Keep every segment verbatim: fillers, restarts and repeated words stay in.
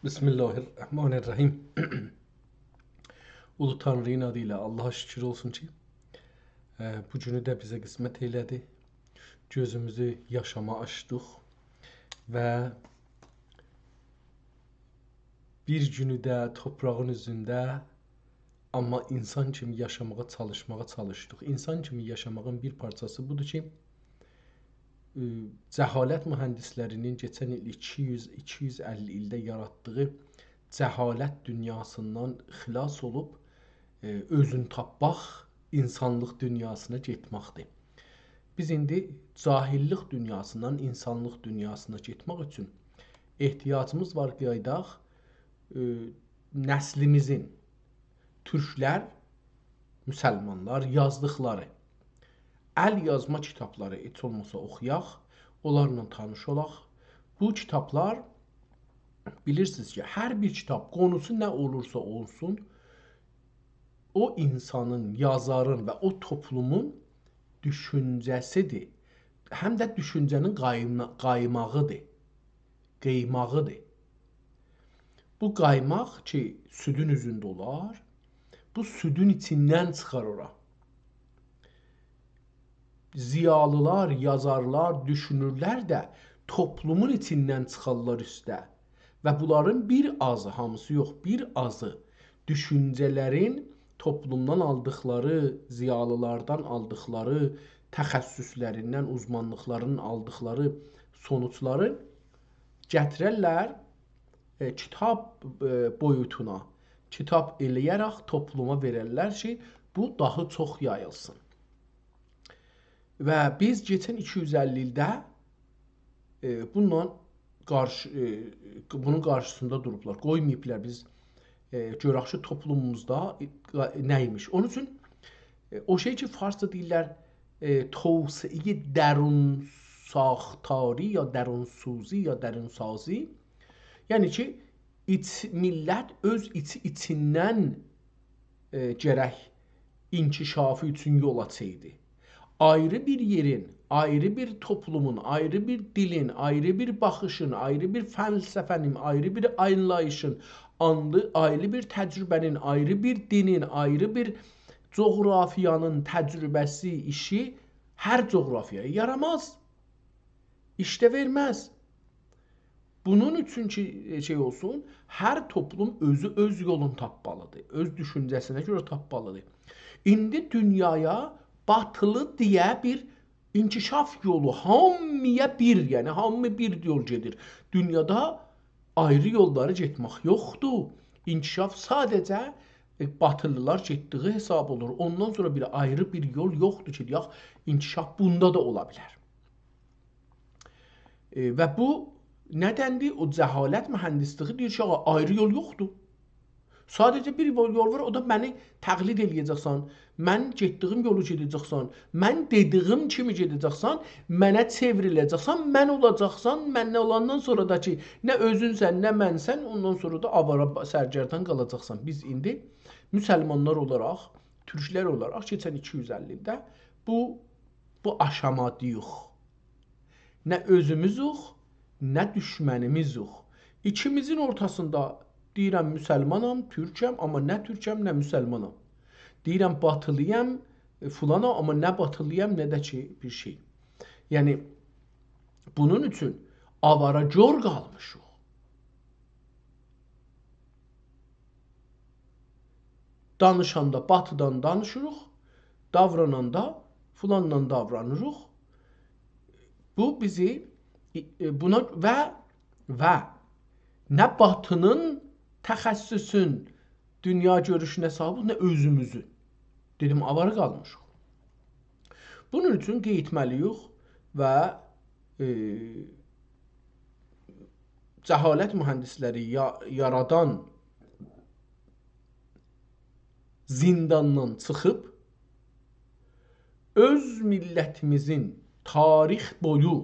بسم الله الرحمن الرحیم. اولو تانری‌نین آدی ایله آللاها شوکور اولسون کی، ائ، بو گونو ده بیزه قسمت ائله‌دی. گؤزوموزو یاشاما آچدیق و بیر گونو ده توپراغین اوزونده، آمما اینسان کیمی یاشاماغا چالیشماغا چالیشدیق. اینسان کیمی یاشاماغین بیر پارچاسی بودور کی، ائ، جهالت مهندسلری‌نین کئچن ایل ایکی یوز، ایکی یوز اللی ایلده یاراتدیغی جهالت دونیاسیندان خلاص اولوب، ائ، اؤزون تاپماق، اینسانلیق دونیاسینا گئتمکدیر. بیز ایندی جاهللیک دونیاسیندان اینسانلیق دونیاسینا گئتمک اوچون احتیاجیمیز وار، قاییداق، ائ، نسلیمیزین، تورکلر، مسلمانلار یازدیقلاری ال یازما کیتابلاری هئچ اولماسا اوخویاق، اونلارلا تانیش اولاق. بو کیتابلار، بیلیرسینیز کی، هر بیر کیتاب، قونوسو نه اولورسا اولسون، او اینسانین، یازارین و او توپلومون دوشونجه‌سیدیر. هم ده دوشونجه‌نین قایما-، قایماغیدیر. قیماغیدیر. بو قایماق کی، سودون اوزونده اولار، بو سودون ایچیندن چیخار اورا. ضیالیلار، یازارلار، دوشونورلر ده توپلومون ایچیندن چیخارلار اوسته. و بونلارین بیر آزی، هامیسی یوخ، بیر آزی دوشونجه‌لرین توپلومدان آلدیقلاری، ضیالیلاردان آلدیقلاری، تخصصلریندن، اوزمانلیقلارینین آلدیقلاری سونوجلاری گتیررلر، ائ، کیتاب، ائ، بویوتونا، کیتاب ائله‌یه‌رک توپلوما وئررلر کی، بو داها چوخ یاییلسین. و بیز کئچن ایکی یوز اللی ایلده، ائ، بونونلا قارشی، ائ، بونون قارشیسیندا دوروبلار. قویماییبلار بیز، ائ، گؤرک کی، توپلوموموزدا، ائ، نه ایمیش. اونون اوچون، ائ، او شئی کی، فارسدا دئییرلر، ائ، توسعه‌ی درون‌ساختاری یا درون‌سوزی یا درون‌سازی، یعنی کی، ایچ، میللت اؤز ایچی ایچیندن، ائ، گرک انکشافی اوچون یول آچایدی. آیری بیر یئرین، آیری بیر توپلومون، آیری بیر دیلین، آیری بیر باخیشین، آیری بیر فلسفه‌نین، آیری بیر آنلاییشین، آنلی-، آیری بیر تجربه‌نین، آیری بیر دینین، آیری بیر جغرافیانین تجربه‌سی، ایشی هر جغرافیایا یاراماز. ایش ده وئرمز. بونون اوچون کی، شئی اولسون، هر توپلوم اؤزو اؤز یولونو تاپمالیدیر. اؤز دوشونجه‌سینه گؤره تاپمالیدیر. ایندی دونیایا باتیلی دئیه بیر انکشاف یولو، هامییا بیر، یعنی هامی بیر یول گئدیر. دونیادا آیری یوللاری گئتمک یوخدور. انکشاف ساده‌جه، ائ، باتیلیلار گئتدیگی حساب اولور. اوندان سونرا بیر آیری بیر یول یوخدور کی، دئیک، انکشاف بوندا دا اولا بیلر. ائ، و بو ندندیر؟ او جهالت مهندسلیگی دئییر کی، آغا، آیری یول یوخدور. ساده‌جه بیر یول، یول وار، او دا منی تقلید ائله‌یه‌جکسن، من گئتدیگیم یولو گئده‌جکسن، من دئدیگیم کیمی گئده‌جکسن، منه چئوریله‌جکسن، من اولاجاقسان، من اولاندان سونرا دا کی، نه اؤزونسن، نه منسن، اوندان سونرا دا آوارا با-، سرگردان قالاجاقسان. بیز ایندی مسلمانلار اولاراق، تورکلر اولاراق کئچن ایکی یوز اللی ایلده بو، بو آشامادایوخ. نه اؤزوموزوخ، نه دوشمنیمیزوخ. ایکیمیزین اورتاسیندا دئییرم، مسلمانام، تورکم، آمما نه تورکم، نه مسلمانام. دئییرم، باتیلی‌یام، ائ، فلانام، آمما نه باتیلی‌یام، نه ده کی، بیر شئی. یعنی، بونون اوچون آوارا گور قالمیشیق. دانیشاندا باتیدان دانیشیریق، داوراناندا فلاندان داورانیریق. بو بیزی، ائ، بونا و، و نه باتینین تخصصون، دونیا گؤروشون حسابی، نه اؤزوموزون. دئدیم، آوارا قالمیشیق. بونون اوچون قئییتمه‌لی‌ییک و، ائ، جهالت مهندسلری یا-، یارادان زینداندان چیخیب، اؤز میللتیمیزین تاریخ بویو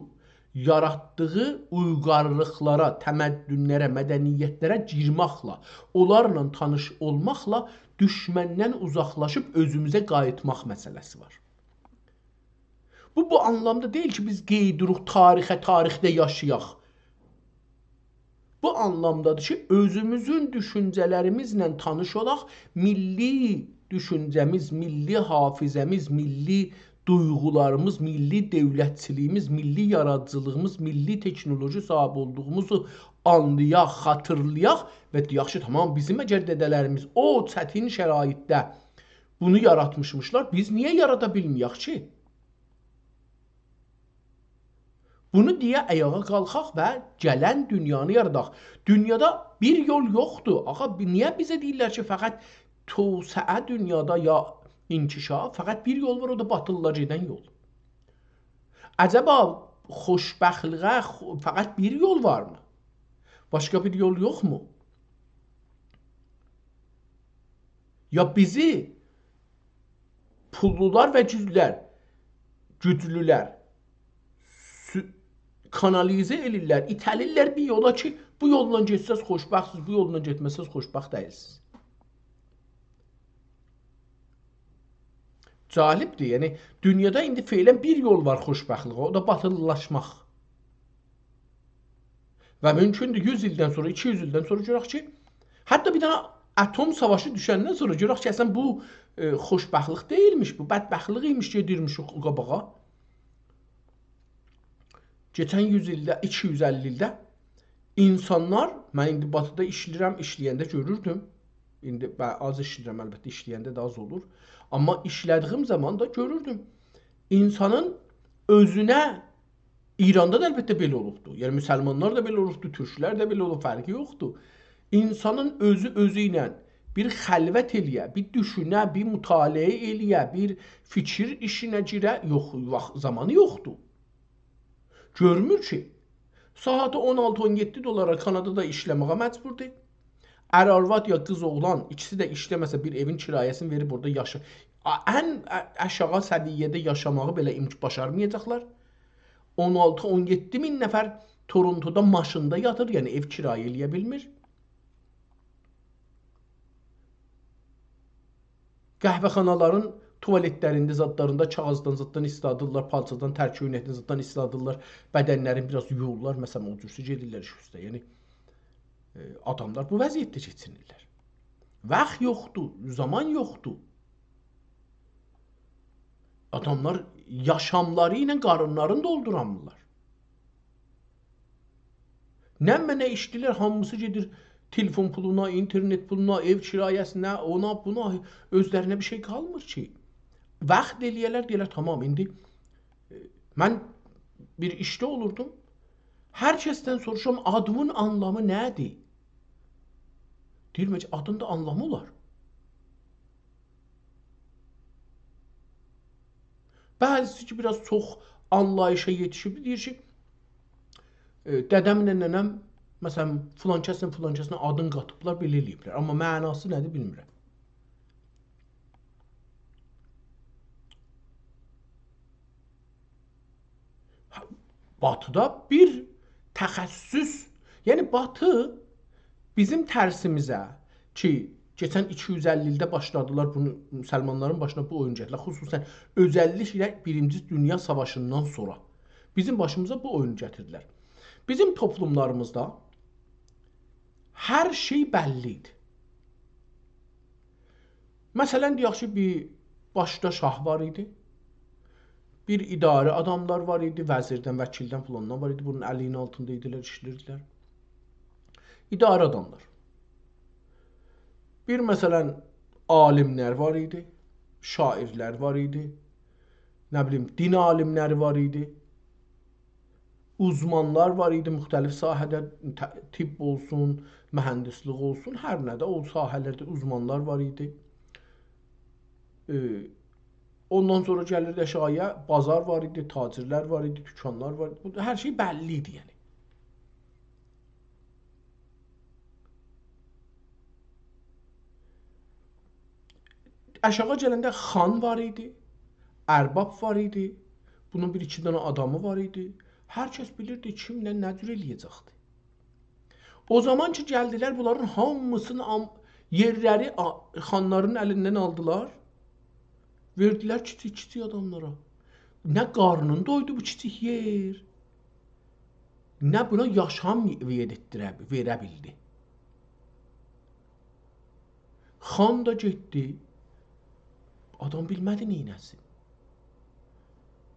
یاراتدیغی اویغارلیقلارا، تمدنلره، مدنیتلره گیرمکله، اونلارلا تانیش اولماقلا دوشمندن اوزاقلاشیب اؤزوموزه قاییتماق مسئله‌سی وار. بو، بو آنلامدا دئییل کی، بیز قئییدیریک تاریخه، تاریخده یاشایاق. بو آنلامدادیر کی، اؤزوموزون دوشونجه‌لریمیزله تانیش اولاق، میللی دوشونجه‌میز، میللی حافظه‌میز، میللی دویغولاریمیز، میللی دؤولتچیلیگیمیز، میللی یارادیجیلیغیمیز، میللی تکنولوژی صاحیبی اولدوغوموزو آنلایاق، خاطیرلایاق و دئیک کی، تامام، بیزیم اگر دده‌لریمیز او چتین شرایطده بونو یاراتمیشمیشلار، بیز نییه یارادا بیلمه‌یک کی؟ بونو دئیه آیاغا قالخاق و گلن دونیانی یاراداق. دونیادا بیر یول یوخدور. آغا، بی-، نییه بیزه دئییرلر کی، فقط توسعه دونیادا یا انکشاف، فقط بیر یول وار، او دا باتیلیلار گئدن یول. عجبا خوشبختلیگه خو-، فقط بیر یول وارمی؟ باشقا بیر یول یوخمو؟ یا بیزی پوللولار و گوجلولر، گوجلولر سو-، کانالیزه ائلیرلر، ایته‌لیرلر بیر یولا کی، بو یولدان گئتسز خوشبختسیز، بو یولدان گئتمه‌سز خوشبخت دئییلسیز. جالبدیر، یعنی دونیادا ایندی فعلاً بیر یول وار خوشبختلیگه، او دا باتیلیلاشماق. و مومکوندور یوز ایلدن سونرا، ایکی یوز ایلدن سونرا گؤرک کی، حتی بیر دنه اتم ساواشی دوشندن سونرا گؤرک کی، اصلاً بو، ائ، خوشبختلیک دئییلمیش، بو بدبختلیک ایمیش، گئدیرمیش او قاباغا. کئچن یوز ایلده، ایکی یوز اللی ایلده اینسانلار، من ایندی باتیدا ایشله‌ییرم، ایشله‌ینده گؤروردوم. ایندی به-، آز ایشله‌ییرم، البته، ایشله‌ینده ده آز اولور. آمما ایشله‌دیگیم زامان دا گؤروردوم. اینسانین اؤزونه، ایراندا دا البته بئله اولوبدور. یعنی مسلمانلار دا بئله اولوبدور، تورکلر ده بئله اولوب، فرقی یوخدور. اینسانین اؤزو اؤزو ایله بیر خلوت ائله‌یه، بیر دوشونه، بیر مطالعه ائله‌یه، بیر فیکیر ایشینه گیره، یوخ، واخت، زامانی یوخدور. گؤرمور کی، ساعاتی اون آلتی، اون یئددی دلارا کانادادا ایشله‌مه‌یه مجبوردور. ار آرواد یا قیز اوغلان، ایکیسی ده ایشله‌مه‌سه، بیر ائوین کرایه‌سینی وئریب اورادا یاشا-، آ-، ان آ-، آشاغی سویه‌ده یاشاماغی بئله ایمک-، باشارمایاجاقلار. اون آلتی، اون یئددی مین نفر تورونتودا ماشیندا یاتیر، یعنی ائو کرایه ائله‌یه بیلمیر. قهوه‌خانالارین توالتلرینده، زادلاریندا کاغیذدان، زاددان ایستادیرلار، پالچادان، تر کؤینکدن، زاددان ایستادیرلار، بدنلرینی بیر آز یویورلار، مثلا، او جورسه گئدیرلر ایش اوسته. یعنی، ائ، آداملار بو وضعیتده کئچینیرلر. واخت یوخدور، زامان یوخدور. آداملار یاشاملاری ایله قارینلارینی دولدورانمیرلار. نمنه ایشله‌ییرلر، هامیسی گئدیر تلفون پولونا، اینترنت پولونا، ائو کرایه‌سینه، اونا، بونا، اؤزلرینه بیر شئی قالمیر کی. واخت ائله‌یه‌لر، دئیه‌لر، تامام، ایندی، ائ، من بیر ایشده اولوردوم. هر کسدن سوروشام، آدیمین آنلامی نه‌دیر؟ دئییرم کی، آدین دا آنلامی اولار. بعضیسی کی، بیر آز چوخ آنلاییشا یئتیشیب، دئییر کی، ائ، دده‌مله ننه‌م، مثلا، فلان کسله فلان کسین آدینی قاتیبلار، بئله ائله‌ییبلر. آمما معناسی نه‌دیر، بیلمیرم. باتیدا بیر تخصص، یعنی باتی بیزیم ترسیمیزه کی، کئچن ایکی یوز اللی ایلده باشلادیلار بونو، مسلمانلارین باشینا بو اویون گتیردیلر. خصوصا اؤزللیکله بیرینجی دونیا ساواشیندان سونرا بیزیم باشیمیزا بو اویونو گتیردیلر. بیزیم توپلوملاریمیزدا هر شئی بللی ایدی. مثلا، دئیک کی، بیر باشدا شاه وار ایدی. بیر اداره آداملار وار ایدی، وزیردن، وکیلدن، فلاندان وار ایدی. بونون الی‌نین آلتیندا ایدیلر، ایشله‌ییردیلر. اداره آداملار. بیر، مثلا، عالیملر وار ایدی، شاعرلر وار ایدی، نه بیلیم، دین عالیملری وار ایدی. اوزمانلار وار ایدی مختلف ساحه‌ده، ط-، طب اولسون، مهندسلیک اولسون، هر نه‌ده او ساحه‌لرده اوزمانلار وار ایدی. ائ، اوندان سونرا گلیردی آشاغییا، بازار وار ایدی، تاجرلر وار ایدی، دوکانلار وار ایدی. بو هر شئی بللی ایدی، یعنی. آشاغی گلنده خان وار ایدی، ارباب وار ایدی، بونون بیر ایکی دنه آدامی وار ایدی. هر کس بیلیردی کیمله نه جور ائله‌یه‌جکدی. او زامان کی، گلدیلر، بونلارین هامیسینی آم-، یئرلری آ-، خانلارین الیندن آلدیلار، وئردیلر کیچیک-کیچیک آداملارا. نه قارنین دویدو بو کیچیک یئر، نه بونا یاشام وئردیره، وئره بیلدی. خان دا گئتدی. آدام بیلمه‌دی نئینه‌سین.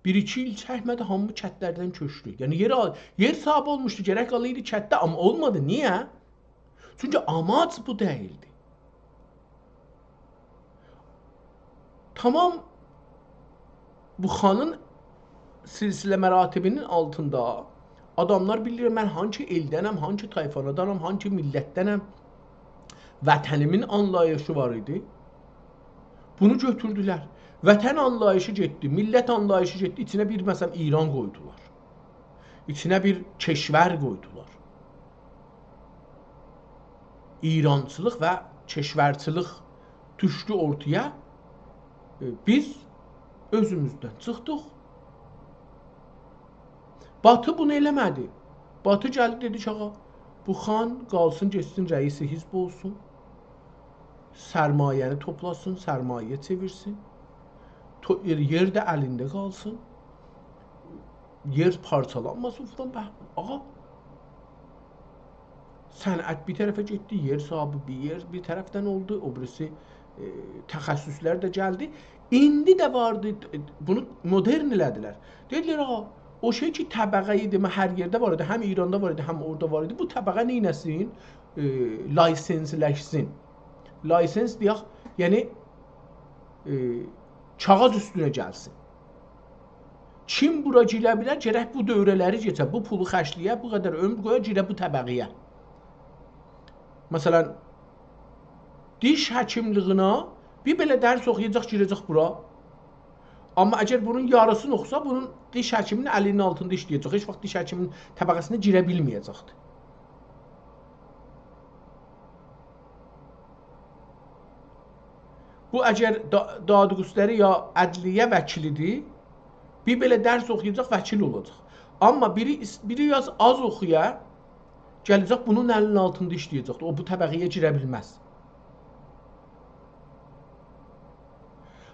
بیر-ایکی ایل چکمه‌دی، هامی کتلردن کؤچدو. یعنی یئر آل-، یئر صاحیبی اولموشدو، گرک قالایدی کتده، آمما اولمادی. نییه؟ چونکی آماج بو دئییلدی. تمام بو خانین سلسله مراتبی‌نین آلتیندا آداملار بیلیر، من هانسی ائلدنم، هانسی طایفادانام، هانسی میللتدنم. وطنیمین آنلاییشی وار ایدی. بونو گؤتوردولر. وطن آنلاییشی گئتدی، میللت آنلاییشی گئتدی، ایچینه بیر، مثلا، ایران قویدولار. ایچینه بیر کشور قویدولار. ایرانچیلیق و کشورچیلیک دوشدو اورتایا. ائ، بیز اؤزوموزدن چیخدیق. باتی بونو ائله‌مه‌دی. باتی گلدی، دئدی کی، آغا، بو خان قالسین، گئتسین، رئیس حزب اولسون. سرمایه‌نی توپلاسین، سرمایه‌یه چئویرسین. تو-، یئر ده الینده قالسین. یئر پارچالانماسین فلان. به-، آغا، صنعت بیر طرفه گئتدی، یئر صاحیبی بیر یئر، بیر طرفدن اولدو، او بیریسی، ائ، تخصصلر ده گلدی. ایندی ده واردی، ائ، بونو مدرن ائله‌دیلر. دئدیلر، آغا، او شئی کی، طبقه ایدی، ما هر یئرده وار ایدی، هم ایراندا وار ایدی، هم اورادا وار ایدی. بو طبقه نئینه‌سین؟ ائ، لایسنسلشسین. لایسنس دئیک، یعنی، ائ، کاغیذ اوستونه گلسین. کیم بورا گیره بیلر، گرک بو دوره‌لری کئچه، بو پولو خرجله‌یه، بو قدر عؤمور قویا، گیره بو طبقه‌یه. مثلا، دیش حکیملیگینه بیر بئله درس اوخویاجاق، گیره‌جک بورا. آمما اگر بونون یاریسینی اوخوسا، بونون دیش حکیمینین الینین آلتیندا ایشله‌یه‌جک. هئچ واخت دیش حکیمینین طبقه‌سینه گیره بیلمه‌یه‌جکدیر. بو اگر دا-، دادگستری یا عدلیه وکیلیدیر، بیر بئله درس اوخویاجاق، وکیل اولاجاق. آمما بیری ایس-، بیری بیر آز آز اوخویا، گله‌جک بونون الینین آلتیندا ایشله‌یه‌جکدیر. او بو طبقه‌یه گیره بیلمز.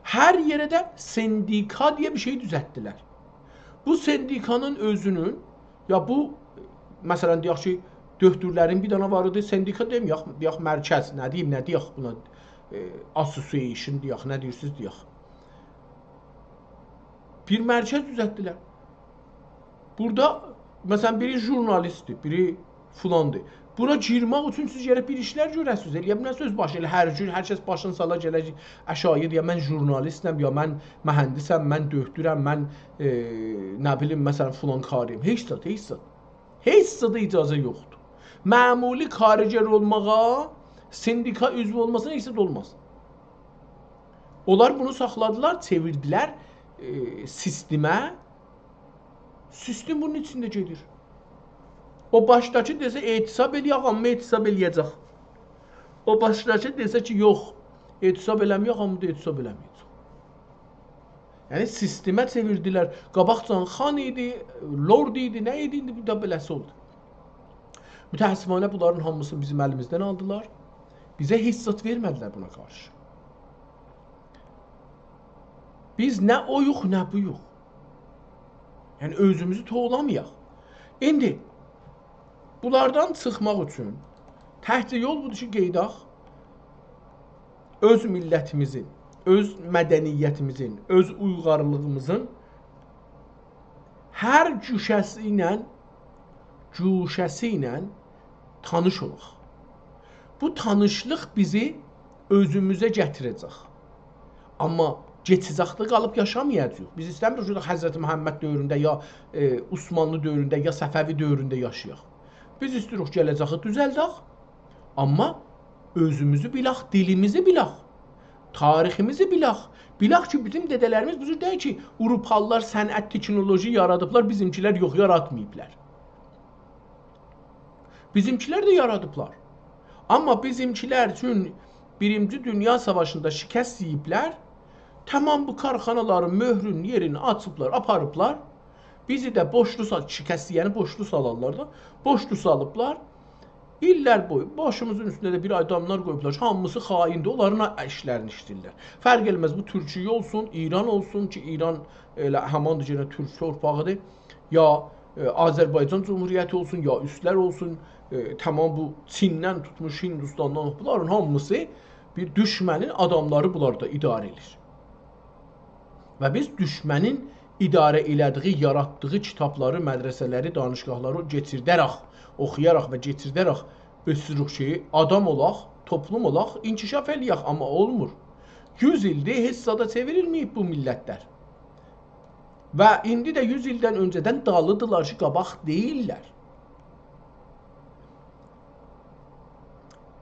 هر یئره ده سندیکا دئیه بیر شئی دوزلتدیلر. بو سندیکانین اؤزونون، یا بو، مثلا، دئیک کی، دؤکتورلرین بیر دنه وار ایدی، سندیکا دئمه‌یک، دئیک مرکز، نه دئییم، نه دئیک بونا، ائ، association دئیک، نه دئییرسینیز دئیک. بیر مرکز دوزلتدیلر. بورادا، مثلا، بیری ژورنالیستدیر، بیری فلاندیر. بورا گیرمک اوچون سیز گرک بیر ایشلر گؤره‌سینیز، ائله‌یه بیلمزسینیز اؤز باشی، ائله هر گون هر کس باشینی سالا گله کی، اشایی دئیه، من ژورنالیستم، یا من مهندسم، من دؤکتورم، من، ائ، نه بیلیم، مثلا، فلان کاریم. هئچ زاد، هئچ زاد. هئچ زادا اجازه یوخدور. معمولی کارگر اولماغا، سندیکا عضو اولماسینا هئچ زاد اولماز. اونلار بونو ساخلادیلار، چئویردیلر، ائ، سیستمه. سیستم بونون ایچینده گئدیر. او باشداکی دئسه اعتصاب ائله‌یک، آمما اعتصاب ائله‌یه‌جک. او باشداکی دئسه کی، یوخ، اعتصاب ائله‌مه‌یک، آمما دا اعتصاب ائله‌مه‌یه‌جک. یعنی سیستمه چئویردیلر. قاباقجان خان ایدی، لورد ایدی، نه ایدی، ایندی بیر ده بئله‌سی اولدو. متأسفانه بونلارین هامیسینی بیزیم الیمیزدن آلدیلار. بیزه هئچ زاد وئرمه‌دیلر بونا قارشی. بیز نه اویوق، نه بویوق. یعنی اؤزوموزو توولامایاق. ایندی بونلاردان چیخماق اوچون تکجه یول بودور کی، گئدک اؤز میللتیمیزین، اؤز مدنیتیمیزین، اؤز اویغارلیغیمیزین هر گوشه‌سی ایله، گوشه‌سی ایله تانیش اولاق. بو تانیشلیق بیزی اؤزوموزه گتیره‌جک. آمما کئچه‌جکده قالیب یاشامایاجاغیق. بیز ایسته‌میریک کی، حضرت محمد دؤورونده، یا، ائ، عثمانلی دؤورونده، یا صفوی دؤورونده یاشایاق. بیز ایسته‌ییریک گله‌جه‌یی دوزلدک، آمما اؤزوموزو بیلک، دیلیمیزی بیلک، تاریخیمیزی بیلک. بیلک کی، بیزیم دده‌لریمیز بو جور دئییل کی، آوروپالیلار صنعت، تکنولوژی یارادیبلار، بیزیمکیلر یوخ، یاراتماییبلار. بیزیمکیلر ده یارادیبلار. آمما بیزیمکیلر اوچون بیرینجی دونیا ساواشیندا شکست یئییبلر. تمام بو کارخانالارین مؤهرون یئرینی آچیبلار، آپاریبلار. بیزی ده بورجلو سال-، شکست یئیه‌نی بورجلو سالارلار دا. بورجلو سالیبلار. ایللر بویو باشیمیزین اوستونده ده بیر آداملار قویوبلار کی، هامیسی خائندیر، اونلارین ایشلرینی ایشله‌ییرلر. فرق ائله‌مز، بو تورکیه اولسون، ایران اولسون کی، ایران ائله هماندیر، یئنه تورک تورپاغیدیر. یا ائ، آذربایجان جمهوریتی اولسون، یا اوستلر اولسون، ائ، تمام بو چیندن توتموش هندوستاندان، بونلارین هامیسی بیر دوشمنین آداملاری بونلاردا اداره ائدیر. و بیز دوشمنین اداره ائله‌دیگی، یاراتدیغی کیتابلاری، مدرسه‌لری، دانشگاهلاری کئچیرده‌رک، اوخویاراق و کئچیرده‌رک اؤسوروک کی، آدام اولاق، توپلوم اولاق، انکشاف ائله‌یک، آمما اولمور. یوز ایلدیر هئچ زادا چئوریلمه‌ییب بو میللتلر. و ایندی ده یوز ایلدن اؤنجه‌دن دالیدیرلار کی، قاباق دئییللر.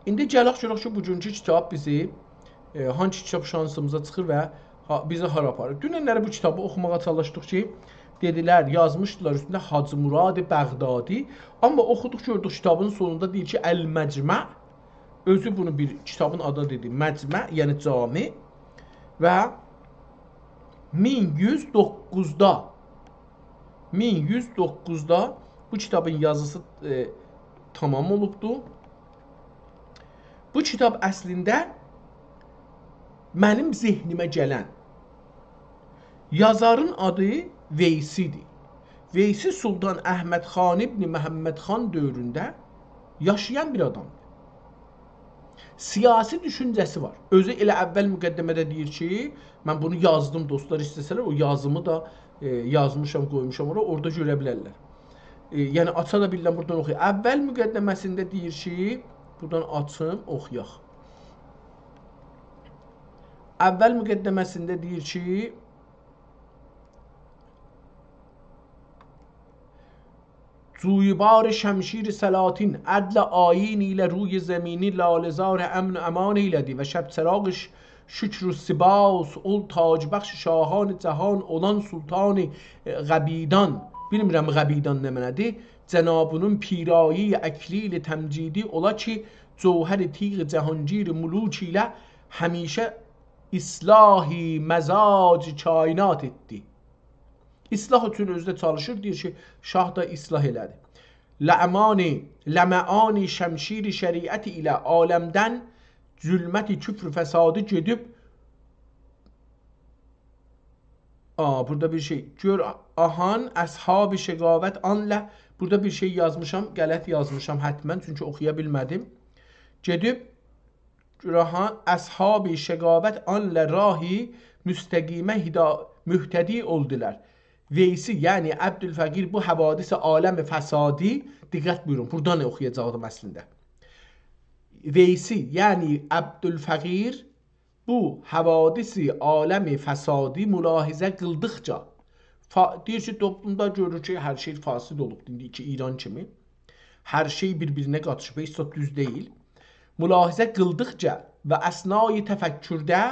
ایندی گلک گؤرک کی، بوگونکو کیتاب بیزی، ائ، هانسی کیتاب شانسیمیزا چیخیر و ها-، بیزی هارا آپاریر. دوننلری بو کیتابی اوخوماغا چالیشدیق کی، دئدیلر، یازمیشدیلار اوستونده حاجی مراد بغدادی. آمما اوخودوق، گؤردوک کیتابین سونوندا دئییر کی، المجمع، اؤزو بونو بیر کیتابین آدی دئدی، مجمع، یعنی جامع و مین یوز دوققوزدا، مین یوز دوققوزدا بو کیتابین یازیسی، ائ، تمام اولوبدو. بو کیتاب اصلینده منیم ذهنیمه گلن، یازارین آدی ویسی‌دیر. ویسی سلطان احمد خان ابن محمد خان دؤورونده یاشایان بیر آدامدیر. سیاسی دوشونجه‌سی وار. اؤزو ائله اول مقدمه‌ده دئییر کی، من بونو یازدیم، دوستلار ایسته‌سه‌لر، او یازیمی دا، ائ، یازمیشام، قویموشام اورا، اورادا گؤره بیلرلر. ائ، یعنی، آچا دا بیلیرم، بورادان اوخویوم. اول مقدمه‌سینده دئییر کی، بورادان آچیم، اوخویاق. اول مقدمه‌سینده دئییر کی، جویبار شمشیر سلاطین، عدل آیین ایله روی زمینی لاله‌زار امن و امان ائیله‌دی و شب چراغ ش-، شکر و سپاس اول تاج‌بخش شاهان جهان اولان سلطان، ائ، قبیدان. بیلمیرم قبیدان نه معنادیر. جنابونون پیرایه‌ی اکلیل تمجیدی اولا کی، جوهر تیغ جهانگیر ملوک ایله همیشه اصلاح مزاج کائنات ائتدی. اصلاح اوچون اؤزو ده چالیشیر، دئییر کی، شاه دا اصلاح ائله‌دی. لمعانی، لمعانی شمشیر شریعت ایله عالمدن ظلمت کفر و فسادی گئدیب. آ، بورادا بیر شئی. گؤر، آهان، اصحاب شقاوت آنله، بورادا بیر شئی یازمیشام، غلط یازمیشام حتماً، چونکی اوخویا بیلمه‌دیم. گئدیب، گؤر، آهان، اصحاب شقاوت آنله راهی مستقیمه هدا-، مهتدی اولدولار. ویسی، یعنی عبدالفقیر بو حوادث عالم فسادی، دقت بویورون، بورادان اوخویاجاقدیم اصلینده. ویسی، یعنی عبدالفقیر بو حوادث عالم فسادی ملاحظه قیلدیقجا، فا-، دئییر کی، توپلومدا گؤرور کی، هر شئی فاسد اولوب، ایندی کی، ایران کیمی. هر شئی بیر-بیرینه قاتیشیب، هئچ زاد دوز دئییل. ملاحظه قیلدیقجا و اثنای تفکرده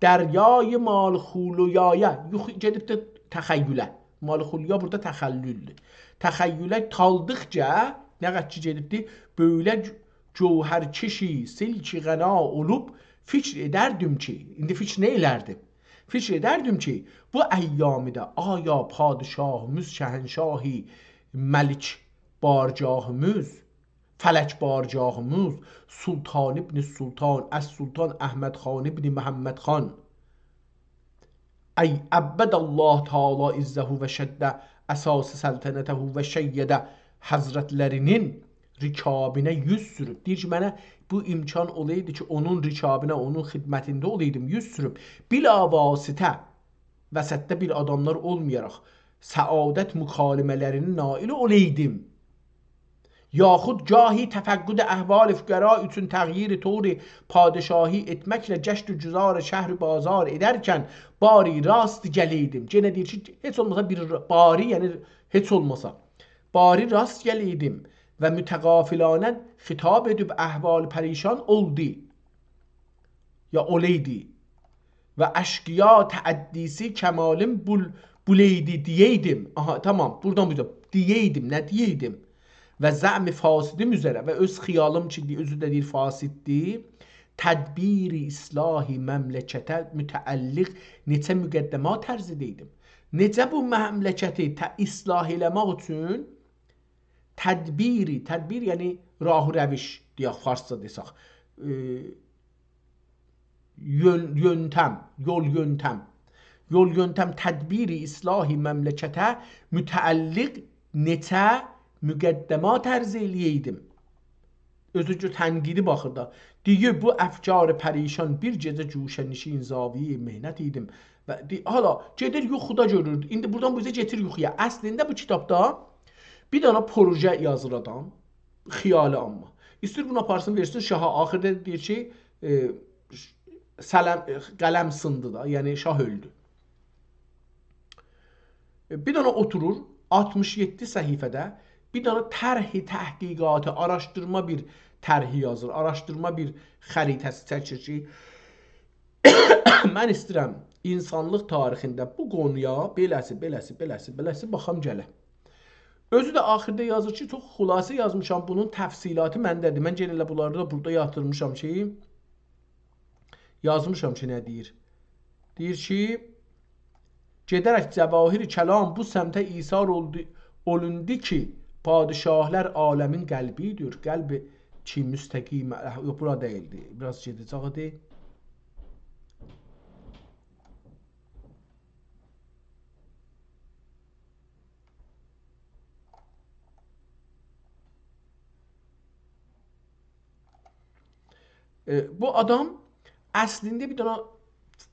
دریای مالخولویایا یوخ-، گئدیب ده تخیله. مالخولویا بورادا تخللدور. تخیله دالدیقجا، نه قدر کی گئدیبدی، بؤیله گ-، گوهرکشی، سلک غنا اولوب فکر ائدردیم کی، ایندی فکر نه ائلردیم؟ فکر ائدردیم کی، بو ایامیده آیا پادشاهیمیز، شهنشاهی، ملک بارگاهیمیز، فلک بارگاهیمیز، سلطان ابن سلطان، السلطان احمد خان ابن محمد خان، ای عبد الله تعالی عزه و شد اساس سلطنته و شید حضرتلرینین رکابینه یوز سوروب. دئییر کی، منه بو امکان اولایدی کی، اونون رکابینه، اونون خدمتینده اولایدیم، یوز سوروب، بلا واسطه، وسطده بیر آداملار اولمایاراق، سعادت مکالمه‌لرینین نائل اولایدیم. یاخود گاهی تفقد احوال فقرا اوچون تغییر طور پادشاهی ائتمکله گشت و گذار شهر و بازار ائدرکن باری راست گلئیدیم. یئنه دئییر کی، هئچ اولماسا بیر را-، باری، یعنی هئچ اولماسا باری راست گلئیدیم و متغافلانه خطاب ائدیب احوال پریشان اولدو. یا اولئیدی. و اشقیا تعدیسی کمالین بول-، بولئیدی دئیئیدیم. آها، تامام. بورادان بورادا دئیئیدیم، نه دئیئیدیم؟ و زعم فاسدیم اوزره و اؤز خیالیم کی، اؤزو ده دئییر فاسددیر. تدبیر اصلاح مملکته متعلق نئچه مقدمات عرض ائدئیدیم. نئجه بو مملکتی ت-، اصلاح ائله‌مک اوچون تدبیری، تدبیر یعنی راه و روش، دئیک، فارسجا دئسک، ائ، یؤن-، یؤنتم، یول یؤنتم. یول یؤنتم تدبیر اصلاح مملکته متعلق نئچه مقدمات عرض ائله‌یه‌یدیم. اؤزو کی تنقیدی باخیر دا. دئییر: «بو افکار پریشان بیر گئجه گوشه‌نشین زاویه‌ی محنت ایدیم.» و دئ-، حالا گئدیر یوخودا گؤرور. ایندی بورادان بو اوزه گئتیر یوخویا. اصلینده بو کیتابدا بیر دنه پروژه یازیر آدام. خیالی آمما. ایسته‌ییر بونو آپارسین، وئرسین شاها. آخیردا دئییر کی، ائ، ش-، سلم-، ائ، قلم سیندی دا، یعنی شاه اؤلدو. ائ، بیر دنه اوتورور، آلتمیش یئددی صفحه‌ده بیر دنه طرح تحقیقاتی، آراشدیرما بیر طرحی یازیر، آراشدیرما بیر خریطه‌سی چکیر کی، من ایسته‌ییرم اینسانلیق تاریخینده بو قونویا بئله‌سی، بئله‌سی، بئله‌سی، بئله‌سی باخام گلم. اؤزو ده آخیردا یازیر کی، چوخ خلاصه یازمیشام، بونون تفصیلاتی منده‌دیر. من یئنه ائله بونلاری دا بورادا یاتیرمیشام کی، یازمیشام کی، نه دئییر. دئییر کی، گئده‌رک جواهر کلام بو سمته ایثار اولدو، اولوندو کی، پادشاهلار عالمین قلبیدیر. قلبی کی مستقیم، اه، یوخ، بورا دئییلدی. بیر آز گئده‌جک ایدی. ائ، بو آدام اصلینده بیر دنه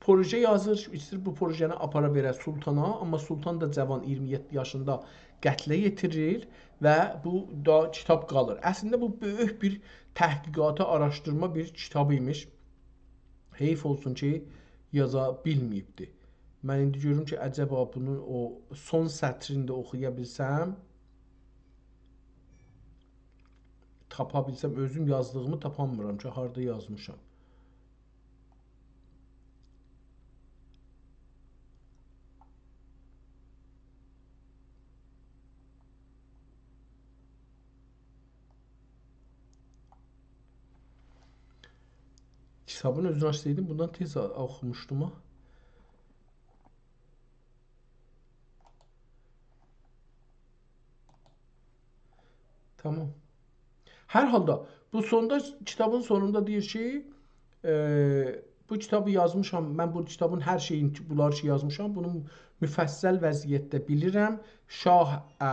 پروژه یازیر، ایسته‌ییر بو پروژه‌نی آپارا وئره سلطانا، آمما سلطان دا جاوان، اییرمی یئددی یاشیندا قتله یئتیریر و بو دا کیتاب قالیر. اصلینده بو بؤیوک بیر تحقیقاتی، آراشدیرما بیر کیتاب ایمیش. حیف اولسون کی، یازا بیلمه‌ییبدی. من ایندی گؤروم کی، عجبا بونون او سون سطرینی ده اوخویا بیلسم، تاپا بیلسم، اؤزوم یازدیغیمی تاپامیرام کی، هاردا یازمیشام. کیتابین اؤزونو آچسایدیم، بوندان تئز آ-، اوخوموشدوم ها. تامام. هر حالدا، بو سوندا، کیتابین سونوندا دئییر کی، ائ، بو کیتابی یازمیشام، من بو کیتابین هر شئیین، بونلاری کی یازمیشام، بونو مفصل وضعیتده بیلیرم. شاه، ا،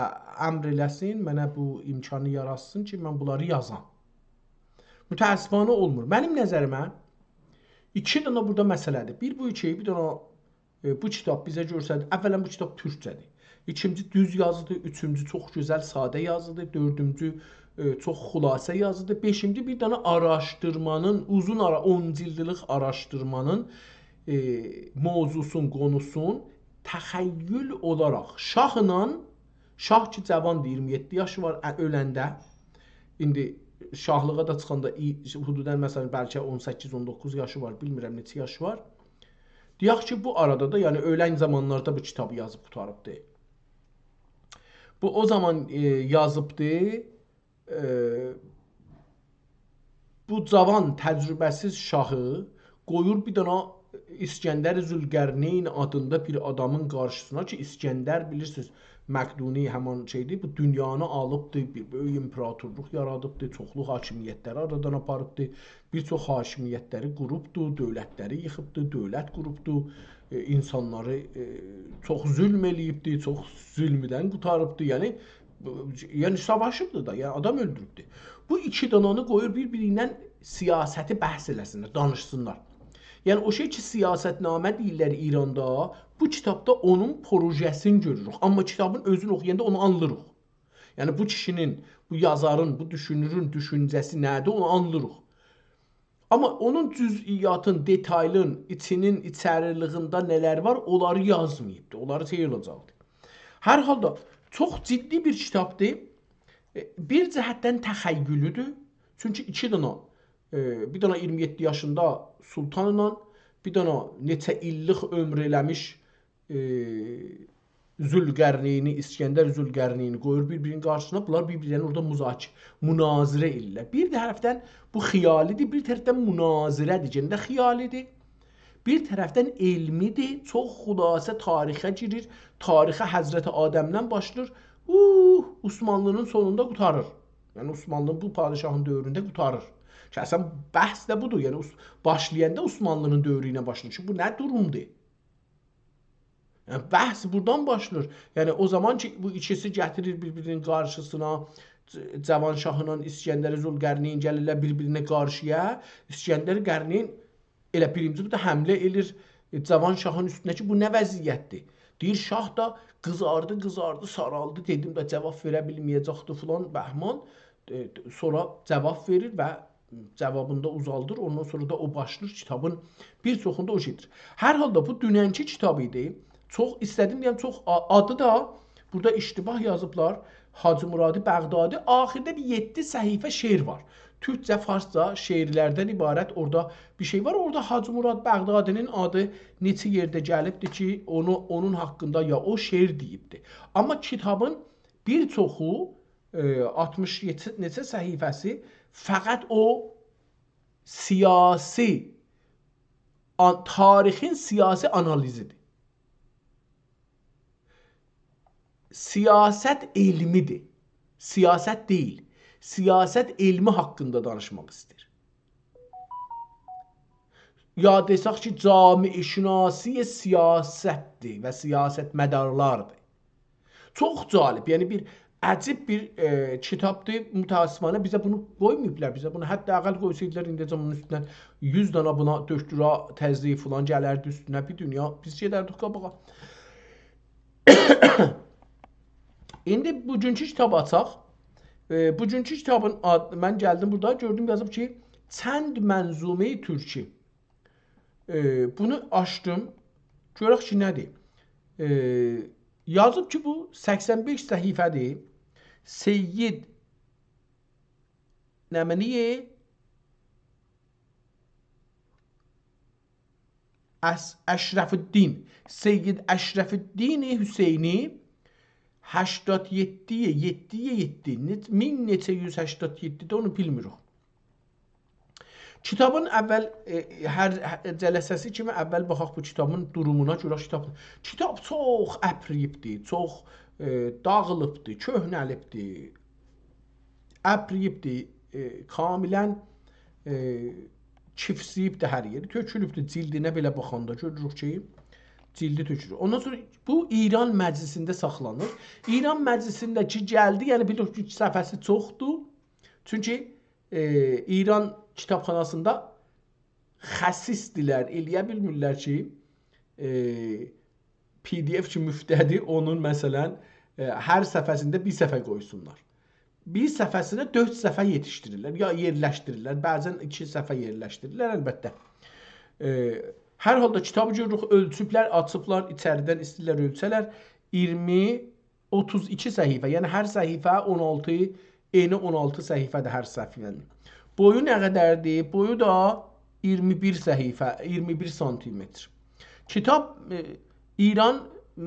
امر ائله‌سین، منه بو امکانی یاراتسین کی، من بونلاری یازام. متأسفانه اولمور. منیم نظریمه ایکی دنه بورادا مسئله‌دیر. بیر بو کی، بیر دنه، ائ، بو کیتاب بیزه گؤستریر. اولاً بو کیتاب تورکجه‌دیر. ایکینجی دوز یازیدیر، اوچونجو چوخ گؤزل، ساده یازیدیر، دؤردونجو، ائ، چوخ خلاصه یازیدیر، بئشینجی بیر دنه آراشدیرمانین، اوزون آرا-، اون جیلدلیک آراشدیرمانین، ائ، موضوعسون، قونوسون تخیل اولاراق شاهلا، شاه کی جاواندیر، اییرمی یئددی یاشی وار، ا، اؤلنده، ایندی شاهلیغا دا چیخاندا ای-، حدوداً، مثلاً، بلکه اون سککیز، اون دوققوز یاشی وار، بیلمیرم نئچه یاشی وار. دئیک کی، بو آرادا دا، یعنی اؤلن زامانلاردا بو کیتابی یازیب قوتاریبدی. بو او زامان، ائ، یازیبدی، ائ، بو جاوان، تجربه‌سیز شاهی قویور بیر دنه اسکندر ذوالقرنین آدیندا بیر آدامین قارشیسینا کی، اسکندر، بیلیرسینیز، مقدونی همان شئیدیر، بو دونیانی آلیبدی، بیر بؤیوک امپراتورلوق یارادیبدی، چوخلو حاکمیتلری آرادان آپاریبدی، بیر چوخ حاکمیتلری قوروبدو، دؤولتلری ییخیبدی، دؤولت قوروبدو، ائ، اینسانلاری، ائ، چوخ ظلم ائله‌ییبدی، چوخ ظلمدن قوتاریبدی. یعنی، بو، یعنی ساواشیبدی دا، یعنی آدام اؤلدوروبدو. بو ایکی دانانی قویور بیر-بیریندن سیاستی بحث ائله‌سینلر، دانیشسینلار. یعنی او شئی کی، سیاستنامه دئییرلر ایراندا، بو کیتابدا اونون پروژه‌سینی گؤروروک. آمما کیتابین اؤزونو اوخویاندا اونو آنلیریق. یعنی بو کیشی‌نین، بو یازارین، بو دوشونورون دوشونجه‌سی نه‌دیر، اونو آنلیریق. آمما اونون جزئیاتین، دئتایلین، ایچینین، ایچریلیگینده نه‌لر وار، اونلاری یازماییبدی. اونلاری شئی اولاجاقدی. هر حالدا چوخ جدی بیر کیتابدیر. ائ، بیر جهتدن تخیلودور. چونکی ایکی دنه، ائ، بیر دنه اییرمی یئددی یاشیندا سلطانلا، بیر دنه نئچه ایللیک عؤمور ائله‌میش ائ، ذوالقرنینی، اسکندر ذوالقرنینی قویور بیر-بیری‌نین قارشیسینا، بونلار بیر-بیرلرینی اورادا مذاک-، مناظره ائله‌ییرلر. بیر طرفدن بو خیالی‌دیر، بیر طرفدن مناظره‌دیر. یعنی ده خیالی‌دیر. بیر طرفدن علمی‌دیر، چوخ خلاصه تاریخه گیریر، تاریخه حضرت آدمدن باشلاییر، اوه، عثمانلی‌نین سونوندا قوتاریر. یعنی عثمانلی بو پادشاهین دؤورونده قوتاریر. کی، اصلاً بحث ده بودور. یعنی عث-، باشلایاندا عثمانلی‌نین دؤورو ایله باشلاییر کی، بو نه دورومدور؟ یعنی، بحث بورادان باشلاییر. یعنی، او زامان کی، بو ایکیسی گتیریر بیر-بیری‌نین قارشیسینا، ج-، جوانشاهلا اسکندر ذوالقرنین گلیرلر بیر-بیرینه قارشییا، اسکندر قرنین ائله بیرینجی بو دا حمله ائله‌ییر، ائ، جوانشاهین اوستونه کی، بو نه وضعیتدیر؟ دئییر، شاه دا قیزاردی، قیزاردی، ساراردی، دئدیم ده جواب وئره بیلمه‌یه‌جکدی فلان، بهمان. ائ، سونرا جواب وئریر و جوابینی دا اوزالدیر. اوندان سونرا دا او باشلاییر کیتابین بیر چوخوندا او شئیدیر. هر حالدا بو دوننکی کیتاب ایدی. چوخ ایسته‌دیم دئیم، چوخ آ-، آدی دا بورادا اشتباه یازیبلار. حاجی مراد بغدادی. آخیردا بیر یئددی صفحه شعر وار. تورکجه، فارسجا شعرلردن عبارت اورادا بیر شئی وار. اورادا حاجی مراد بغدادی‌نین آدی نئچه یئرده گلیبدیر کی، اونو، اونون حاقیندا یا او شعر دئییبدی. آمما کیتابین بیر چوخو، ائ، آلتمیش یئددی نئچه صفحه‌سی فقط او سیاسی، آن-، تاریخین سیاسی آنالیزیدیر. سیاست علمی‌دیر. سیاست دئییل. سیاست علمی حاقیندا دانیشماق ایسته‌ییر. یا دئسک کی، جامعه‌شناسی سیاستدیر و سیاستمدارلاردیر. چوخ جالب، یعنی بیر عجیب بیر، ائ، کیتابدیر. متأسفانه بیزه بونو قویماییبلار. بیزه بونو حداقل قویسایدیلار، ایندیجه بونون اوستوندن یوز دانا بونا دکترا تزی فلان گلردی اوستونه، بیر دونیا بیز گئدردیک قاباغا. ایندی بوگونکو کیتابی آچاق. ائ، بوگونکو کیتابین آد-، من گلدیم بورادا، گؤردوم یازیب کی، «چند منظومه‌ی ترکی». ائ، بونو آچدیم. گؤرک کی، نه‌دیر؟ ائ، یازیب کی، بو سکسن بئش صفحه‌دیر. سید نمنه‌ی اش-، اشرف‌الدین، سید اشرف‌الدین حسینی، هشتاد یئددی، یئددی، یئددی، نئچ-، مین نئچه یوز هشتاد یئددی‌ده، اونو بیلمیریک. کیتابین اول، ائ، هر، هر جلسه‌سی کیمی اول باخاق بو کیتابین دورومونا گؤره کیتاب. کیتاب چوخ اپرییبدی، چوخ، ائ، داغیلیبدی، کؤهنه‌لیبدی. اپرییبدی، ائ، کاملاً، ائ، کیفسییبدی هر یئری، تؤکولوبدو جیلدینه، بئله باخاندا گؤروروک کی، جیلدی تؤکولور. اوندان سونرا بو ایران مجلسینده ساخلانیر. ایران مجلسینده کی گلدی، یعنی بیلیریک کی، صفحه‌سی چوخدور. چونکی، ائ، ایران کیتابخاناسیندا خسیسدیرلر، ائلیه بیلمیرلر کی، ائ، پی دی اف کی مفته‌دیر، اونون، مثلاً، ائ، هر صفحه‌سینده بیر صفحه قویسونلار. بیر صفحه‌سینه دؤرد صفحه یئتیشدیریرلر، یا یئرلشدیریرلر، بعضاً ایکی صفحه یئرلشدیریرلر، البته. ائ، هر حالدا کیتابی گؤروروک، اؤلچوبلر، آچیبلار، ایچریدن ایسته‌ییرلر اؤلچه‌لر. ایگیرمی، اوتوز ایکی صفحه، یعنی هر صفحه اون آلتی، انی اون آلتی صفحه‌دیر هر صفحه‌نین. بویو نه قدردیر؟ بویو دا ایگیرمی بیر صفحه، ایگیرمی بیر سانتیمتر. کیتاب، ائ، ایران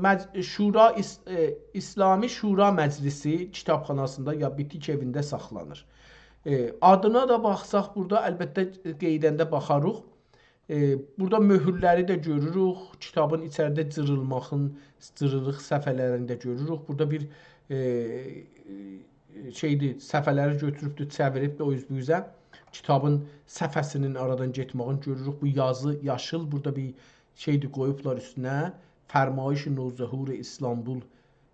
مج-، شورا ایس-، ائ، اسلامی شورا مجلسی کیتابخاناسیندا یا بیتیک ائوینده ساخلانیر. ائ، آدینا دا باخساق بورادا، البته، قئییدنده باخاریق. ائ، بورادا مؤهورلری ده گؤروروک. کیتابین ایچریده جیریلماغین، جیریلیق صفحه‌لرینی ده گؤروروک. بورادا بیر، ائ، شئیدیر، صفحه‌لری گؤتوروبدور، چئویریبدیر او اوز بو اوزه. کیتابین صفحه‌سینین آرادان گئتماغینی گؤروروک. بو یازی یاشیل، بورادا بیر شئیدیر، قویوبلار اوستونه. «فرمایش نوظهور ایستانبول».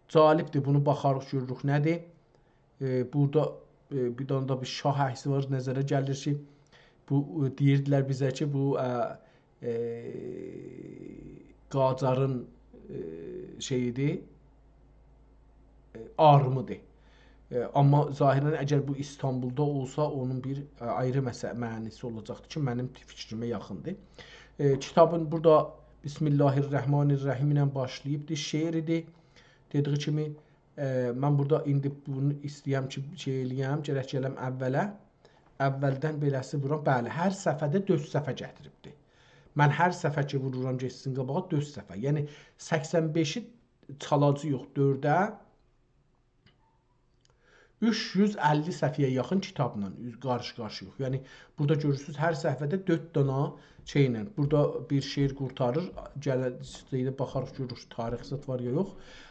جالبدیر، بونو باخاریق، گؤروروک نه‌دیر. ائ، بورادا، ائ، بیر دنه ده بیر شاه عکسی وار، نظره گلیر کی، بو، ائ، دئییردیلر بیزه کی، بو، ائ، ائ، قاجارین، ائ، شئییدیر، ائ، آرمیدیر. ائ، آمما ظاهراً اگر بو ایستانبولدا اولسا، اونون بیر، ائ، آیری مسئ-، معنی‌سی اولاجاقدیر کی، منیم فیکریمه یاخیندیر. ائ، کیتابین بورادا «بسم الله الرحمن الرحیم» ایله باشلاییبدیر، شعر ایدی. دئدیگی کیمی، ائ، من بورادا ایندی بونو ایسته‌یم کی، شئی ائله‌یم، گرک گلم اوّله. اوّلدن بئله‌سی وورام. بلی، هر صفحه‌ده دؤرد صفحه گتیریبدی. من هر صفحه کی وورورام گئتسین قاباغا، دؤرد صفحه. یعنی سکسن بئشی چالاجی یوخ، دؤرده، اوچ یوز اللی صفحه‌یه یاخین کیتابلا اوز-، قارشی-قارشی‌یایق. یعنی بورادا گؤرورسونوز، هر صفحه‌ده دؤرد دانا شئیله، بورادا بیر شعر قورتاریر، گله-، شئیده باخاریق، گؤروروک تاریخ زاد وار یا یوخ.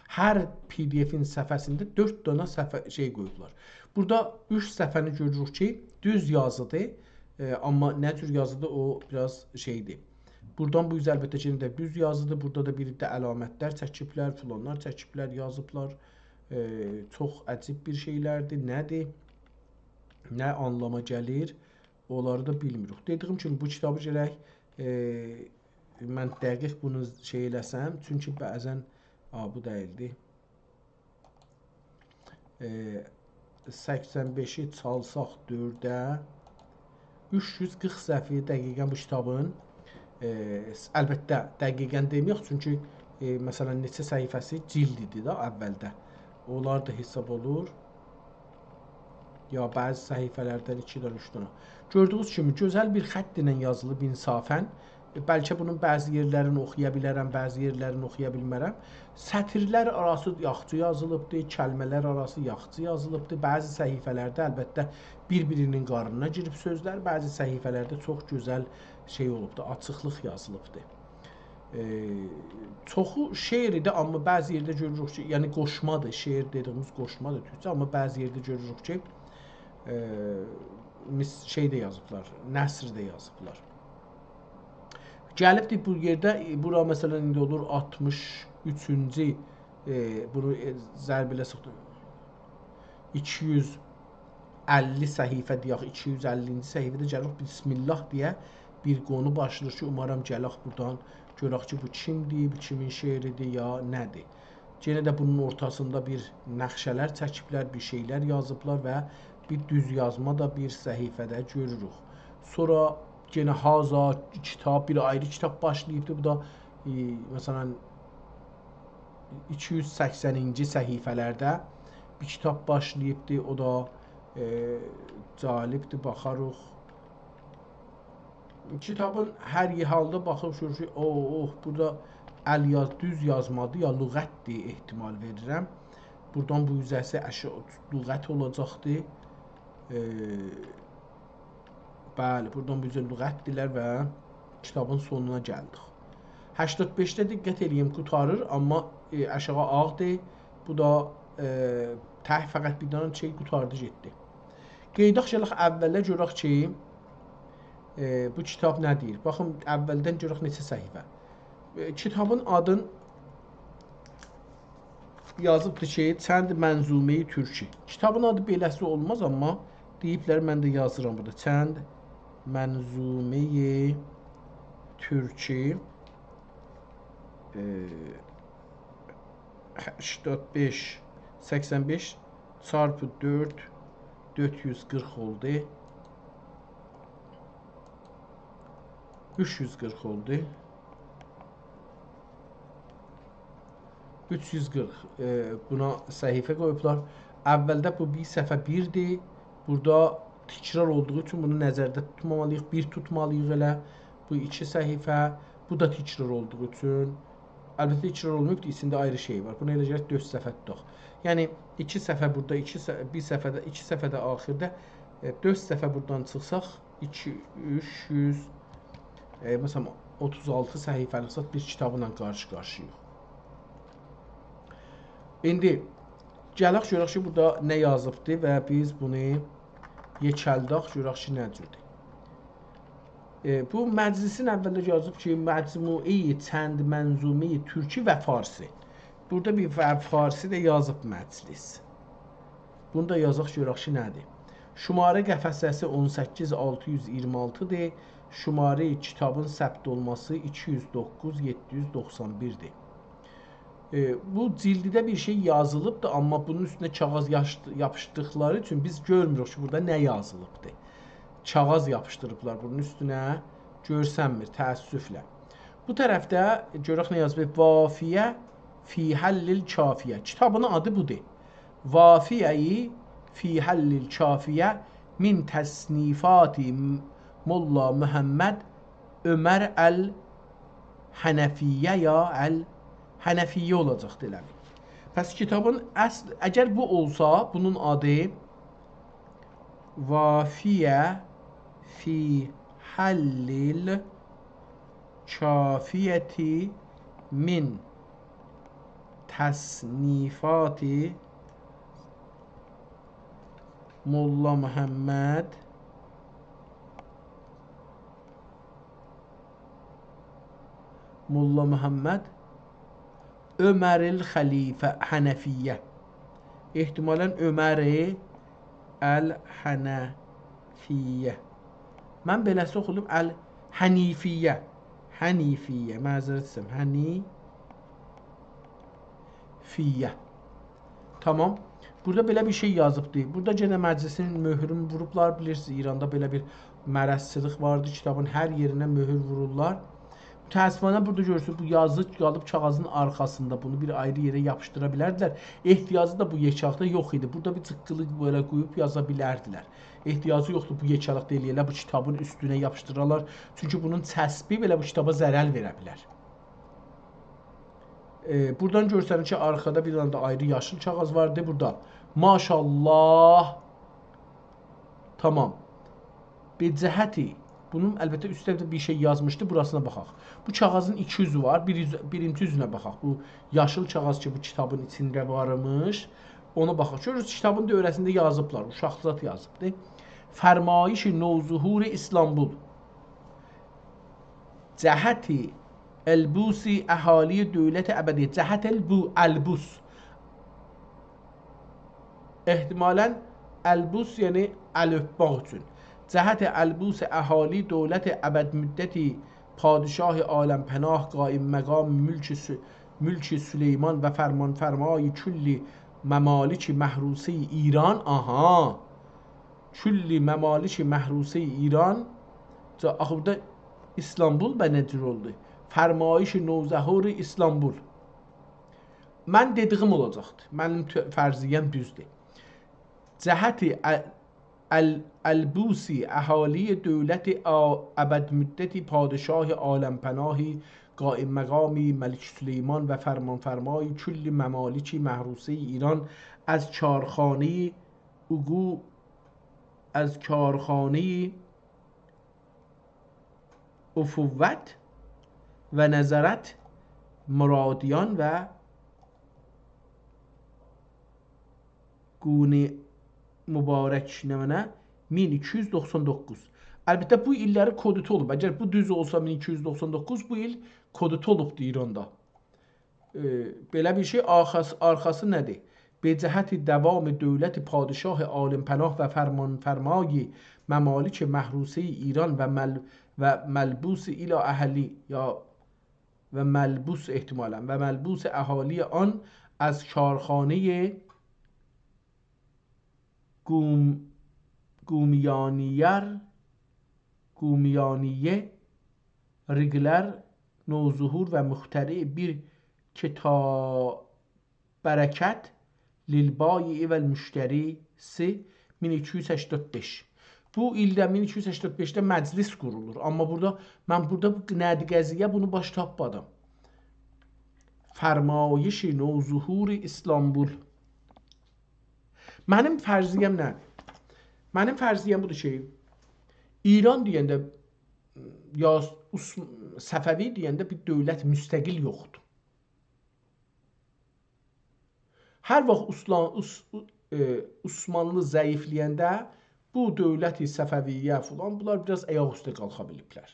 هر پی دی افین صفحه‌سینده دؤرد دانا صفحه شئی قویوبلار. بورادا اوچ صفحه‌نی گؤروروک کی، دوز یازیدیر، ائ، آمما نه جور یازیدیر، او بیر آز شئیدیر. بورادان بو اوزه البته کی، یئنه ده دوز یازیدیر. بورادا دا بیر ده علامتلر چکیبلر، فلانلار چکیبلر، یازیبلار. ائ، چوخ عجیب بیر شئیلردیر. نه‌دیر؟ نه آنلاما گلیر؟ اونلاری دا بیلمیریک. دئدیییم کیمی، بو کیتابی گرک، ائ، من دقیق بونو شئی ائله‌سم. چونکی بعضاً، آ، بو دئییلدی. ائ، سکسن بئشی چالساق دؤرده، اوچ یوز قیرخ صفحه دقیقاً بو کیتابین، ائ، البته، دقیقاً دئمه‌یک، چونکی، ائ، مثلاً، نئچه صفحه‌سی جلد ایدی ده اولده. اونلار دا حساب اولور. یا بعضی صفحه‌لردن ایکی دنه، اوچ دنه. گؤردویونوز کیمی، گؤزل بیر خط ایله یازیلیب انصافاً. بلکه بونون بعضی یئرلرینی اوخویا بیلرم، بعضی یئرلرینی اوخویا بیلمرم. سطیرلر آراسی یاخشی یازیلیبدی، کلمه‌لر آراسی یاخشی یازیلیبدی. بعضی صفحه‌لرده، البته، بیر-بیری‌نین قارنینا گیریب سؤزلر، بعضی صفحه‌لرده چوخ گؤزل شئی اولوبدو، آچیقلیق یازیلیبدی. ائ، چوخو شعر ایدی، آمما بعضی یئرده گؤروروک کی، یعنی قوشمادیر، شعر دئدیییمیز قوشمادیر تورکجه، آمما بعضی یئرده گؤروروک کی، ائ، میس-، شئی ده یازیبلار، نثر ده یازیبلار. گلیبدی بو یئرده، ائ، بورا مثلاً ایندی اولور آلتمیش اوچونجو، ائ، بونو، ائ، ضرب ائله‌سک، ایکی یوز اللی صفحه دئیک، ایکی یوز اللینجی صفحه‌ده گلیریک، بسم‌الله دئیه بیر قونو باشلاییر کی، اومارام گلک بورادان گؤرک کی، بو کیمدیر، بو کیمین شعریدیر یا نه‌دیر. یئنه ده بونون اورتاسیندا بیر نقشه‌لر چکیبلر، بیر شئیلر یازیبلار و بیر دوز یازما دا بیر صفحه‌ده گؤروروک. سونرا یئنه هذا کتاب، بیر آیری کیتاب باشلاییبدی. بو دا، ائ، مثلاً، ایکی یوز سکسنینجی صفحه‌لرده بیر کیتاب باشلاییبدی. او دا، ائ، جالبدیر، باخاریق. کیتابین هر حالدا باخیب گؤرور کی، او، اوه، بورادا ال یاز-، دوز یازمادیر، یا لغتدیر، احتمال وئریرم. بورادان بو اوزه‌سی اشی-، لغت اولاجاقدی. ائ، بلی، بورادان بو اوزه لغتدیرلر و کیتابین سونونا گلدیک. هشتاد بئشده دقت ائله‌ییم، قوتاریر، آمما، ائ، آشاغی آغدیر. بو دا، ائ، تک فقط بیر دنه شئی قوتاردی گئتدی. قئییداق گلک اوّله گؤرک کی، ائ، بو کیتاب نه دئییر؟ باخین، اوّلدن گؤرک نئچه صفحه. ائ، کیتابین آدین یازیبدیر کی، چند منظومه‌ی تورکی. کیتابین آدی بئله‌سی اولماز، آمما دئییبلر، من ده یازیرام بورادا. چند منظومه‌ی تورکی، ائ، هشتاد بئش، سکسن بئش چارپی دؤرد، دؤرد یوز قیرخ اولدو. اوچ یوز قیرخ اولدو. اوچ یوز قیرخ، ائ، بونا صفحه قویوبلار. اوّلده بو بیر صفحه بیردیر. بورادا تکرار اولدوغو اوچون بونو نظرده توتمامالی‌ییق، بیر توتمالی‌ییق ائله. بو ایکی صفحه، بو دا تکرار اولدوغو اوچون. البته، تکرار اولماییبدیر، ایچینده آیری شئی وار. بونا ائله گرک دؤرد صفحه توتاق. یعنی، ایکی صفحه بورادا، ایکی ص-، بیر صفحه‌ده، ایکی صفحه‌ده آخیردا، ائ، دؤرد صفحه بورادان چیخساق، ایکی، اوچ یوز، ائ، مثلا، اوتوز آلتی صفحه‌لیک زاد بیر کیتابلا قارشی-قارشی‌یایق. ایندی گلک گؤرک کی، بورادا نه یازیبدی و بیز بونو یئکلدک، گؤرک کی، نه جوردور. ائ، بو مجلسین اوّلده یازیب کی، مجموعه‌ی چند منظومه‌ی تورکی و فارسی. بورادا بیر ف-، فارسی ده یازیب مجلس. بونو دا یازاق، گؤرک کی، نه‌دیر؟ شماره قفسه‌سی اون سککیز آلتی یوز اییرمی آلتی‌دیر. شماره‌ی کیتابین ثبت اولماسی ایکی یوز دوققوز یئددی یوز دوخسان بیردیر. ائ، بو جلدده بیر شئی یازیلیبدیر، آمما بونون اوستونه کاغیذ یاشدی-، یاپیشدیردیقلاری اوچون بیز گؤرموروک کی، بورادا نه یازیلیبدیر. کاغیذ یاپیشدیریبلار بونون اوستونه، گؤرسنمیر، تأسفله. بو طرفده گؤرک نه یازیب. وافیه فی حل الکافیه. کیتابین آدی بودور. وافیه فی حل الکافیه من تصنیفات ملا محمد عمر الحنفیه یا الحنفیه اولاجاقدی ائله بیل. پس کیتابین اصل، اگر بو اولسا، بونون آدی وافیه فی حل الکافیه من تصنیفات ملا محمد ملا محمد، عمر الخلیفه، حنفیه. احتمالاً عمر الحنفیه. من بئله‌سی اوخودوم، الحنیفیه. حنیفیه، معذرت ایسته‌ییرم. حنیفیه. تامام. بورادا بئله بیر شئی یازیبدی. بورادا یئنه مجلسین مؤهرونو ووروبلار. بیلیرسینیز، ایراندا بئله بیر مرضچیلیق واردی. کیتابین هر یئرینه مؤهور وورورلار. متأسفانه بورادا گؤرورسونوز، بو یازی قالیب کاغیذین آرخاسیندا. بونو بیر آیری یئره یاپیشدیرا بیلردیلر. احتیاجی دا بو یئکه‌لیکده یوخ ایدی. بورادا بیر جیققیلی بئله قویوب یازا بیلردیلر. احتیاجی یوخدور بو یئکه‌لیکده ائله‌یه‌لر، بو کیتابین اوستونه یاپیشدیرالار. چونکی بونون چسبی بئله بو کیتابا ضرر وئره بیلر. ائ، بورادان گؤرسنیر کی، آرخادا بیر دنه ده آیری یاشیل کاغیذ واردی بورادا. ماشاءالله. تامام. به جهت، بونون البته اوسته ده بیر شئی یازمیشدی، بوراسینا باخاق. بو کاغیذین ایکی اوزو وار، بیر اوز-، بیرینجی اوزونه باخاق. بو یاشیل کاغیذ کی، بو کیتابین ایچینده وارمیش، اونا باخاق. گؤرورسونوز، کیتابین دؤوره‌سینده یازیبلار، اوشاق زاد یازیبدی. فرمایش نوظهور ایستانبول. جهت البوس اهالی دولت ابدی. جهت البو-، البوس. احتمالاً البوس، یعنی ال اؤپمک اوچون. جهت البوس اهالی دولت ابدمدتی پادشاه عالم‌پناه قائم مقام ملک س-، ملک سلیمان و فرمان‌فرمای کل ممالک محروسهٔ ایران. آها. کل ممالک محروسهٔ ایران. جا-، آخی بورادا ایستانبول به نه جور اولدو؟ فرمایش نوظهور ایستانبول. من دئدیگیم اولاجاقدی. منیم تؤ-، فرضیه‌م دوزدور. جهت ا-، ال-، البوس اهالی دولت آ-، ابدمدتی پادشاه عالم‌پناه قائم مقام ملک سلیمان و فرمان‌فرمای کل ممالک محروسهٔ ایران از کارخانهٔ عقو-، از کارخانهٔ اخوت و نظارت مرادیان و گونی مبارک نمنه مین ایکی یوز دوخسان دوققوز. البته، بو ایللری کودتا اولوب. اگر بو دوز اولسا، مین ایکی یوز دوخسان دوققوز، بو ایل کودتا اولوبدو ایراندا. ائ، بئله بیر شئی، آرخاس-، آرخاسی نه‌دیر؟ به جهت دوام دولت پادشاه عالم‌پناه و فرمان‌فرمای ممالک محروسهٔ ایران و مل-، و ملبوس الی اهالی، یا و ملبوس احتمالاً، و ملبوس اهالی آن از کارخانهٔ گوم-، گومیانیار، گومیانیه، ریگلر، نوظهور و مخترع بیر کتا-، برکت، للبایع و المشتری، سی، مین ایکی یوز سکسن بئش. بو ایلده، مین ایکی یوز سکسن بئشده مجلس قورولور. آمما بورادا، من بورادا بو ندی قضیه، بونو باش تاپمادیم. فرمایش نوظهور ایستانبول. منیم فرضیه‌م نه‌دیر؟ منیم فرضیه‌م بودور کی، ایران دئینده، یا عث-، صفوی دئینده بیر دولت مستقل یوخدور. هر واخت عثمان-، عث-، ائ، عثمانلی ضعیفله‌ینده بو دولت صفویه فلان، بونلار بیر آز آیاق اوسته قالخا بیلیبلر.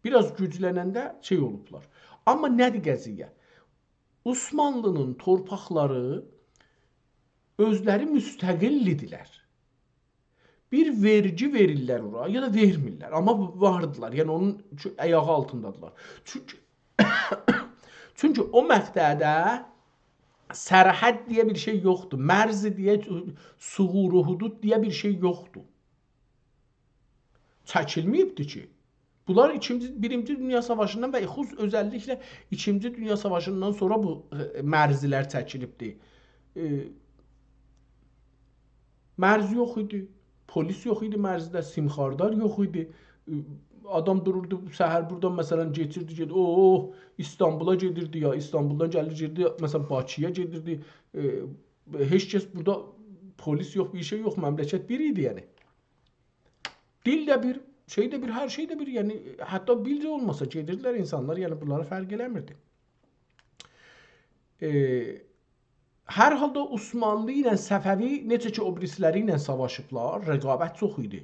بیر آز گوجلننده شئی اولوبلار. آمما نه‌دیر قضیه؟ عثمانلی‌نین تورپاقلاری اؤزلری مستقل ایدیلر. بیر وئرگی وئریرلر اورا، یا دا وئرمیرلر. آمما واردیلار، یعنی اونون چو-، آیاغی آلتیندادیلار. چونکی، چونکی او مقطعده سرحد دئیه بیر شئی یوخدور. مرز دئیه، ثغور و حدود دئیه بیر شئی یوخدور. چکیلمه‌ییبدیر کی. بونلار ایکینجی، بیرینجی دونیا ساواشیندان و خصوص-، اؤزللیکله ایکینجی دونیا ساواشیندان سونرا بو، ائ، مرزلر چکیلیبدیر. ائ، مرز یوخ ایدی، پلیس یوخ ایدی مرزده، سیم‌خاردار یوخ ایدی. ائ، آدام دوروردو، سحر بورادان، مثلاً، کئچیردی، گئدیر، اوه، ایستانبولا گئدیردی، یا ایستانبولدان گلیردی، گئدیردی، مثلاً، باکی‌یا گئدیردی. ائ، هئچ کس بورادا، پلیس یوخ، بیر شئی یوخ، مملکت بیر ایدی، یعنی. دیل ده بیر، شئی ده بیر، هر شئی ده بیر، یعنی، حتی دیل ده اولماسا، گئدیردیلر اینسانلار، یعنی، بونلارا فرق ائله‌میردی. ائ، هر حالدا عثمانلی ایله صفوی، نئجه کی، او بیریسی‌لری ایله ساواشیبلار، رقابت چوخ ایدی.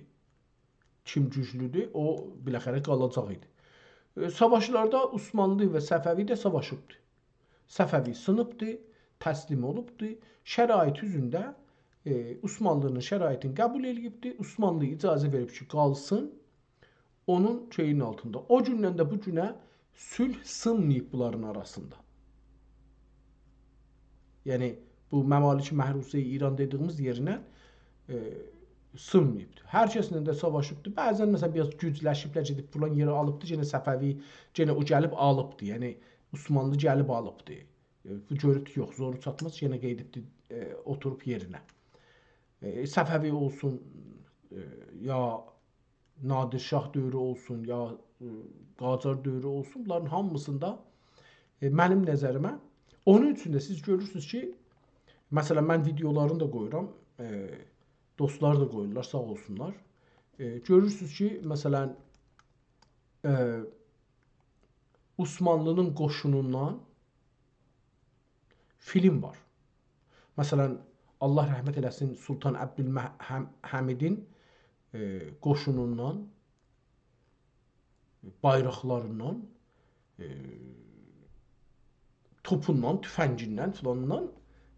کیم گوجلودور، او، بالاخره، قالاجاق ایدی. ائ، ساواشلاردا عثمانلی و صفوی ده ساواشیبدی. صفوی سینیبدی، تسلیم اولوبدو. شرایط اوزونده، ائ، عثمانلی‌نین شرایطینی قبول ائله‌ییبدی. عثمانلی اجازه وئریب کی، قالسین اونون شئیین آلتیندا. او گوندن ده بو گونه صلح سینماییب بونلارین آراسیندا. یعنی، بو ممالک محروسه‌ی ایران دئدیگیمیز یئرینه، ائ، سینماییبدی. هر کسله ده ساواشیبدی. بعضا، مثلا، بیر آز گوجلشیبلر، گئدیب فلان یئری آلیبدی، یئنه صفوی، یئنه او گلیب آلیبدی. یعنی، عثمانلی گلیب آلیبدی. ائ، بو گؤروب کی، یوخ، زورو چاتماز، یئنه قئییدیبدی، ائ، اوتوروب یئرینه. ائ، صفوی اولسون، ائ، یا نادر شاه دؤورو اولسون، یا، ائ، قاجار دؤورو اولسون، بونلارین هامیسیندا، ائ، منیم نظریمه، اونون اوچون ده سیز گؤرورسونوز کی، مثلا، من ویدئولارینی دا قویورام، ائ، دوستلار دا قویورلار، ساغ اولسونلار. ائ، گؤرورسونوز کی، مثلا، ائ، عثمانلی‌نین قوشونوندان فیلم وار. مثلا، الله رحمت ائله‌سین، سلطان عبدالمه-، حم-، حمیدین، ائ، قوشونوندان، بایراقلاریندان، ائ، توپوندان، تفنگیندن، فلاندان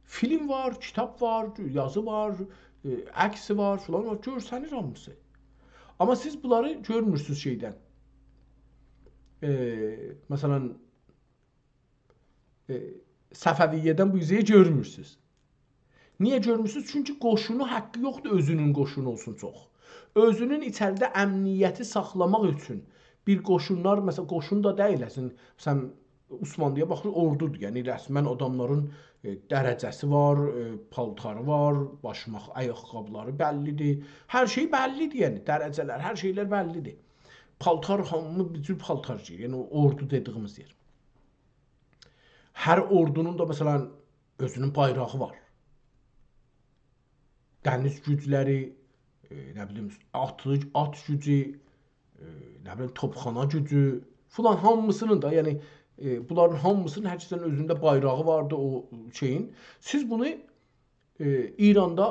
فیلم وار، کیتاب وار، یازی وار، ائ، عکسی وار، فلان وار، گؤرسنیر هامیسی. آمما سیز بونلاری گؤرمورسونوز شئیدن. ائ، مثلا، ائ، صفویه‌دن بو اوزه‌یی گؤرمورسونوز. نییه گؤرمورسونوز؟ چونکی قوشونو حقی یوخدور، اؤزونون قوشونو اولسون چوخ. اؤزونون ایچریده امنیتی ساخلاماق اوچون بیر قوشونلار، مثلا، قوشون دا دئییل، اصلینده، مثلا، عثمانلی‌یا باخیر، اوردودور. یعنی، رسما آداملارین، ائ، درجه‌سی وار، ائ، پالتاری وار، باشماق، آیاق‌قابلاری بللی‌دیر. هر شئی بللی‌دیر، یعنی، درجه‌لر، هر شئیلر بللی‌دیر. پالتار، هامی بیر جور پالتار گئییر. یعنی، او اوردو دئدیگیمیز یئر. هر اوردونون دا، مثلا، اؤزونون بایراغی وار. دنیز گوجلری، ائ، نه بیلیم، آت، آت گوجو، ائ، نه بیلیم، توپخانا گوجو، فلان هامیسینین دا، یعنی، ائ، بونلارین هامیسینین هر کسین اؤزونده بایراغی واردی او شئیین. سیز بونو ائ، ایراندا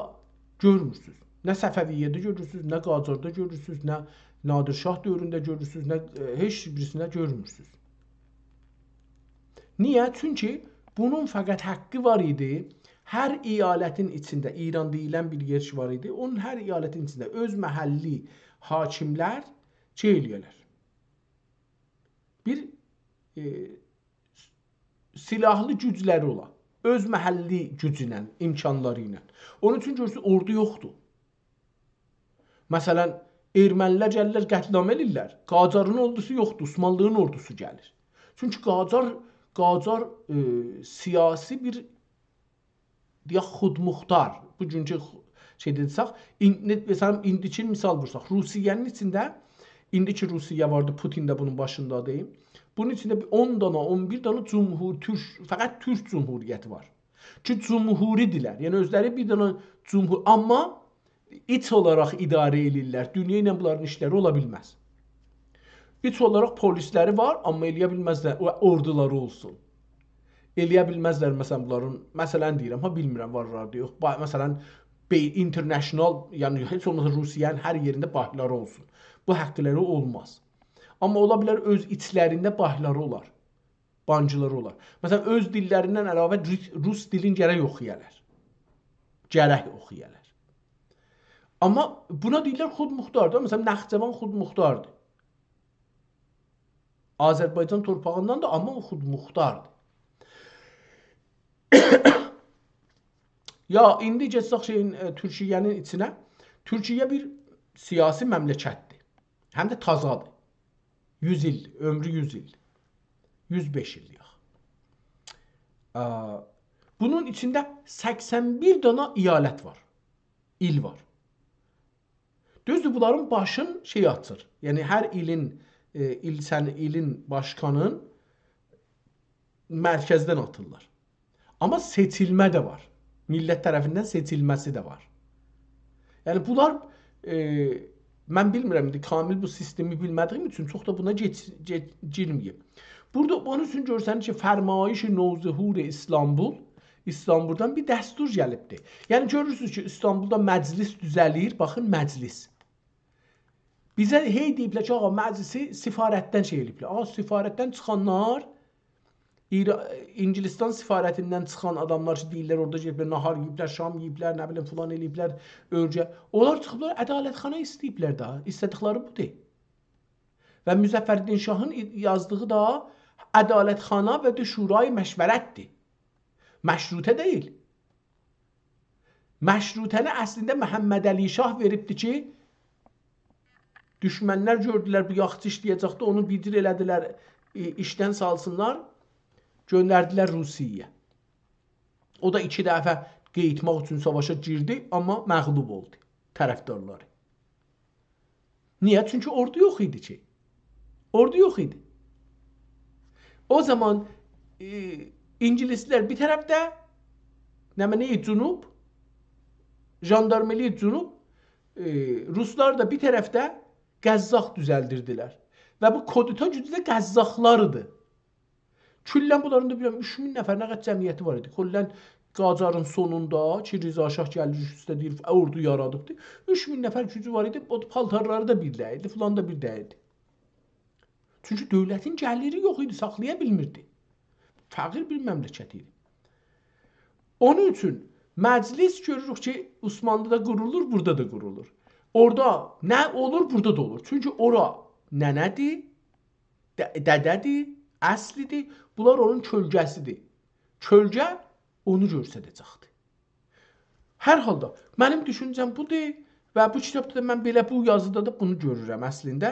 گؤرمورسونوز. نه صفویه‌ده گؤرورسونوز، نه قاجاردا گؤرورسونوز، نه نادر شاه دؤورونده گؤرورسونوز، نه، ائ، هئچ بیریسینده گؤرمورسونوز. نییه؟ چونکی بونون فقط حقی وار ایدی. هر ایالتین ایچینده، ایران دئییلن بیر یئر کی وار ایدی، اونون هر ایالتین ایچینده اؤز محلی حاکملر شئی ائله‌یه‌لر. بیر، ائ، سلاحلی گوجلری اولا، اؤز محلی گوجو ایله، امکانلاری ایله. اونون اوچون گؤرورسونوز، اوردو یوخدور. مثلا، ارمنی‌لر گلیرلر، قتل‌عام ائله‌ییرلر. قاجارین اوردوسو یوخدور، عثمانلی‌نین اوردوسو گلیر. چونکی قاجار، قاجار، ائ، سیاسی بیر، دئیک، خودمختار. بوگونکو خو-، شئیده دئسک، ایندی، مثلا، ایندیکی مثال وورساق، روسیه‌نین ایچینده، ایندی کی روسیه واردی، پوتین ده بونون باشیندادیر. بونون ایچینده بیر اون دانا، اون بیر دانا جمهور، تورک، فقط تورک جمهوریتی وار. کی، جمهوری‌دیرلر. یعنی، اؤزلری بیر دانا جمهور، آمما ایت اولاراق اداره ائله‌ییرلر. دونیا ایله بونلارین ایشلری اولا بیلمز. ایت اولاراق پولیسلری وار، آمما ائله‌یه بیلمزلر، او، اوردولاری اولسون. ائله‌یه بیلمزلر، مثلا، بونلارین، مثلا دئییرم، ها، بیلمیرم، وارلار دا یوخ. با-، مثلا، بی-، اینترنشنال، یعنی هئچ اولماسا روسیه‌نین هر یئرینده بانکلاری اولسون. بو حقلری اولماز. آمما اولا بیلر اؤز ایچلرینده بانکلاری اولار. بانکلاری اولار. مثلا، اؤز دیللریندن علاوه روس، روس دیلین گرک اوخویالار. گرک اوخویالار. آمما بونا دئییرلر خودمختار دا. مثلا، نخجوان خودمختاردیر. آذربایجان تورپاغیندان دا، آمما او خودمختاردیر. یا، ایندی گئتسک شئیین، ائ، تورکیه‌نین ایچینه. تورکیه بیر سیاسی مملکتدیر. هم ده تازادیر. یوز ایل، عؤمرو یوز ایل. یوز بئش ایل، یوخ. ا، بونون ایچینده سکسن بیر دانا ایالت وار. ایل وار. دوزدور، بونلارین باشین شئی آچیر. یعنی، هر ایلین، ائ، ایل سن-، ایلین باشقانین مرکزدن آتیرلار. آمما سئچیلمه ده وار. میللت طرفیندن سئچیلمه‌سی ده وار. یعنی، بونلار، ائ، من بیلمیرم، ایندی کامل بو سیستمی بیلمه‌دیگیم اوچون چوخ دا بونا گئچ-، گئچ-، گیرمه‌ییم. بورادا اونون اوچون گؤرسنیر کی، فرمایش نوظهور استانبول، استانبولدان بیر دستور گلیبدیر. یعنی، گؤرورسونوز کی، استانبولدا مجلس دوزه‌لیر، باخین، مجلس. بیزه هئی دئییبلر کی، آغا، مجلسی سفارتدن شئی ائله‌ییبلر. آغا، سفارتدن چیخانلار، ایرا-، انگلستان سفارتیندن چیخان آداملار کی، دئییرلر، اورادا گئدیبلر، ناهار یئییبلر، شام یئییبلر، نه بیلیم، فلان ائله‌ییبلر، اؤرگه. اونلار چیخیبلار، عدالت‌خانا ایسته‌ییبلر ده. ایسته‌دیکلری بودور. و مظفرالدین شاهین ای-، یازدیغی دا عدالت‌خانا و ده شورای مشورتدیر. مشروطه دئییل. مشروطه‌نی اصلینده محمدعلی شاه وئریبدی کی، دوشمنلر گؤردولر، بو یاخشی ایشله‌یه‌جکدی، اونو بیدیر ائله‌دیلر، ای-، ایشدن سالسینلار، گؤندردیلر روسیه‌یه. او دا ایکی دفعه قئییتماق اوچون ساواشا گیردی، آمما مغلوب اولدو طرفدارلاری. نییه؟ چونکی اوردو یوخ ایدی کی. اوردو یوخ ایدی. او زامان، ائ، اینگیلیسلر بیر طرفده، نمنه‌ی جنوب، ژاندارملی‌ی جنوب، ائ، روسلار دا بیر طرفده قزاق دوزلدیردیلر. و بو کودتا گوجو ده قزاقلاردی. کلاً بونلارین دا، بیلمیرم، اوچ مین نفر نه قدر جمعیتی وار ایدی. کلاً قاجارین سونوندا کی، رضا شاه گلیر اوست اوسته دئییر، اوردو یارادیبدی. اوچ مین نفر گوجو وار ایدی، او پالتارلاری دا بیر دئییلدی، فلان دا بیر دئییلدی. چونکی دؤولتین گلیری یوخ ایدی، ساخلایا بیلمیردی. فقیر بیر مملکت ایدی. اونون اوچون مجلس گؤروروک کی، عثمانلی‌دا قورولور، بورادا دا قورولور. اورادا نه اولور، بورادا دا اولور. چونکی اورا ننه‌دیر، ده-، دده‌دیر، اصلیدیر. بونلار اونون کؤلگه‌سیدیر. کؤلگه اونو گؤستره‌جکدیر. هر حالدا، منیم دوشونجه‌م بودور و بو کیتابدا دا من بئله، بو یازیدا دا بونو گؤرورم اصلینده.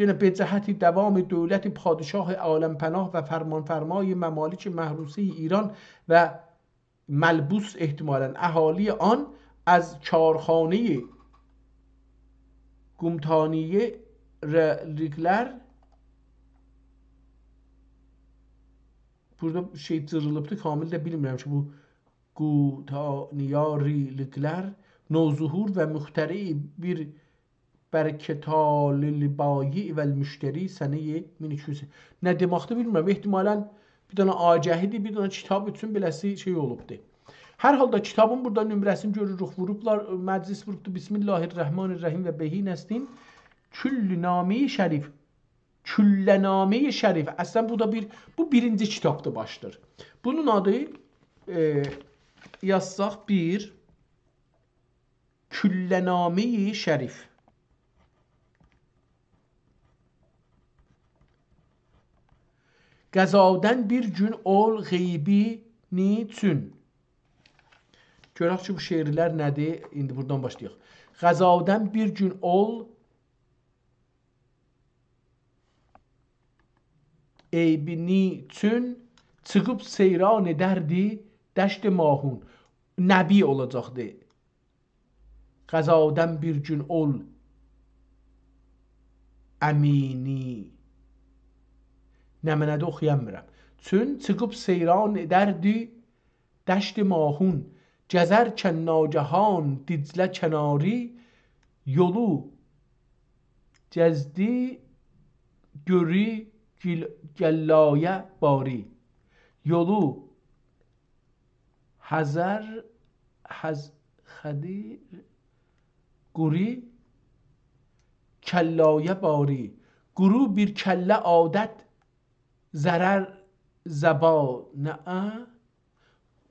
یئنه «به جهت دوام دولت پادشاه عالم‌پناه و فرمان‌فرمای ممالک محروسهٔ ایران و ملبوس احتمالاً اهالی آن از کارخانهٔ گومتانیاری‌لر»، بورادا شئی جیریلیبدی، کامل ده بیلمیرم کی، بو گومتانیاری‌لر نوظهور و مخترع بیر برکتال البایع و المشتری سنهٔ مین ایکی یوز. نه دئمکدیر بیلمیرم. احتمالاً بیر دنه آگهی‌دیر، بیر دنه کیتاب اوچون بئله‌سی شئی اولوبدور. هر حالدا کیتابین بورادا نمره‌سینی گؤروروک، ووروبلار، مجلس ووروبدو، «بسم الله الرحمن الرحیم و بهین استیم کل نامهٔ شریف.» کل‌نامهٔ شریف. اصلاً بو دا بیر، بو بیرینجی کیتابدیر، باشدیر. بونون آدی، ائ، یازساق بیر، کل‌نامهٔ شریف. «غذادن بیر گون اول غیبینی چون.» گؤرک کی، بو شعرلر نه‌دیر؟ ایندی بورادان باشلایاق. «غذادن بیر گون اول عیبینی چون، چیخیب سیران دردی دشت ماهون.» نبی اولاجاقدی. «غذادن بیر گون اول امینی.» نمنه‌دی، اوخویامیرام. «چون چیخیب سیران دردی دشت ماهون، گذرکن ناگهان دجله کناری، یولو گزدی گوری گل-، گلایه باری. یولو هزر، هز-، خدیر گوری کلایه باری. گورو بیر کله عادت ضرر زبانه.»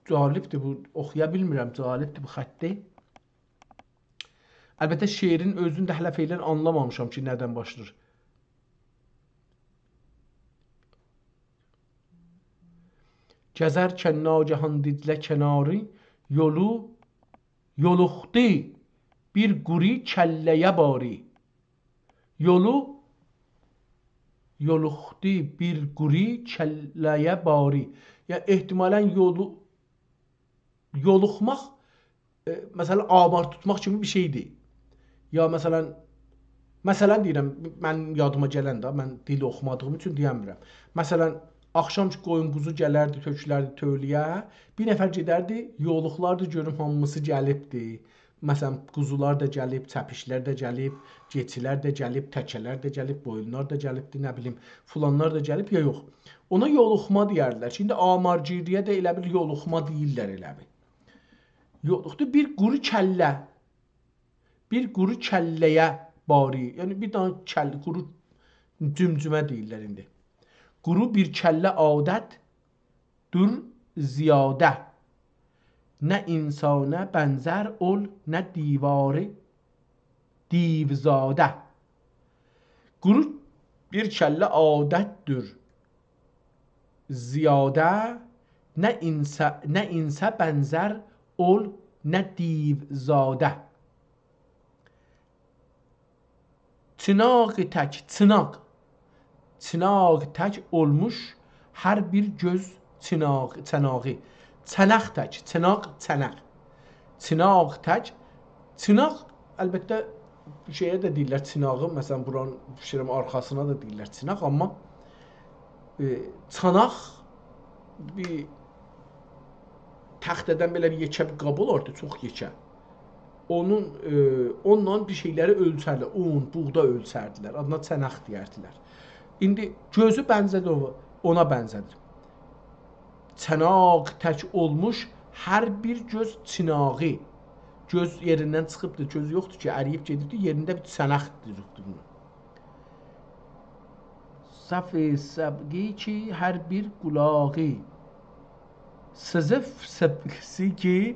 جالبدیر بو، اوخویا بیلمیرم، جالبدیر بو خطی. البته، شعرین اؤزونو ده هله فعلاً آنلامامیشام کی، نه‌دن باشلاییر. «گذرکن ناگهان دجله کناری، یولو یولوخدو بیر قوری کله‌یه باری.» یولو، یولوخدو بیر قوری کله‌یه باری. یعنی، احتمالاً یولو-، یولوخماق، ائ، مثلاً، آمار توتماق کیمی بیر شئیدیر. یا، مثلاً، مثلاً دئییرم، من یادیما گلن ده، من دیل اوخومادیغیم اوچون دئیه‌میرم. مثلاً، آخشام کی، قویون قوزو گلردی، تؤکولردی تؤوله‌یه، بیر نفر گئدردی، یولوخلاردی، گؤروم هامیسی گلیبدی. مثلاً، قوزولار دا گلیب، چپیشلر ده گلیب، کئچیلر ده گلیب، تکه‌لر ده گلیب، بویونلار دا گلیبدی، نه بیلیم، فلانلار دا گلیب، یا یوخ. اونا یولوخما دئیردیلر کی، ایندی آمارگیری‌یه ده ائله بیل یولوخما دئییرلر ائله بیل. یولوخدو بیر قورو کله، بیر قورو کله‌یه باری. یعنی بیر دنه کل-، قورو جمجمه دئییرلر ایندی. قورو بیر کلّه عادتدیر زیاده. نه انسانه بنزر اول، نه دیواری دیوزاده. قورو بیر کلّه عادتدیر زیاده، نه انسه، نه انسه بنزر اول، نه دیوزاده. چناغی تک، چناق. چناغی تک اولموش هر بیر گؤز چناغ-، چناغی. چناق تک، چناق، چناق. چناق تک، چناق، البته، شئیه ده دئییرلر چناغی، مثلا، بورانین، فیکریم، آرخاسینا دا دئییرلر چناق، آمما، ائ، چاناق بیر تخته‌دن بئله بیر یئکه بیر قاب اولاردی، چوخ یئکه. اونون، ائ، اونونلا بیر شئیلری اؤلچردیلر، اون، بوغدا اؤلچردیلر، آدینا چناق دئیردیلر. ایندی گؤزو بنزه‌دیر او، اونا بنزه‌دیر. چناق تک اولموش هر بیر گؤز چناغی. گؤز یئریندن چیخیبدیر، گؤز یوخدور کی، اریییب گئدیبدیر، یئرینده بیر چناق دوروبدور بونون. صف سبقی کی هر بیر قولاغی. سیزیف سبقی کی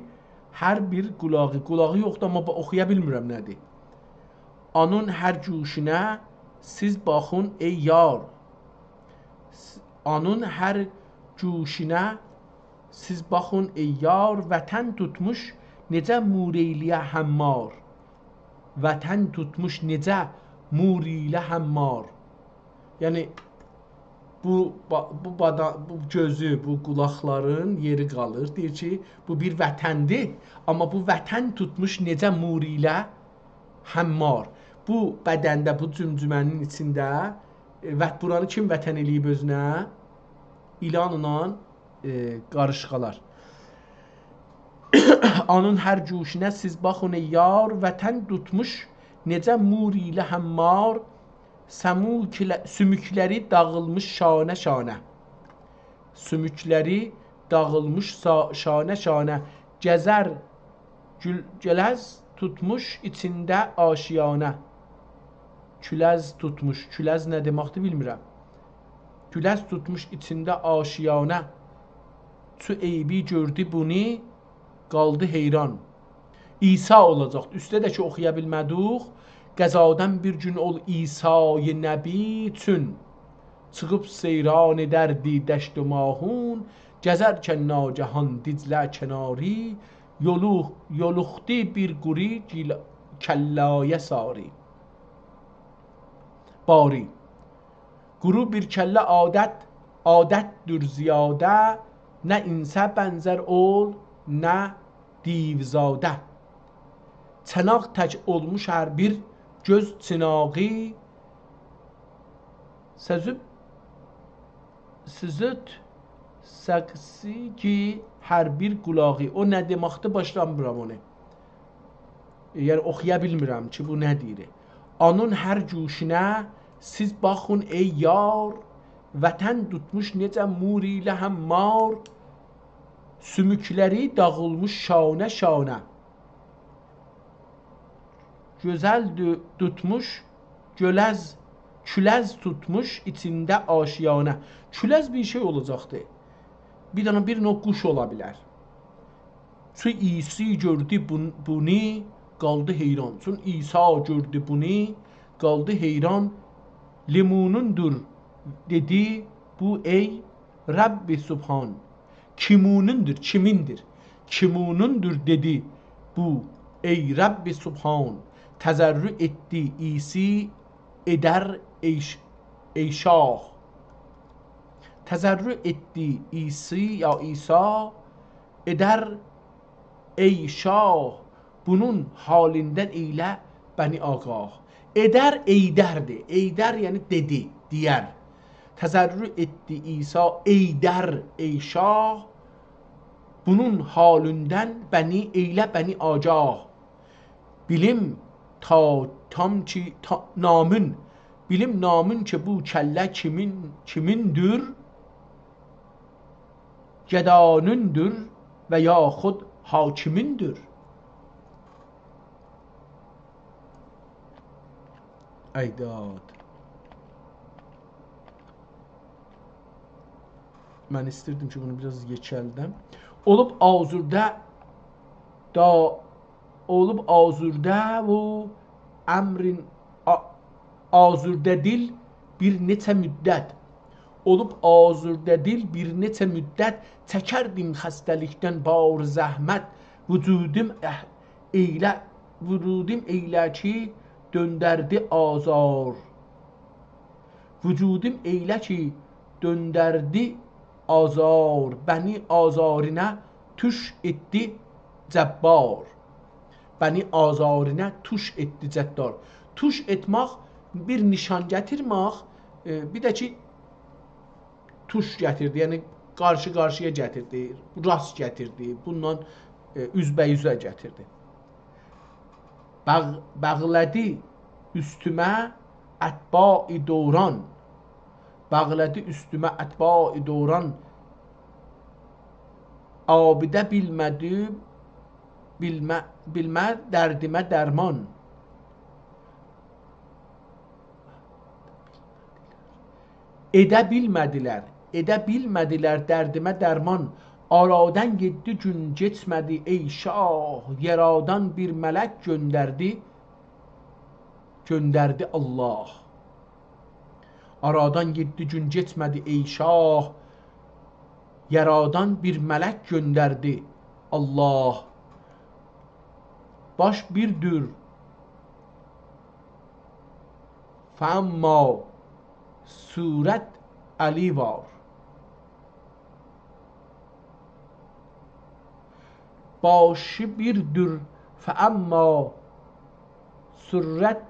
هر بیر قولاغی. قولاغی یوخدور، آمما با-، اوخویا بیلمیرم نه‌دیر. آنون هر جوشونه سیز باخون ای یار. س-، آنون هر جوشونه سیز باخون ای یار، وطن توتموش نئجه مور ائیله‌یه حمّار. وطن توتموش نئجه مور ائیله‌یه حمّار. یعنی، بو، با-، بو بادا-، بو گؤزو، بو قولاقلارین یئری قالیر. دئییر کی، بو بیر وطندیر، آمما بو وطن توتموش نئجه مور ائیله‌یه حمّار. بو بدنده، بو جمجمه‌نین ایچینده، ائ، وط-، بورانی کیم وطن ائله‌ییب اؤزونه؟ ایلانلا، ائ، قاریشقالار. آنون هر جوشونه سیز باخون ای یار، وطن توتموش نئجه مور ائیله‌یه حمّار، سموکله-، سوموکلری داغیلمیش شانه شانه. سوموکلری داغیلمیش سا-، شانه شانه. گزر گول-، گولز توتموش ایچینده آشیانه. کولز توتموش، کولز نه دئمکدیر بیلمیرم. گولز توتموش ایچینده آشیانه. چو عیبی گؤردو بونو، قالدی حیران. عیسی اولاجاقدی. اوسته ده کی اوخویا بیلمه‌دیک. قضادان بیر گون اول عیسای نبی چون، چیخیب سیران ائدردی دشت و ماهون، گزرکن ناگهان دجله کناری، یولو-، یولوخدو بیر قورو گیل-، کلّه‌یه ساری. باری. قورو بیر کلّه عادت، عادتدیر زیاده، نه انسه بنزر اول، نه دیوزاده. چناق تک اولموش هر بیر گؤز چناغی، سیزیف، سیزیف سبقی کی هر بیر قولاغی. او نه دئمکدیر، باشلامیرام اونو. یعنی، اوخویا بیلمیرم کی، بو نه دئییر. آنون هر جوشونه سیز باخون، ای یار، وطن توتموش نئجه مور ائیله‌یه حمّار، سوموکلری داغیلمیش شانه شانه. گؤزل دو-، توتموش، گولز، کولز توتموش ایچینده آشیانه. کولز بیر شئی اولاجاقدی. بیر دنه بیر نوع قوش اولا بیلر. چون عیسی گؤردو بون-، بونو، قالدی حیران. چون عیسی گؤردو بونو، قالدی حیران. لیمونوندور، دئدی بو، ای ربّ سبحان. کیمونوندور، کیمیندیر؟ کیمونوندور، دئدی بو، ای ربّ سبحان. تضرع ائتدی عیسی، ائدر ای ش-، ای شاه. تضرع ائتدی عیسی، یا عیسی، ائدر ای شاه، بونون حالیندن ائیله بنی آگاه. ائدر، ائیدردیر. ائیدر، یعنی دئدی، دئیر. تضرع ائتدی عیسی، ائیدر ای شاه، بونون حالیندن بنی، ائیله بنی آگاه. بیلیم تا، تام کی، تا، نامین، بیلیم نامین کی، بو کلّه کیمین، کیمیندیر؟ گدانیندیر و یا خود حاکیمیندیر؟ ای داد. من ایستیردیم کی، بونو بیر آز یئکلدم. اولوب آزرده، دا، اولوب آزرده و امرین، آ-، آزرده دیل بیر نئچه مدت. اولوب آزرده دیل بیر نئچه مدت، چکردیم خسته‌لیکدن بار زحمت. وجودوم ائه-، ائیله، وجودوم ائیله کی، دؤندردی آزار. وجودوم ائیله کی، دؤندردی آزار، بنی آزارینه توش ائتدی جبار. بنی آزارینه توش ائتدی جبار. توش ائتمک، بیر نیشان گتیرمک، ائ، بیر ده کی، توش گتیردی، یعنی قارشی-قارشییا گتیردی، راست گتیردی، بونونلا، ائ، اوزبه‌اوزه گتیردی. بغ-، بغله‌دی اوستومه اتباع دوران. بغله‌دی اوستومه اتباع دوران. عابده بیلمه‌دی، بیلمه، بیلمه دردیمه درمان. ائده بیلمه‌دیلر، ائده بیلمه‌دیلر دردیمه درمان. آرادان یئددی گون کئچمه‌دی، ای شاه، یارادان بیر ملک گؤندردی، گؤندردی الله. آرادان یئددی گون کئچمه‌دی، ای شاه، یارادان بیر ملک گؤندردی الله. باش بیردور، فاما صورت الی وار. باشی بیردور، فاما صورت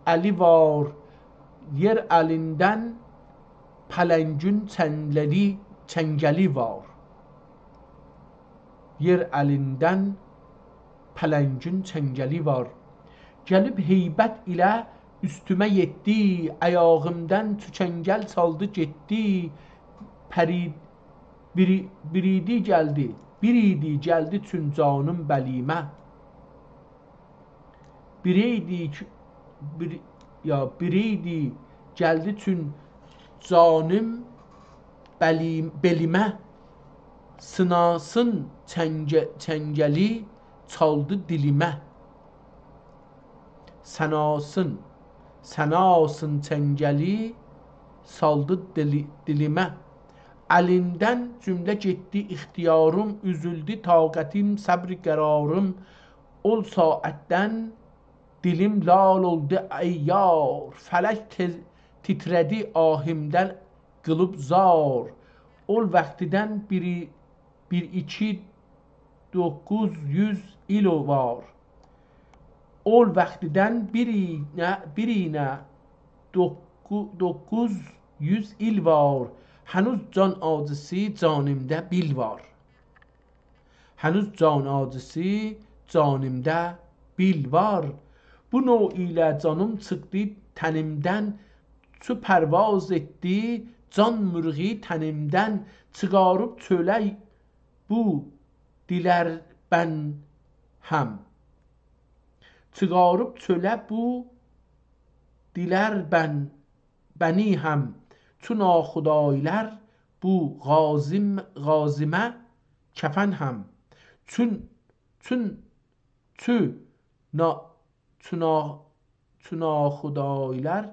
الی وار، یئر الیندن پلنگین چنگلی، چنگلی وار. یئر الیندن پلنگین چنگلی وار. گلیب هیبت ایله اوستومه یئتدی، آیاغیمدان چؤنگل چالدی گئتدی. پری، بیری، بیریدی گلدی، بیریدی گلدی چون جانیم بلیمه. بیریدی کی، بیر، یا بیریدی گلدی چون جانیم بلیم، بلیمه. سیناسین چنگ، چنگلی چالدی دیلیمه. سناسین، سناسین چنگلی سالدی دیلی، دیلیمه. الیمدن جمله گئتدی اختیاریم، اوزولدو طاقتیم، صبر قراریم. اول ساعتدن دیلیم لال اولدو، ای یار. فلک تئز، تیتره‌دی آهیمدن قیلیب زار. اول واختدن بیری، بیر، ایکی، دوققوز یوز ایل او وار. اول واختدن بیرینه، بیرینه دوققو، دوققوز یوز ایل وار. هنوز جان آجیسی جانیمده بیل وار. هنوز جان آجیسی جانیمده بیل وار. بو نوع ایله جانیم چیخدی تنیمدن، چو پرواز ائتدی جان مرغی تنیمدن. چیخاریب چؤله بو دیلر بن هم. چیخاریب چؤله بو دیلر بن، بنی هم. چو ناخدایلار بو غازیم، غازیمه کفن هم. چون، چون، چو نا، چو نا، چو ناخدایلار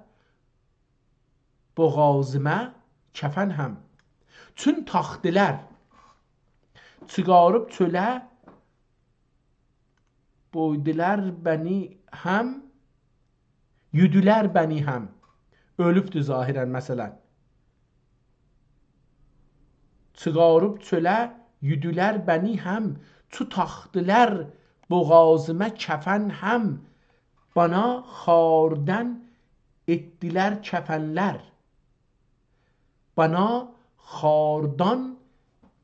بو غازیمه کفن هم. چون تاختیلار چیخاریب چؤله بو دیلر بنی هم، یودولر بنی هم. اؤلوبدور ظاهراً، مثلاً. چیخاریب چؤله یودولر بنی هم، چو تاختیلار بو غازیمه کفن هم. بانا خاردان ائتدیلر کفنلر. بانا خاردان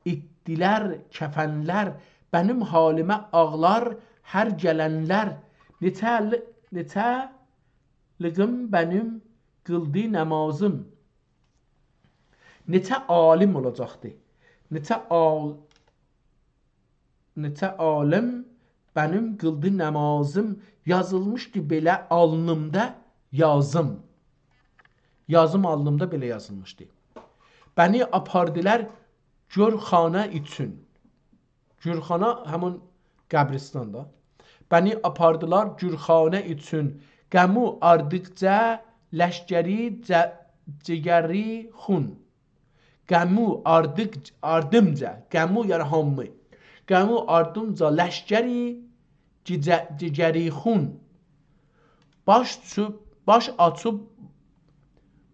ائتدیلر کفنلر، بنیم حالیمه آغلار هر گلنلر. نئچه لی، نئچه لیغیم بنیم قیلدی نمازیم. نئچه عالیم اولاجاقدی. نئچه عال، نئچه عالیم، منیم قیلدی نمازیم، یازیلمیشدی بئله آلنیمدا یازیم. یازیم آلنیمدا بئله یازیلمیشدی. منی آپاردیلار گورخانه اوچون. گورخانه همین قبرستان دا. منی آپاردیلار گورخانه اوچون. غمو آردیقجا لشکری جه-، جگری خون. غمو آردیق-، آردیمجا، غمو یعنی هامی. غمو آردیمجا لشکری جیجه-، جگری خون. باش چوب-، باش آچیب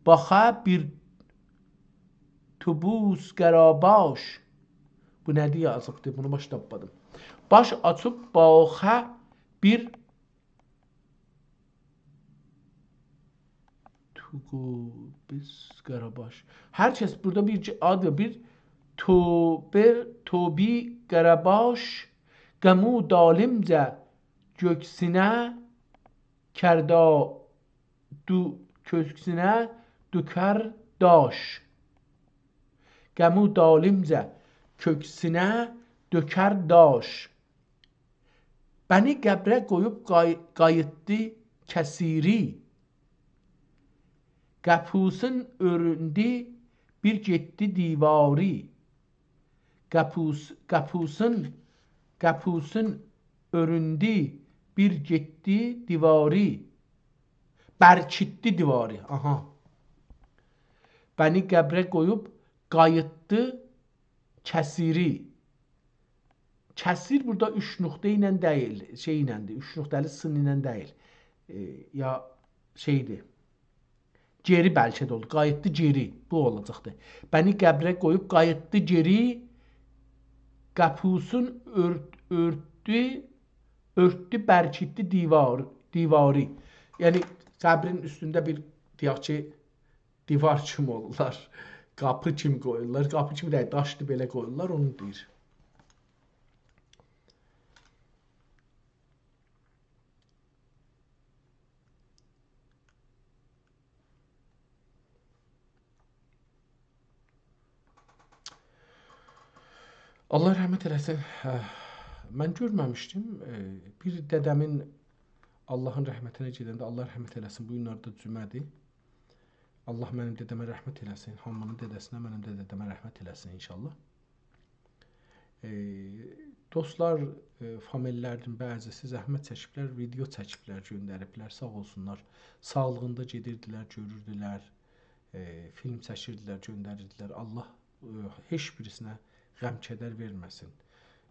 باخا بیر توبوس قراباش. بو نه‌دیر یازیبدی؟ بونو باش تاپمادیم. باش آچیب باخا بیر توبوس قراباش. هر کس بورادا بیر ج-، آد، بیر توبر، توبی قراباش، غمو دالیمجا کؤکسونه کردا دو-، کؤکسونه دؤکر داش. غمو دالیمجا کؤکسونه دؤکر داش. منی قبره قویوب قای-، قاییتدی کثیری. قاپیسین اؤروندو، بیر گئتدی دیواری. قاپیس-، قاپیسین، قاپیسین اؤروندو، بیر گئتدی دیواری. برکیتدی دیواری. آها. منی قبره قویوب قاییتدی کثیری. کثیر بورادا اوچ نقطه ایله دئییل، شئی ایلندیر، اوچ نقطه‌لی سین ایله دئییل. ائ، یا شئیدیر. گئری بلکه ده اولدو. قاییتدی گئری. بو اولاجاقدی. منی قبره قویوب قاییتدی گئری. قاپیسین اؤرت-، اؤرتدو، اؤرتدو، برکیتدی دیوار، دیواری. یعنی قبرین اوستونده بیر، دئیک کی، دیوار کیمی اولورلار. قاپی کیمی قویورلار. قاپی کیمی دئییل، داشدی بئله قویورلار، اونو دئییر. الله رحمت ائله‌سین. هه، من گؤرمه‌میشدیم. ائ، بیر دده‌مین، اللهین رحمتینه گئدنده، الله رحمت ائله‌سین، بو گونلرده جمعه‌دیر. الله منیم دده‌مه رحمت ائله‌سین. هامینین دده‌سینه، منیم ده دده‌مه رحمت ائله‌سین ان‌شاءالله. ائ، دوستلار، ائ، فامیللرین بعضیسی زحمت چکیبلر، ویدئو چکیبلر، گؤندریبلر، ساغ اولسونلار. ساغلیغیندا گئدیردیلر، گؤروردولر، ائ، فیلم چکیردیلر، گؤندریردیلر. الله، ائ، هئچ بیریسینه غم، کدر وئرمه‌سین.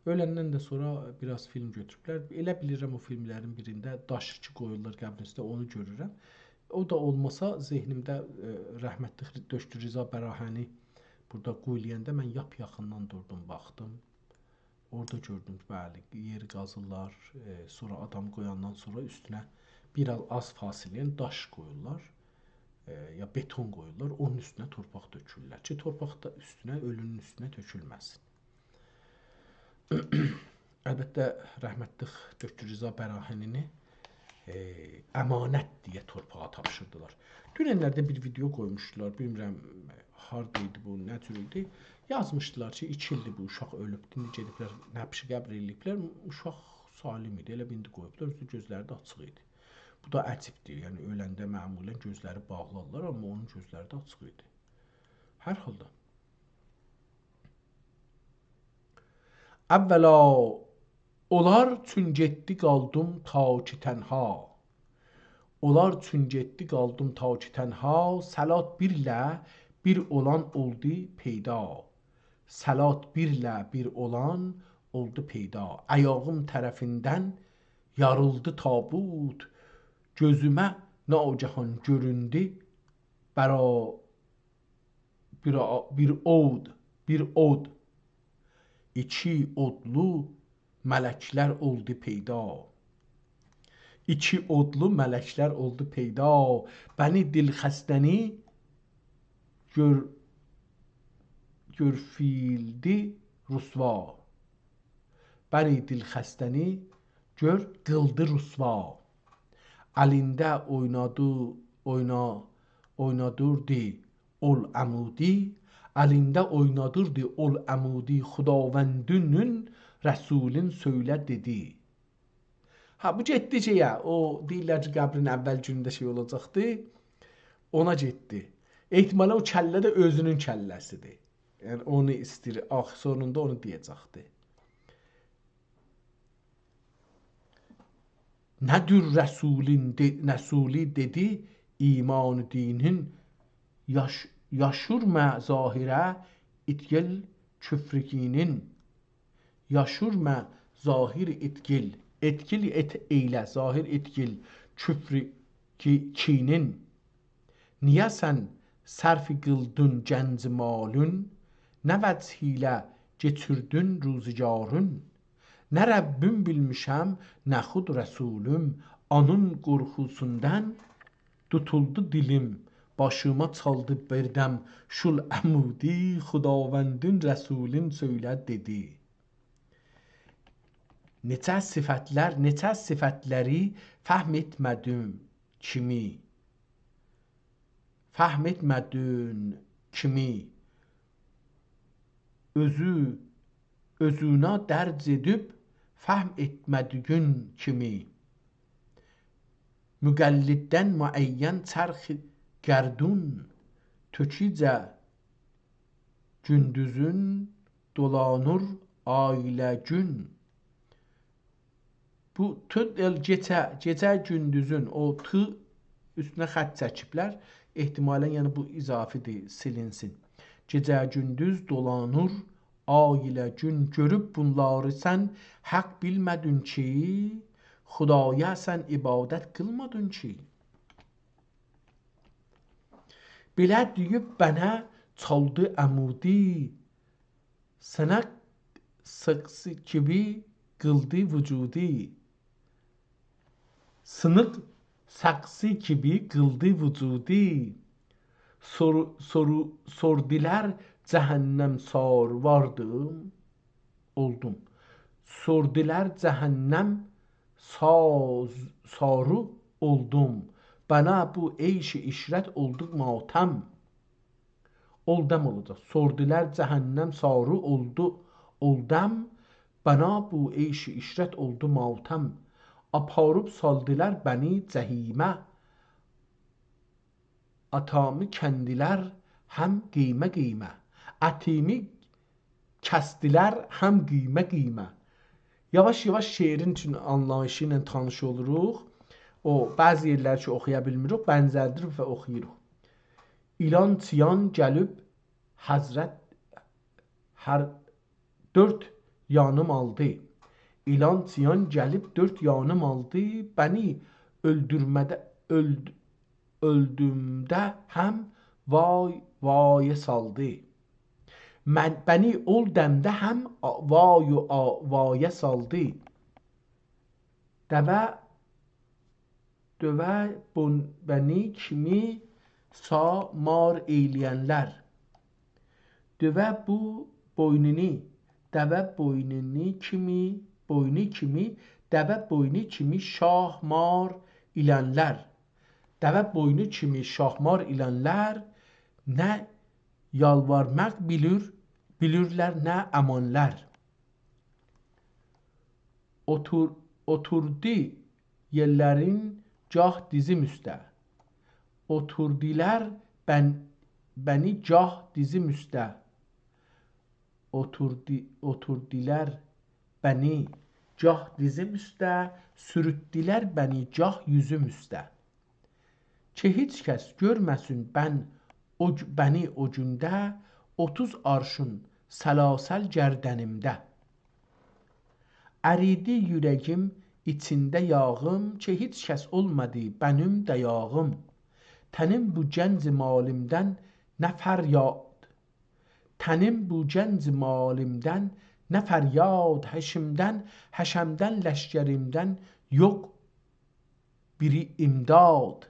اؤلندن ده سونرا بیر آز فیلم گؤتوروبلر. ائله بیلیرم، او فیلملرین بیرینده داش کی قویورلار قبرین اوسته، اونو گؤرورم. او دا اولماسا، ذهنیمده، ائ، رحمتلی دکتر رضا براهنی بورادا قویلایاندا من لاپ یاخیندان دوردوم، باخدیم. اورادا گؤردوم کی، بلی، یئر قازیرلار، ائ، سونرا آدام قویاندان سونرا اوستونه بیر آز، آز فاصله ایله داش قویورلار، ائ، یا بتون قویورلار، اونون اوستونه تورپاق تؤکورلر کی، تورپاق دا اوستونه، اؤلونون اوستونه تؤکولمه‌سین. البته، رحمتلی دکتر رضا براهنی‌نی، ائ، امانت دئیه تورپاغا تاپشیردیلار. دوننلرده بیر ویدئو قویموشدولار، بیلمیرم، هاردا ایدی بو، نه جور ایدی. یازمیشدیلار کی، ایکی ایلدیر بو اوشاق اؤلوبدور، ایندی گئدیبلر نبش قبر ائله‌ییبلر، اوشاق سالم ایدی، ائله بیل ایندی قویوبلار، اؤزو گؤزلری ده آچیق ایدی. بو دا عجیبدیر، یعنی اؤلنده معمولا گؤزلری باغلارلار، آمما اونون گؤزلری ده آچیق ایدی. هر حالدا. اولا، اونلار اوچون گئتدی، قالدیم تا کی تنها. اونلار اوچون گئتدی، قالدیم تا کی تنها. صلات بیرله بیر اولان اولدو پیدا. صلات بیرله بیر اولان اولدو پیدا. آیاغیم طرفیندن یاریلدی تابوت. گؤزومه ناگهان گؤروندو برا بیر آ-، بیر اود، بیر اود. ایکی اودلو ملکلر اولدو پیدا. ایکی اودلو ملکلر اولدو پیدا. بنی دلخسته‌نی گؤر-، گؤرفیلدی رسوا. بنی دلخسته‌نی گؤر قیلدی رسوا. الینده اوینادی، اوینا-، اوینادیردی اول عمودی، الینده اوینادیردی اول عمودی، خداوندینین رسولون سؤیله دئدی. ها، بو گئتدی شئیه، او دئییرلر کی، قبرین اول گونونده شئی اولاجاقدی. اونا گئتدی. احتمالا او کلّه ده اؤزونون کلّه‌سیدیر. یعنی اونو ایسته‌ییر، آخ، سونوندا اونو دئیه‌جکدی. «نه‌دیر رسولون؟» دئ-، رسولی دئدی: «ایمان دینین، یاش-، یاشورما ظاهره اتگیل کفر کینین.» یاشورما ظاهر اتگیل. اتگیل ات-، ائیله، ظاهر اتگیل کفر کی-، کینین. نییه سن صرف قیلدین گنج مالون؟ نه وجه ایله کئچیردین روزگارون؟ نه ربّیم بیلمیشم، نه خود رسولوم، اونون قورخوسوندان توتولدو دیلیم، باشیما چالدی بردم شول عمودی، خداوندین رسولون سؤیله دئدی. نئچه صفتلر، نئچه صفتلری فهم ائتمه‌دیم کیمی. فهم ائتمه‌دین کیمی. اؤزو، اؤزونه درج ائدیب فهم ائتمه‌دیگین کیمی. مقلددن معین چرخ گردون، تؤکیجه گوندوزون دولانیر آی ایله گون. بو ت-، ال-، گئجه، گئجه گوندوزون، او ت اوستونه خط چکیبلر. احتمالا، یعنی بو اضافی‌دیر، سیلینسین. گئجه گوندوز دولانیر آی ایله گون. گؤروب بونلاری سن حق بیلمه‌دین کی، خدایا سن عبادت قیلمادین کی. بئله دئییب بنه چالدی عمودی، سینیق ساقیسی کیمی قیلدی وجودی. سینیق ساقیسی کیمی قیلدی وجودی. سور-، سورو-، سوردولار جهنم سوار واردیم، اولدوم. سوردولار جهنم ساز-، سوارو اولدوم. بنه بو عیش عشرت اولدو ماتم. اولدم اولاجاق. سوردولار جهنم سوارو اولدو، اولدم. بنه بو عیش عشرت اولدو ماتم. آپاریب سالدیلار بنی جحیمه. آتامی کندیلر هم قیمه قیمه. اتیمی کسدیلر هم قیمه قیمه. یاواش-یاواش شعرین چون آنلاییشی ایله تانیش اولوروق. او، بعضی یئرلری کی، اوخویا بیلمیریک، بنزلدیریب و اوخویوروق. ایلان چیان گلیب حضرت هر دؤرد یانیم آلدی. ایلان چیان گلیب دؤرد یانیم آلدی. بنی اؤلدورمه‌ده، اؤلد-، اؤلدومده هم وای، وایه سالدی. من، بنی اول دمده هم آ-، وای و آ-، وایه سالدی. دوه، دوه بون-، بنی کیمی سا مار ائیله‌ینلر. دوه بو بوینونو، دوه بوینونو کیمی، بوینو کیمی، دوه بوینو کیمی شاهمار ایلنلر. دوه بوینو کیمی شاهمار ایلنلر نه یالوارماق بیلیر، بیلیرلر، نه امانلر. اوتور-، اوتوردو یئللرین گاه دیزیم اوسته. اوتوردولار بن-، بنی گاه دیزیم اوسته. اوتوردو-، اوتوردولار بنی گاه دیزیم اوسته، سوروتدولر بنی گاه یوزوم اوسته. کی هئچ کس گؤرمه‌سین بن او گ-، بنی او گونده، اوتوز عرشون سلاسل گردنیمده. اریدی یوره‌ییم ایچینده یاغیم، کی هئچ کس اولمادی بنیم دایاغیم. تنیم بو گنج مالیمدن نه فریاد، تنیم بو گنج مالیمدن نه فریاد، حشیمدن، حشمدن، لشکریمدن یوخ بیر امداد.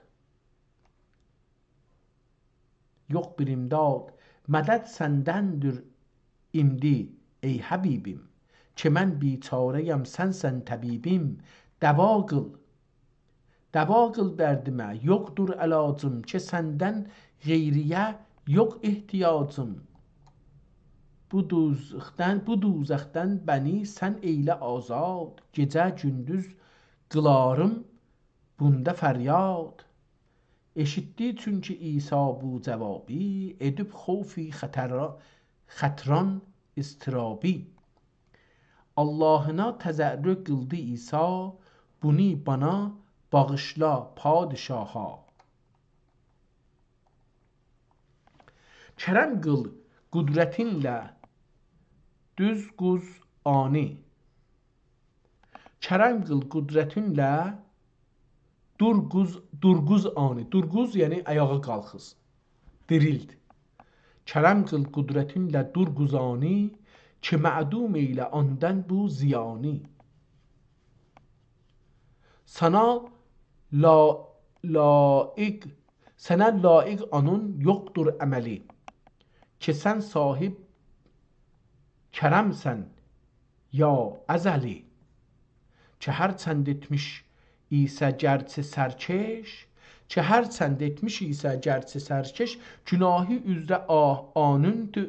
یوخ بیر امداد. مدد سندندیر ایمدی، ای حبیبیم. کی من بیچاره‌یم، سنسن طبیبیم. دوا قیل، دوا قیل دردیمه، یوخدور علاجیم. کی سندن غیری‌یه یوخ احتیاجیم. بو دوزخدن، بو دوزخدن بنی سن ائیله آزاد. گئجه گوندوز قیلاریم بوندا فریاد. ائشیتدی چونکی عیسی بو جوابی، ائدیب خوفی خطرا-، خطران اضطرابی. آللاهینا تضرع قیلدی عیسی، بونو بانا باغیشلا پادشاها. کرم قیل قدرتینله دور قوز آنی. کرم قیل قدرتینله دور قوز، دور قوز آنی. دور قوز، یعنی آیاغا قالخیز. دیریلد. کرم قیل قدرتینله دور قوز آنی، کی معدوم ائیله آندان بو زیانی. سانا لا-، لایق، سنه لایق آنین یوخدور عملی، کی سن صاحب کرمسن یا ازلی. کی هرچند ائتمیش ایسه گرچی سرکش، کی هرچند ائتمیش ایسه گرچی سرکش، گناهی عذره آه آنوندو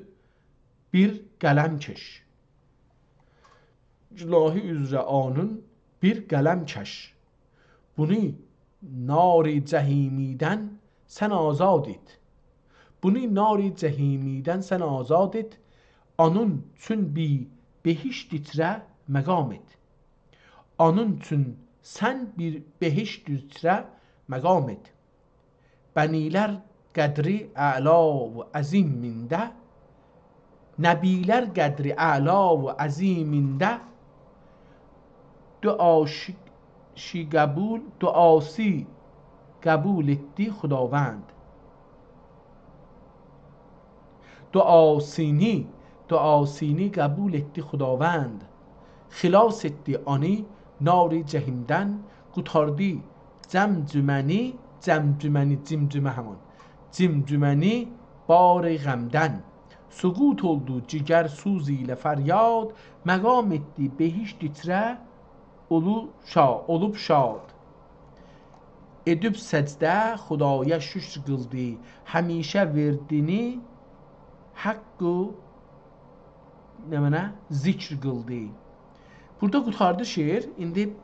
بیر قلمکش. گناهی عذره آنون بیر قلمکش. بونو نار جحیمیدن سن آزاد ائت. بونو نار جحیمیدن سن آزاد ائت. آنون چون بیر بهشت ایچره مقام ائت. آنون چون سن بیر بهشت ایچره مقام ائت. بنی‌لر قدری اعلا و عظیمینده، نبی‌لر قدری اعلا و عظیمینده، دو عاشی قبول، دو عاصی قبول ائتدی خداوند. دو عاصینی، دو عاصینی قبول ائتدی خداوند. خلاص ائتدی آنی نار جحیمدن، قوتاردی جمجمه‌نی، جمجمه‌نی، جمجمه همان، جمجمه‌نی بار غمدن. سقوط اولدو جگر سوز ایله فریاد، مقام ائتدی بهشت ایچره اولو شا-، اولوب شاد. ائدیب سجده خدایا شکر قیلدی، همیشه وردینی حق و نمنه ذکر قیلدی. بورادا قوتاردی شعر. ایندی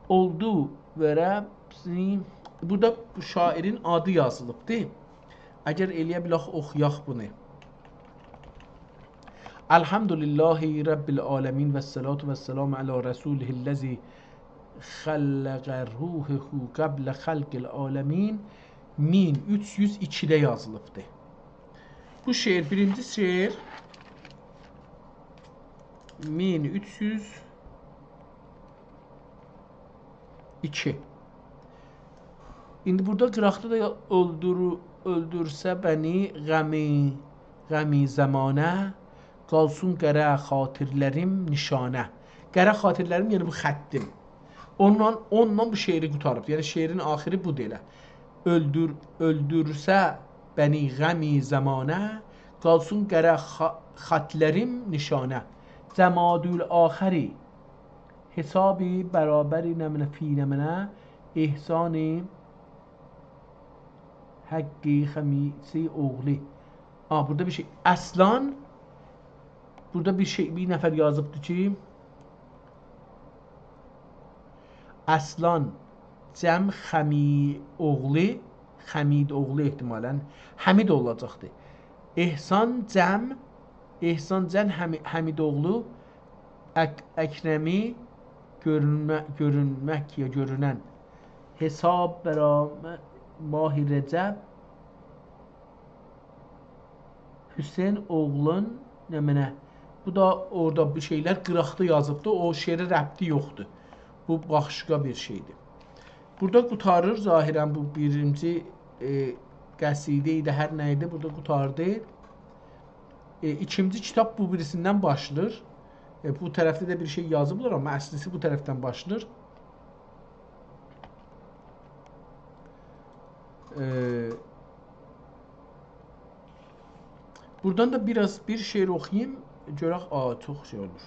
اولدو وئره، بورادا بو شاعرین آدی یازیلیبدی. اگر ائلیه بیلک، اوخویاق بونو. الحمد لله رب العالمین و الصلاة و السلام علی رسوله الذی خلق روحه قبل خلق العالمین. مین اوچ یوز ایکیده یازیلیبدی. بو شعر، بیرینجی شعر، مین اوچ یوز ایکی. ایندی بورادا قیراقدا دا اؤلدور-، اؤلدورسه بنی غمی، غمی زمانه، قالسین قره خاطرلریم نشانه. قره خاطرلریم، یعنی بو خطیم. اوندان، اوندان بو شعری قوتاریب. یعنی شعرین آخیری بودور ائله. اؤلدور-، اؤلدورسه بنی غمی زمانه، قالسین قره خا-، خاطرلریم نشانه. جمادی آخری حسابی برابری نمنه فی نمنه احسانی حقی خمیسی اوغلی. آ، بورادا بیر شئی. اصلان، بورادا بیر شئی، بیر نفر یازیبدی کی، اصلان جم خمی اوغلی، خمید اوغلو احتمالاً، حمید اولاجاقدی. احسان جم، احسان جم حمی-، حمید اوغلو اک-، اکرمی گؤرونمه-، گؤرونمک یا گؤرونن. حساب برام ماه رجب حسین اوغلون نمنه. بو دا اورادا بیر شئیلر قیراقدا یازیبدی. او شعره ربطی یوخدور. بو باشقا بیر شئیدیر. بورادا قوتاریر ظاهراً بو بیرینجی، ائ، قصیده ایدی، هر نه ایدی، بورادا قوتاردی. ائ، ایکینجی کیتاب بو بیریسیندن باشلاییر. ائ، بو طرفده ده بیر شئی یازیبلار، آمما اصلیسی بو طرفدن باشلاییر. ائ، بورادان دا بیر آز بیر شعر اوخویوم، گؤرک، آ، چوخ شئی اولور.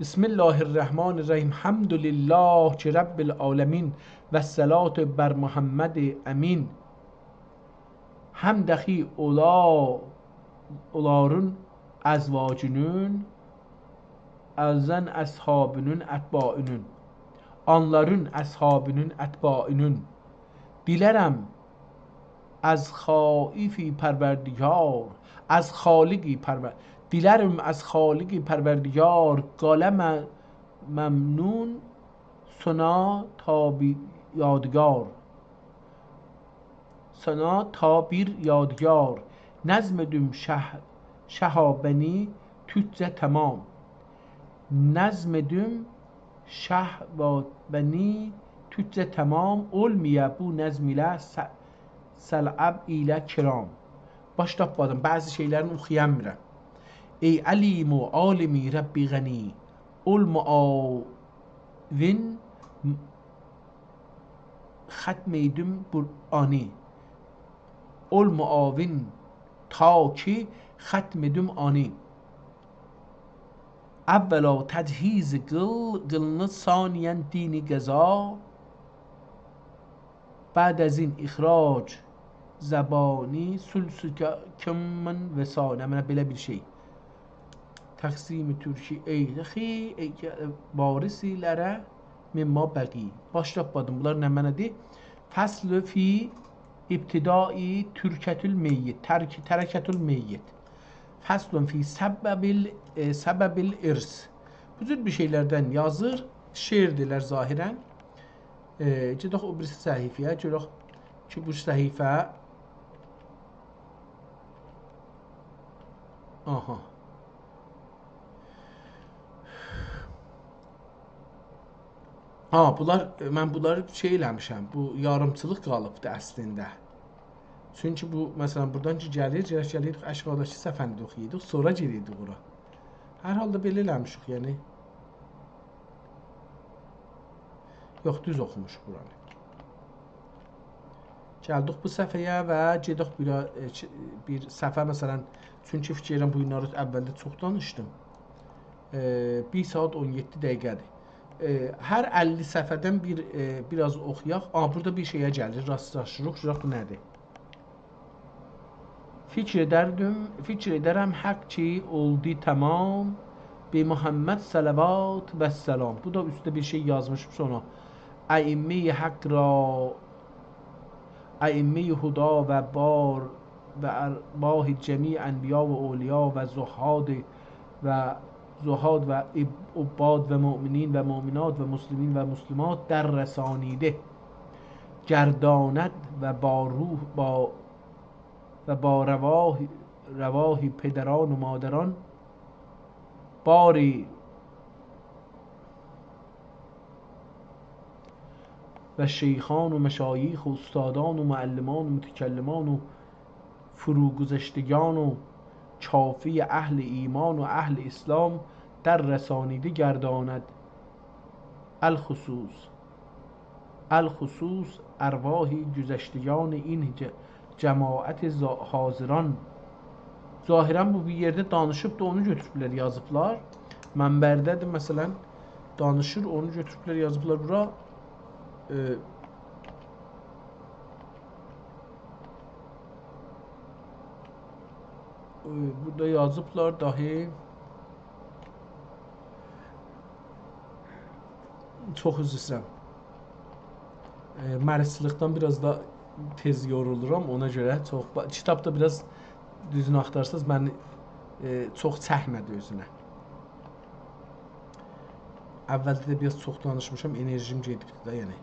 بسم الله الرحمن الرحیم. حمد لله کی رب العالمین و الصلاة بر محمد امین. حمد دخی اولا، اولارین ازواجینین، ازن اصحابینین، اتباعینین. آنلارین اصحابینین، اتباعینین. دیلرم از خائفی پروردگار، از خالقی پرور-، دیلرم از خالقی پروردگار، قلم ممنون سنا تا بیر یادگار. سنا تا بیر یادگار. نظم ائدیم شه-، شهابنی تورکجه تمام. نظم ائدیم شهابنی تورکجه تمام. اولمایا بو نظم ایله س-، صلعب ایله کرام. باش تاپمادیم، بعضی شئیلرین اوخویامیرام. ای علیم و عالمی ربی غنی، اول معاون ختم ائدیم قرآنی. اول معاون تا کی ختم ائدیم آنی. اولا تجهیز قیل، قیلینی، ثانیا دینی قضا. بعد از این اخراج زبانی، ثلث ک-، کمن و ثانی. نمنه بئله بیر شئی. تقسیم ترکی، ای، خی، ای، وارثلره مما بقی. باش تاپمادیم. بونلار نمنه‌دیر؟ فصل فی ابتداء ترکة المیت، ترک-، ترکة المیت. فصل فی سبب ال-، ائ، سبب الارث. بو جور بیر شئیلردن یازیر. شعر دئییرلر ظاهرا. ائ، گئدک او بیریسی صفحه‌یه، گؤرک کی، بو صفحه. آها. ها، بونلار، من بونلاری شئی ائله‌میشم. بو یاریمچیلیق قالیبدی اصلینده. چونکی بو، مثلا، بورادان کی گلیر، گرک گلیردیک آشاغیداکی صفحه‌نی ده اوخویایدیق، سونرا گیریردیک اورا. هر حالدا بئله ائله‌میشیک، یعنی. یوخ، دوز اوخوموشوق بورانی. گلدیک بو صفحه‌یه و گئدک بیر، ائ، چ-، بیر صفحه، مثلا، چونکی فیکیر ائدیرم بو گونلری اولده چوخ دانیشدیم. ائ، بیر ساعات اون یئددی دقیقه‌دیر. ائ، هر اللی صفحه‌دن بیر، ائ، بیر آز اوخویاق. آ، بورادا بیر شئیه گلیر، راستلاشیریق. گؤرک بو نه‌دیر؟ فیکیر ائدردیم، فیکیر ائدرم حق کی اولدو تمام، به محمد صلوات و سلام. بو دا اوسته بیر شئی یازمیشام سونرا. ائمه‌ی حق را، ائمه‌ی هدی و بار و ارواح جمیع انبیا و اولیا و زهاد و زهاد و عب-، عباد و مؤمنین و مؤمنات و مسلمین و مسلمات در رسانیده گرداند و با روح، با، و با رواح، رواح پدران و مادران باری و شیخان و مشایخ و استادان و معلمان و متکلمان و فروگذشتگان و کافی اهل ایمان و اهل اسلام در رسانیده گرداند. الخصوص، الخصوص ارواح گذشتگان این ج-، جماعت زا-، حاضران. ظاهرا بو بیر یئرده دانیشیبدی، اونو گؤتوروبلر، یازیبلار. منبرده‌دیر، مثلا، دانیشیر، اونو گؤتوروبلر، یازیبلار بورا. ائ، ائ، بورادا یازیبلار داهی. چوخ عذر ایسته‌ییرم. ائ، مریضلیقدان بیر آز دا تئز یورولورام، اونا گؤره چوخ با-، کیتاب دا بیر آز، دوزونو آختارساز، منی، ائ، چوخ چکمه‌دی اؤزونه. اولده ده بیر آز چوخ دانیشمیشام، انرژیم گئدیبدی ده، یعنی.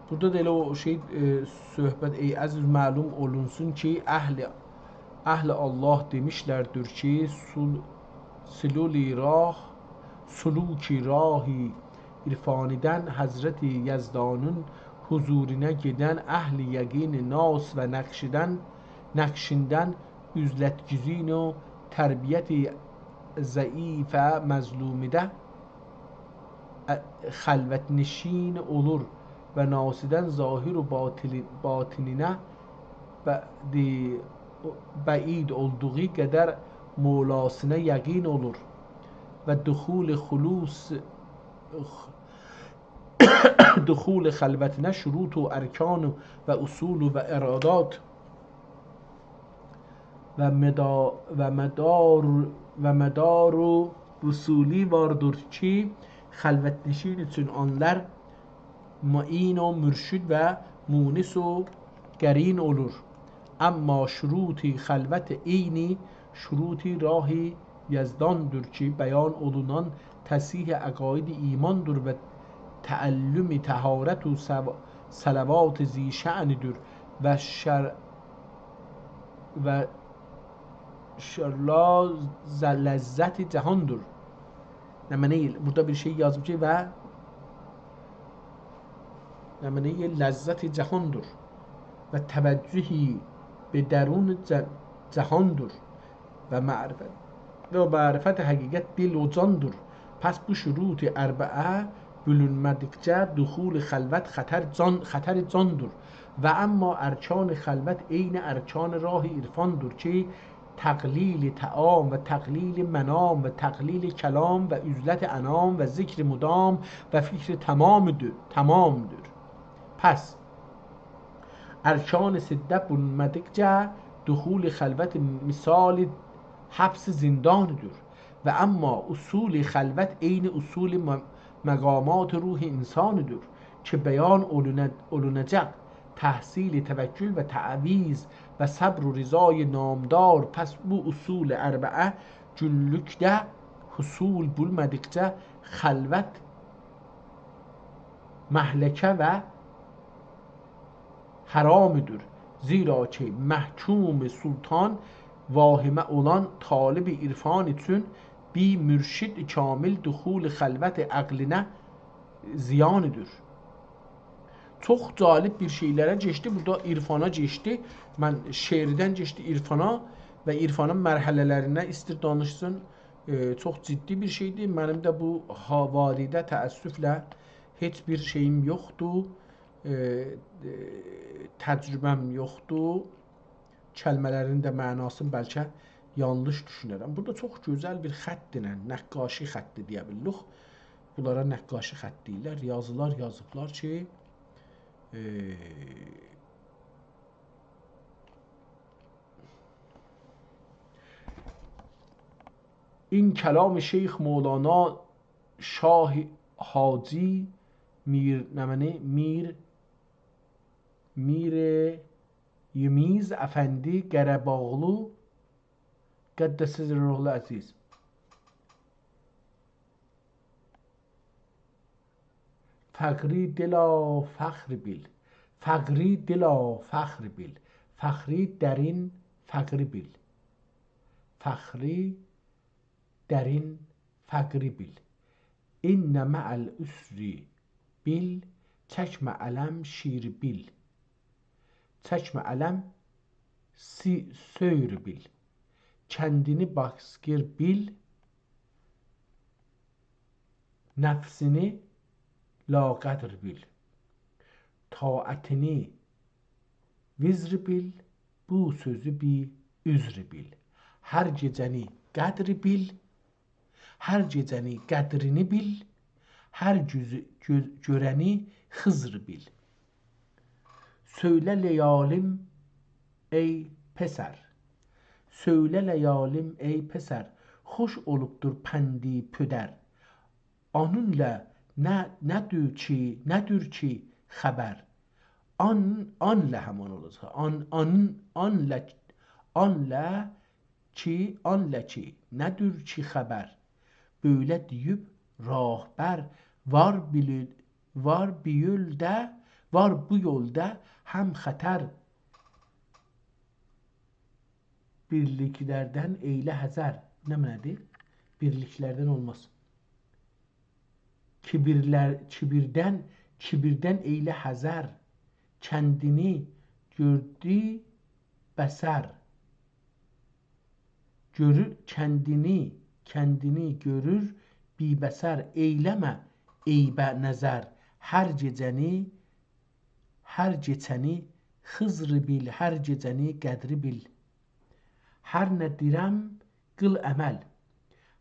بورادا دا ائله او شئی، ائ، صحبت، ای عزیز، معلوم اولونسون کی، اهل، اهل الله دئمیشلردیر کی، سل-، سلولی راه، سلوکی راهی عرفانیدن حضرت یزدانین حضورونا گئدن اهل یقین ناس و نقشیدن، نقشیندن عزلت‌گزین و تربیت ضعیف مظلومیده، ا، خلوت‌نشین اولور و ناسیدن ظاهر و باطلی-، باطنینه ب-، دی-، بعید اولدوغو قدر مولاسینا یقین اولور و دخول خلوص، دخول خلوتینه شروط و ارکان و اصول و ارادات و مدا-، و مدار، و مدار و وصولی واردیر کی، خلوت‌نشین اوچون آنلار معین و مرشد و مونس و قرین اولور. اما شروط خلوت عینی شروط راه یزداندیر کی، بیان اولونان تصحیح عقاید ایماندیر و تعلم طهارت و صو-، صلوات ذی‌شأن‌دیر و شر-، و شرلا ز-، لذت جهاندیر. نمنه ائل-، بورادا بیر شئی یازیب کی، و نمنه لذت جهاندیر و توجهی به درون ج-، جهاندیر و معرفت، و معرفت حقیقت دل و جاندیر. پس بو شروط اربعه بولونمه‌دیکجه دخول خلوت خطر جان، خطر جاندیر. و اما ارکان خلوت عین ارکان راه عرفاندیر کی، تقلیل طعام و تقلیل منام و تقلیل کلام و عزلت انام و ذکر مدام و فکر تمام‌دو-، تمام‌دور. پس ارکان سته بولونمه‌دیکجه دخول خلوت مثال حبس زندان‌دور. و اما اصول خلوت عین اصول م-، مقامات روح انسان‌دور کی، بیان اولونه-، اولوناجاق تحصیل توکل و تعویذ و صبر و رضای نامدار. پس بو اصول اربعه گونلوکده حصول بولمه‌دیکجه خلوت مهلکه و حرام‌دور. زیرا کی، محکوم سلطان واهمه اولان طالب عرفان اوچون بی مرشد کامل دخول خلوت عقلینه زیان‌دور. چوخ جالب بیر شئیلره کئچدی. بورادا عرفانا کئچدی. من شعردن کئچدی عرفانا و عرفانین مرحله‌لریندن ایستیر دانیشسین. ائ، چوخ جدی بیر شئیدیر. منیم ده بو ها-، باره‌ده تأسفله هئچ بیر شئییم یوخدور. ائ، ائ، تجربه‌م یوخدور. کلمه‌لرین ده معناسینی بلکه یانلیش دوشونرم. بورادا چوخ گؤزل بیر خط ایله، نقاشی خطی دئیه بیلیریک. بونلارا نقاشی خط دئییرلر. یازیلار یازیبلار کی، ائ، این کلام شیخ مولانا شاه حاجی میر، نمنه، میر، میر یمیز افندی قره‌باغلو قدس سره العزیز. فقری دلا فخر بیل. فقری دلا فخر بیل. فخری درین فقری بیل. فخری درین فقری بیل. ان مع العسر بیل، چکمه الم شیر بیل. چکمه الم سی-، سؤیر بیل. کندینی باسقیر بیل، نفسینی لاقدر بیل. طاعتینی وزر بیل، بو سؤزو بیر عذر بیل. هر گئجه‌نی قدر بیل، هر گئجه‌نی قدرینی بیل، هر گؤزو-، گؤ-، گؤره‌نی خضر بیل. سؤیله لیالیم، ای پسر. سؤیله لیالیم، ای پسر، خوش اولوبدور پندی پدر. آنونلا نه، نه‌دیر کی، نه‌دیر کی خبر؟ آن، آنلا همان اولاجاق. آن، آن، آنلا، آنلا کی، آنلا کی، نه‌دیر کی خبر؟ بؤیله دئییب راهبر، وار بیلی-، وار بیر یولدا، وار بو یولدا هم‌خطر. بیرلیکلردن ائیله حذر. نه معنادیر؟ بیرلیکلردن اولماز. کیبیرلر، کیبیردن، کیبیردن ائیله حذر. کندینی گؤردو بصر. گؤرور کندینی، کندینی گؤرور بی‌بصر. ائیله‌مه عیبه نظر. هر گئجه‌نی، هر گئچه‌نی خضر بیل، هر گئجه‌نی قدر بیل. هر نه دئییرم، قیل عمل.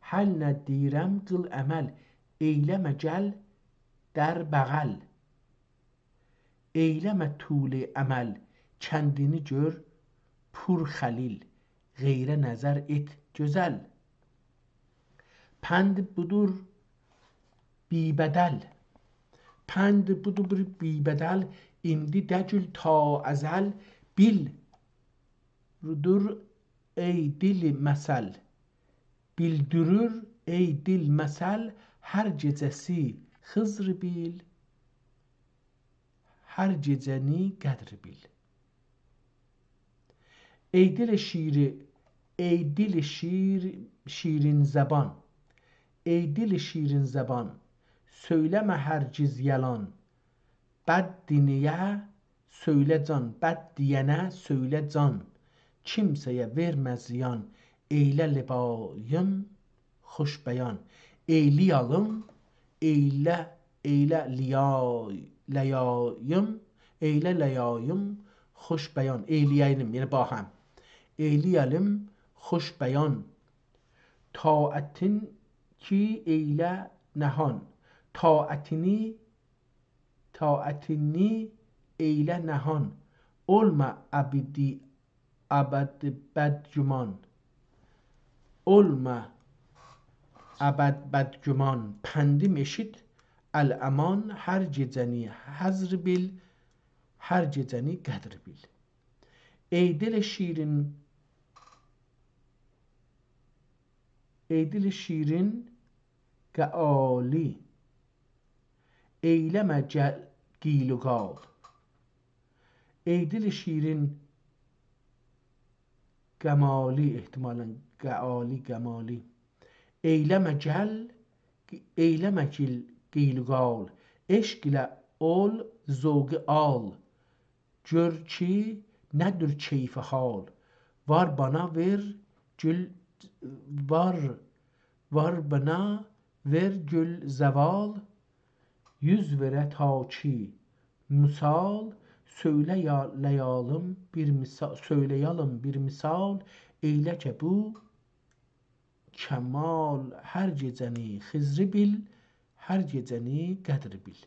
هر نه دئییرم، قیل عمل. ائیله‌مه گل در بغل. ائیله‌مه طول امل، کندینی گؤر پر خلیل، غیره نظر ائت گؤزل. پند بودور، بی‌بدل. پند بودور بیر بی‌بدل، ایندی دگیل تا ازل، بیل دور ای دیل مثل. بیلدیریر ای دیل مثل، هر گئجه‌سی خضر بیل، هر گئجه‌نی قدر بیل. ای دیل شیری، ای دیل شیر، شیرین زبان. ای دیل شیرین زبان، سؤیله‌مه هرگز یالان. بد دئینه سؤیله جان، بد دئینه سؤیله جان. کیمسه‌یه وئرمه زیان، ائیله لبایم خوش بیان. ائیلیالیم، ائیله، ائیله لیای-، لیاییم، ائیله لیاییم خوش بیان. ائیلیه‌لیم، یعنی باهم. ائیلیه‌لیم خوش بیان. طاعتین کی ائیله نهان. طاعتینی، طاعتینی ائیله نهان. اولما ابدی ابد بدگمان. اولما ابد بدگمان، پندیم ائشیت الامان، هر گئجه‌نی حذر بیل، هر گئجه‌نی قدر بیل. ای دیل شیرین، ای دیل شیرین قالی، ائیله‌مه گل-، قیل و قال. ای دیل شیرین قمالی، احتمالاً قالی، قمالی. ائیله‌مه گل، ائیله‌مه گیل-، قیل و قال. عشق ایله اول ذوقی آل. گؤر کی، نه‌دیر کیف حال. وار بانا وئر گول، وار، وار بانا وئر گول زوال. یوز وئره تا کی مثال، سؤیله‌یه-، له‌یالیم بیر مثا-، سؤیله‌یه‌لیم بیر مثال. ائیله کی بو کمال، هر گئجه‌نی خضری بیل، هر گئجه‌نی قدری بیل.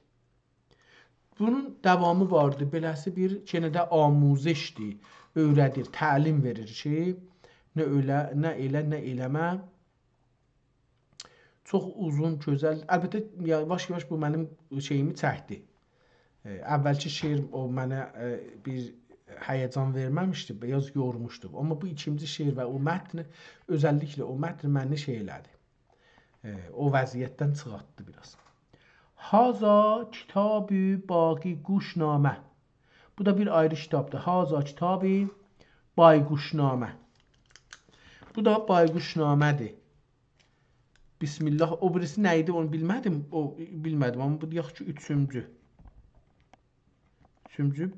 بونون داوامی واردی. بئله‌سی بیر یئنه ده آموزش‌دیر. اؤیره‌دیر، تعلیم وئریر کی، نه ائله، نه ائله، نه ائله‌مه. چوخ اوزون، گؤزل. البته، یاواش-یاواش بو منیم شئییمی چکدی. ائ، اولکی شعر او منه، ائ، بیر هیجان وئرمه‌میشدی، بیر آز یورموشدو. آمما بو ایکینجی شعر و او متن، اؤزللیکله او متن منی شئی ائله‌دی. ائ، او وضعیتدن چیخارتدی بیر آز. هذا کتاب بایقوش‌نامه. بو دا بیر آیری کیتابدیر. هذا کتاب بایقوش‌نامه. بو دا بایقوش‌نامه‌دیر. بسم الله. او بیریسی نه ایدی، اونو بیلمه‌دیم. او، بیلمه‌دیم، آمما بو دئیک کی، اوچونجو. اوچونجو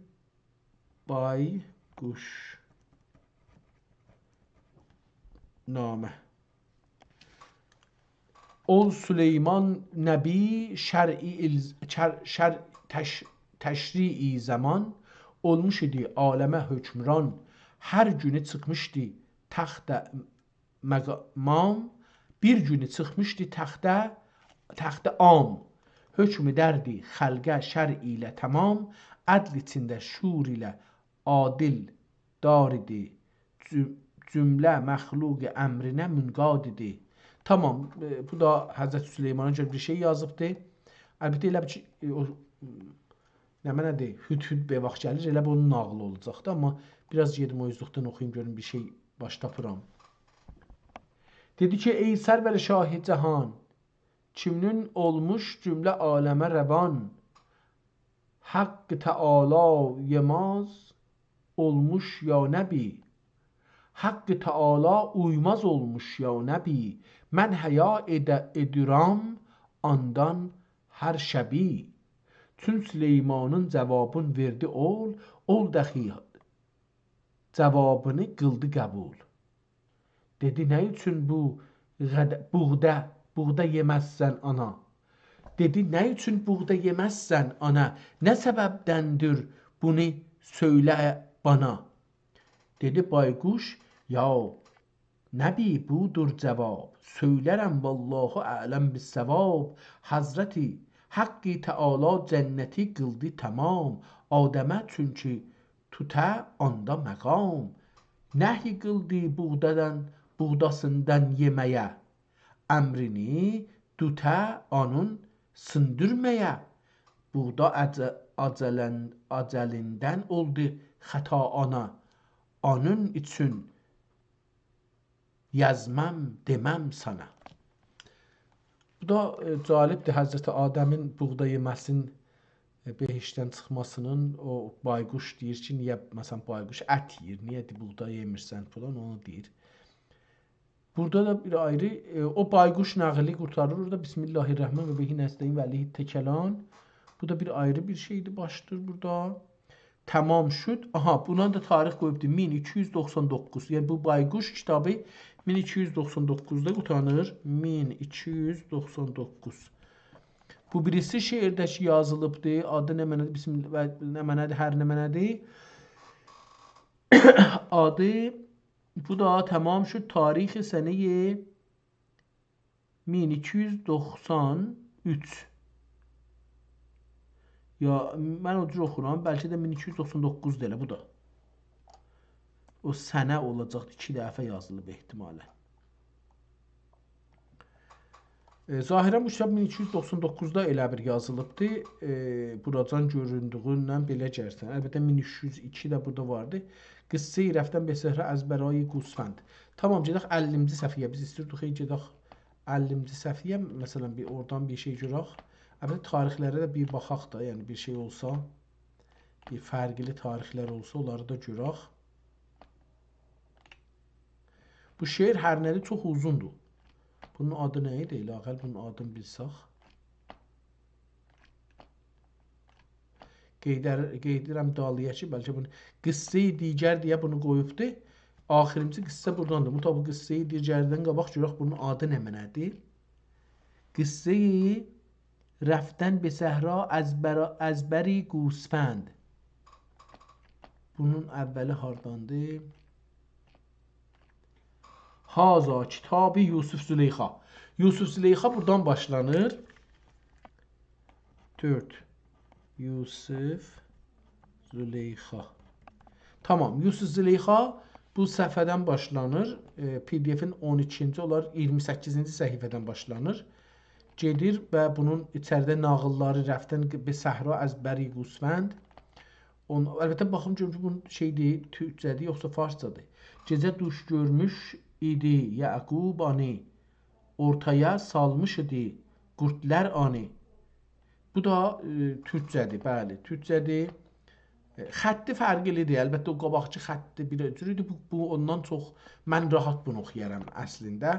بایقوش‌نامه. اول سلیمان نبی شرعی ایل-، چر-، شر-، تش-، تشریعی زمان، اولموش ایدی عالمه حکمران. هر گونو چیخمیشدی تخت مقام، بیر گونو چیخمیشدی تخت، تخت عام. حکم ائدردی خلقه شرع ایله تمام، عدل ایچینده شور ایله عادل دار ایدی. جو-، جمله مخلوق امرینه منقاد ایدی. تامام، ائ، بو دا حضرت سلیمانا گؤره بیر شئی یازیبدی. البته، ائله بیل کی، ائ، او، نمنه‌دیر، هدهد بیر واخت گلیر، ائله بونون ناغیلی اولاجاقدی، آمما بیر آز گئدیم او اوزلوقدن اوخویوم، گؤروم بیر شئی باش تاپیرام. دئدی کی، ای سرور شاه جهان، کیمین اولموش جمله عالمه روان، حق تعالی یماز اولموش یا نبی. حق تعالی اویماز اولموش یا نبی. من حیا ائده-، ائدیرم آندان هر شبی. چون سلیمانین جاوابین وئردی اول، اول داخی جاوابینی قیلدی قبول. دئدی، نه اوچون بو غد-، بوغدا، بوغدا یئمزسن آنا؟ دئدی، نه اوچون بوغدا یئمزسن آنا؟ نه سببدندیر، بونو سؤیله بانا. دئدی بایقوش، یا نبی، بودور جاواب، سؤیلرم والله اعلم بالصواب. حضرت حق تعالی جنتی قیلدی تمام، آدمه چونکی توته آندا مقام. نهی قیلدی بوغدادان، بوغداسیندان یئمه‌یه، امرینی توته آنین سیندیرمایا. بوغدا اجه-، اجه‌لن-، اجه‌لیندن اولدو خطا آنا. اونون اوچون یازمام، دئمم سانا. بو دا، ائ، جالبدیر. حضرت آدمین بوغدا یئمه‌سین، ائ، بهشتدن چیخماسینین، او بایقوش دئییر کی، نییه، مثلا، بایقوش ات یئییر، نییه بوغدا یئمیرسن فلان، اونو دئییر. بورادا دا بیر آیری، ائ، او بایقوش ناغیلی قورتاریر اورادا. بسم الله الرحمن و به نستعین و علیه التکلان. بو دا بیر آیری بیر شئیدیر، باشدیر بورادا. تمام شد. آها، بونا دا تاریخ قویوبدور. مین ایکی یوز دوخسان دوققوز. یعنی بو بایقوش کیتابی مین ایکی یوز دوخسان دوققوزدا قوتاریر. مین ایکی یوز دوخسان دوققوز. بو بیریسی شعر ده کی یازیلیبدی. آدی نمنه‌دیر؟ بسم الله، نمنه‌دیر؟ هر نمنه‌دیر. آدی، بو دا تمام شد، تاریخ سنه مین ایکی یوز دوخسان اوچ. یا، من او جور اوخورام، بلکه ده مین ایکی یوز دوخسان دوققوز دا ائله، بو دا. او سنه اولاجاقدی، ایکی دفعه یازیلیب احتمالا. ائ، ظاهرا بو کیتاب مین ایکی یوز دوخسان دوققوزدا ائله بیر یازیلیبدی. ائ، بوراجان گؤروندویوندن بئله گلسین. البته، مین اوچ یوز ایکی ده بورادا واردی. قصه رفتن به صحرا از برای گوسفند. تمام، گئدک اللینجی صفحه‌یه. بیز ایستیردیک، ائ، گئدک اللینجی صفحه‌یه، مثلا، بیر اورادان بیر شئی گؤرک. البته، تاریخلره ده بیر باخاق دا، یعنی بیر شئی اولسا، بیر فرقلی تاریخلر اولسا، اونلاری دا گؤرک. بو شعر هر نه‌دیر، چوخ اوزوندور. بونون آدی نه ایدی؟ ائله آخر بونون آدینی بیلسک. قئییدر-، قئییدیرم دالییا کی، بلکه بونو قصه دیگر دئیه بونو قویوبدو. آخیرینجی قصه بورادان‌دیر. بو دا بو قصه دیگردن قاباق گؤرک بونون آدی نمنه‌دیر. قصه رفتن به صحرا از برا-، از بری گوسفند. بونون اولی هارداندیر؟ هذا کتاب یوسف زلیخا. یوسف زلیخا بورادان باشلانیر. دؤرد. یوسف زلیخا. تمام، یوسف زلیخا بو صفحه‌دن باشلانیر. ائ، پی دی افین اون ایکینجی، اولار اییرمی سککیزینجی صفحه‌دن باشلانیر. گئدیر و بونون ایچریده ناغیللاری، رفتن به صحرا از بری گوسفند. اون، البته، باخیم گؤروم کی، بو شئیدیر، تورکجه‌دیر، یوخسا فارسجادیر. گئجه دوش گؤرموش ایدی یعقوب آنی، اورتایا سالمیش ایدی قوردلار آنی. بو دا، ائ، تورکجه‌دیر، بلی، تورکجه‌دیر. ائ، خطی فرقلیدیر، البته، او قاباقکی خطی بیر جور ایدی، بو، بو اوندان چوخ، من راحت بونو اوخویارام اصلینده.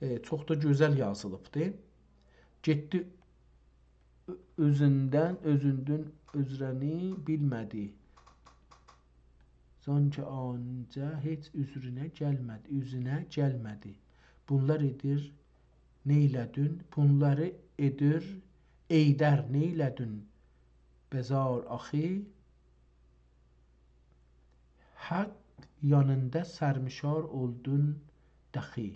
ائ، چوخ دا گؤزل یازیلیبدیر. گئتدی اؤ-، اؤزوندن، اؤزوندن عذرنی بیلمه‌دی. زانکی آنجا هئچ عذرونه گلمه‌دی، اوزونه گلمه‌دی. بونلار ائدیر، نئیله‌دین؟ بونلاری ائدیر، ائیدر، نئیله‌دین؟ بزار آخی، حق یانیندا سرمشار اولدون دخی.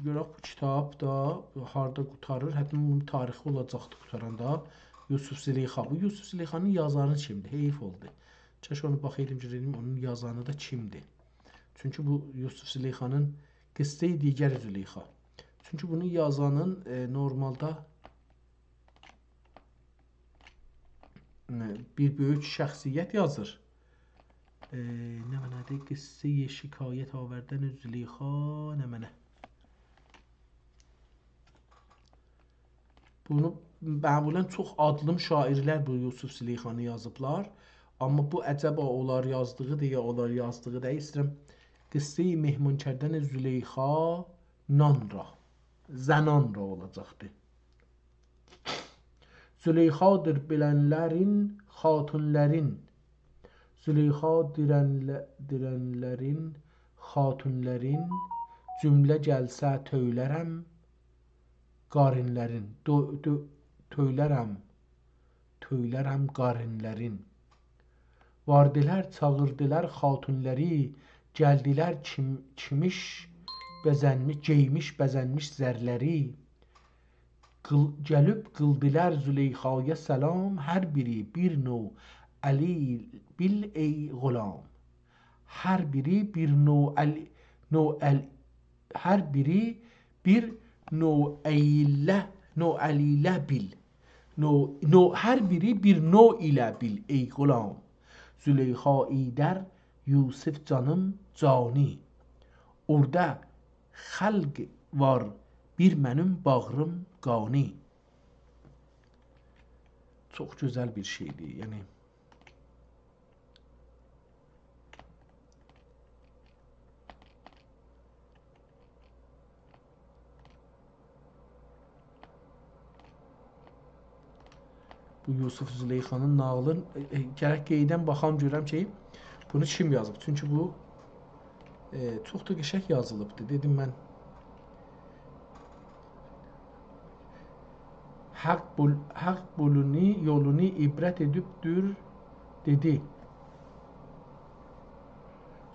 گؤرک بو کیتاب دا هاردا قوتاریر. حتما بونون تاریخی اولاجاقدی قوتاراندا. یوسف زلیخا. بو یوسف زلیخانین یازانی کیمدیر؟ حیف اولدو. کاش اونو باخایدیم، گؤره‌یدیم اونون یازانی دا کیمدیر. چونکی بو یوسف زلیخانین قصه دیگر زلیخا. چونکی بونو یازانین، ائ، نورمالدا، ائ، بیر بؤیوک شخصیت یازیر. ائ، نمنه‌دیر؟ قصه شکایت آوردن زلیخا، نمنه. بونو معمولا چوخ آدلیم شاعیرلر بو یوسف زلیخانی یازیبلار. آمما بو عجبا اونلار یازدیغیدیر یا اونلار یازدیغی دئییل، ایسته‌ییرم قصه مهمان کردن زلیخا نان را، زنان را اولاجاقدی. زلیخادیر بیلنلرین، خاتونلرین. زلیخا دیرنله-، دیرنلرین، خاتونلرین. جمله گلسه تؤیلرم قارینلرین. دو-، دو-، تؤیلرم، تؤیلرم قارینلرین. واردیلار، چاغیردیلار خاتونلاری، گلدیلر کیم-، کیمیش بزنمی-، گئیمیش بزنمیش زرلری. قیل-، گلیب قیلدیلار زلیخایا سلام، هر بیری بیر نوع علی بیل ای غلام. هر بیری بیر نوع علی، نوع ال-، هر بیری بیر نوع ایله، نوع ایله بیل. نوع، نوع، هر بیری بیر نوع ایله بیل، ای غلام. زلیخا ای در یوسف جانیم جانی. اوردا خلق وار، بیر منیم باغریم قانی. چوخ گؤزل بیر شعردیر، یعنی. بو یوسف زلیخانین ناغیلین، ائ، ائ، گرک قئییدم باخام گؤرم کی، بونو کیم یازیب؟ چونکی بو، ائ، چوخ دا قشنگ یازیلیبدی. دئدیم من، حاق بول-، حاق بولونو، یولونو عبرت ائدیبدیر، دئدی.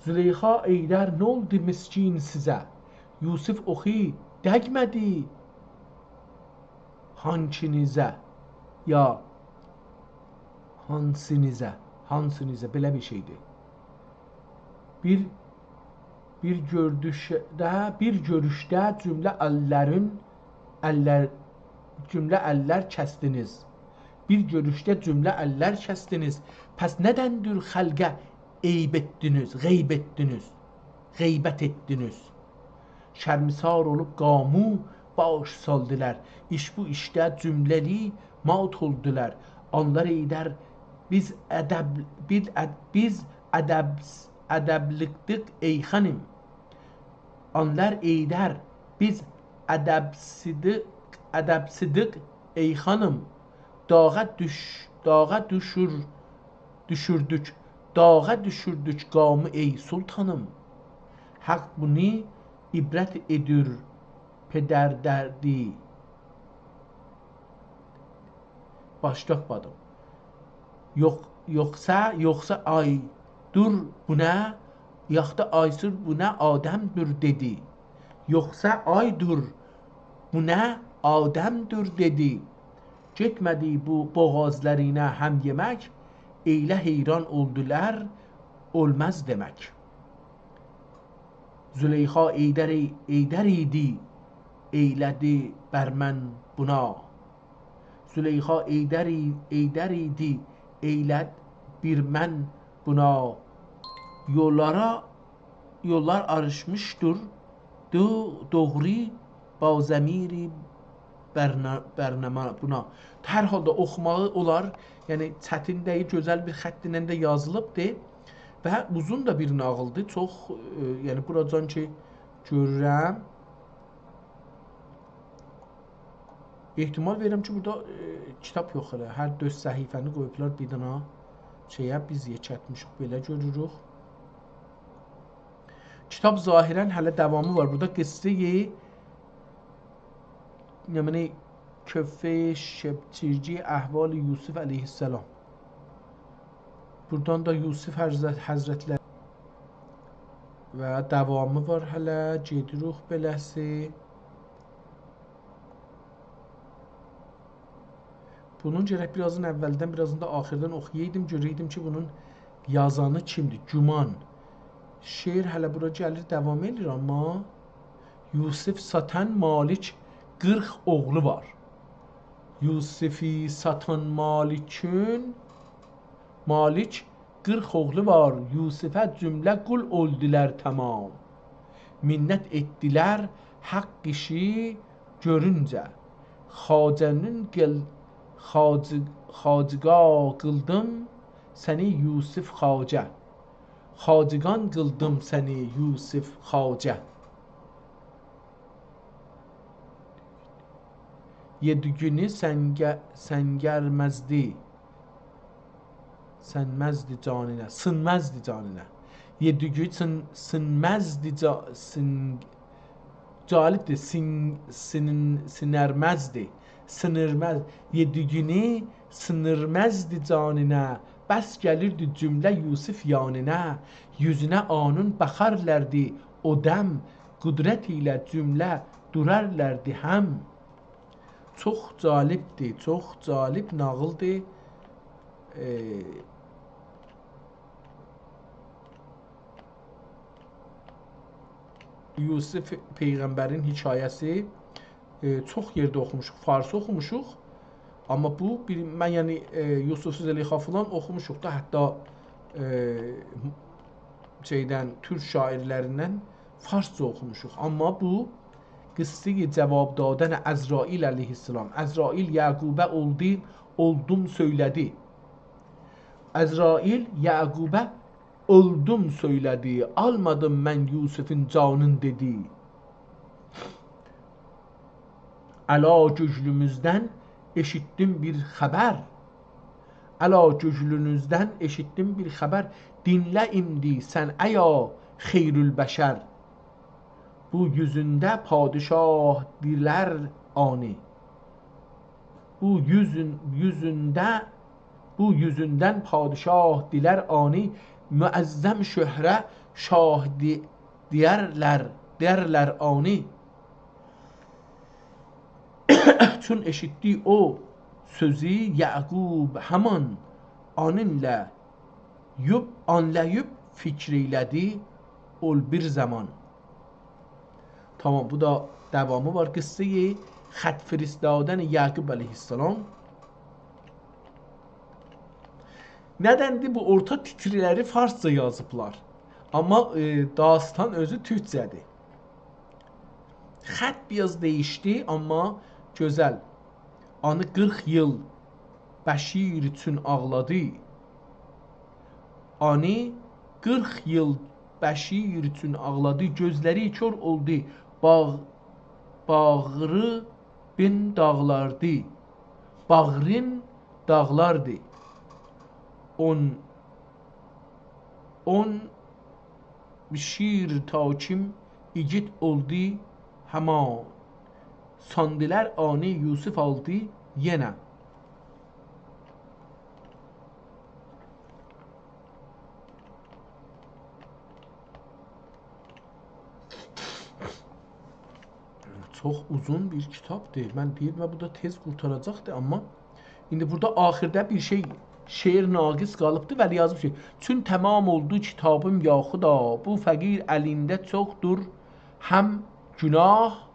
زلیخا ای در نولدو مسکین سیزه؟ یوسف اوخو دگمه‌دی هانکینیزه، یا هانسینیزه، هانسینیزه، بئله بیر شئیدیر. بیر، بیر گؤردوشده، بیر گؤروشده جمله اللرین، اللر، جمله اللر کسدینیز. بیر گؤروشده جمله اللر کسدینیز. پس ندندیر خلقه عیب ائتدینیز، غیب ائتدینیز، غیبت ائتدینیز؟ شرمسار اولوب قامو باش سالدیلار. ایش بو ایشده جمله‌لی مات اولدولار. آنلار ای در بیز ادب، بیز اد-، بیز ادب، ادبلیکدیک ای خانیم. آنلار ای در بیز ادبسیدیک، ادبسیدیک ای خانیم. داغا دوش-، داغا دوشور، دوشوردوک، داغا دوشوردوک قامی ای سلطانیم. حاق بونو عبرت ائدیر پدر دردی. باش تاپمادیم. یوخ، یوخسا، یوخسا آی دور بو نه، یاخدا آی سور بو نه آدمدیر دئدی. یوخسا آی دور بو نه آدمدیر دئدی. گئتمه‌دی بو بوغازلارینا هم یئمک، ائله حیران اولدولار، اولماز دئمک. زلیخا ای در، ای در ایدی، ائیله‌دی بر من بونا. زلیخا ای در ای-، ای در ایدی، ائیله‌د بیر من بونا. یوللارا، یوللار آیریشمیشدیر، دو-، دوغرو با ضمیر برنا-، برنما بونا. هر حالدا اوخوماغی اولار، یعنی چتین دئییل، گؤزل بیر خط ایله ده یازیلیبدیر و اوزون دا بیر ناغیلدیر. چوخ، ائ، یعنی بوراجان کی گؤرورم، احتمال وئریرم کی بورادا، ائ، کیتاب یوخ ائله. هر دؤرد صفحه‌نی قویوبلار بیر دنه شئیه، بیز یئکلتمیشیک، بئله گؤروروک. کیتاب ظاهراً هله داوامی وار. بورادا قصه‌ی، نمنه، کفه شپچیرجی احوال یوسف علیه‌السلام. بورادان دا یوسف حضرت-، حضرتلر و داوامی وار هله، گئدیروخ بئله‌سی. بونون گرک بیر آزین اولدن، بیر آزین دا آخیردان اوخویایدیم، گؤره‌یدیم کی بونون یازانی کیمدیر؟ گمان. شعر هله بورا گلیر، داوام ائله‌ییر، آمما یوسف ساتان مالک قیرخ اوغلو وار. یوسفی ساتان مالکین، مالک قیرخ اوغلو وار، یوسفه جمله قول اولدولار تمام. منت ائتدیلر حق ایشی گؤرونجه. خواجه‌نین قیل-، خواجی-، خواجیقا قیلدیم سنی یوسف خواجه. خواجیقان قیلدیم سنی یوسف خواجه. یئددی گونو سنگه-، سنگرمزدی. سنمزدی جانینه، سینمزدی جانینه. یئددی گون سین-، سینمزدی جا-، سین-، جالبدیر، سین-، سین-، سینرمزدی. سینیرمز-، یئددی گونو سینیرمزدی جانینه. بس گلیردی جمله یوسف یانینه. یوزونه آنین باخارلاردی او دم، قدرت ایله جمله دورارلاردی هم. چوخ جالبدیر، چوخ جالب ناغیلدیر. ائ، یوسف پیغمبرین حکایه‌سی، ائ، چوخ یئرده اوخوموشوق، فارسی اوخوموشوق. آمما بو، بیر، من، یعنی، ائ، یوسف زلیخا فلان اوخوموشوق دا، حتی، ائ، شئیدن، تورک شاعرلریندن فارسجا اوخوموشوق. آمما بو قصهٔ جواب دادن عزرائیل علیه‌السلام. عزرائیل یعقوبه اولدو، اولدوم سؤیله‌دی. عزرائیل یعقوبه اولدوم سؤیله‌دی، آلمادیم من یوسفین جانین دئدی. الا گؤزلوموزدن ائشیتدیم بیر خبر. الا گؤزلونوزدن ائشیتدیم بیر خبر. دینله ایندی سن، ایا خیرالبشر. بو یوزونده پادشاه دیلر آنی. بو یوزون، یوزونده، بو یوزوندن پادشاه دیلر آنی، معظم شهره شاه دی-، دیرلر، دیرلر آنی. چون ائشیتدی او سؤزو یعقوب همان، آنینله یوب، آنلاییب فیکر ائیله‌دی اول بیر زامان. تامام، بو دا داوامی وار. قصهٔ خط فرستادن یعقوب علیه‌السلام. ندندیر بو اورتا تیترلری فارسجا یازیبلار؟ آمما، ائ، داستان اؤزو تورکجه‌دیر. خط بیر آز دییشدی، آمما گؤزل. آنی قیرخ ایل بشیر اوچون آغلادی. آنی قیرخ ایل بشیر اوچون آغلادی. گؤزلری کور اولدو. باغ-، باغری بین داغلاردی. باغرین داغلاردی. اون، اون بشیر تا کیم ایگید اولدو همان. ساندیلار آنی یوسف آلدی یئنه. چوخ اوزون بیر کیتابدیر. من دئییردیم، بو دا تئز قورتاراجاقدیر، آمما ایندی بورادا آخیردا بیر شئی، شعر ناقص قالیبدی، ولی یازیب کی، چون تمام اولدو کیتابیم یا خدا، بو فقیر الینده چوخدور هم گناه.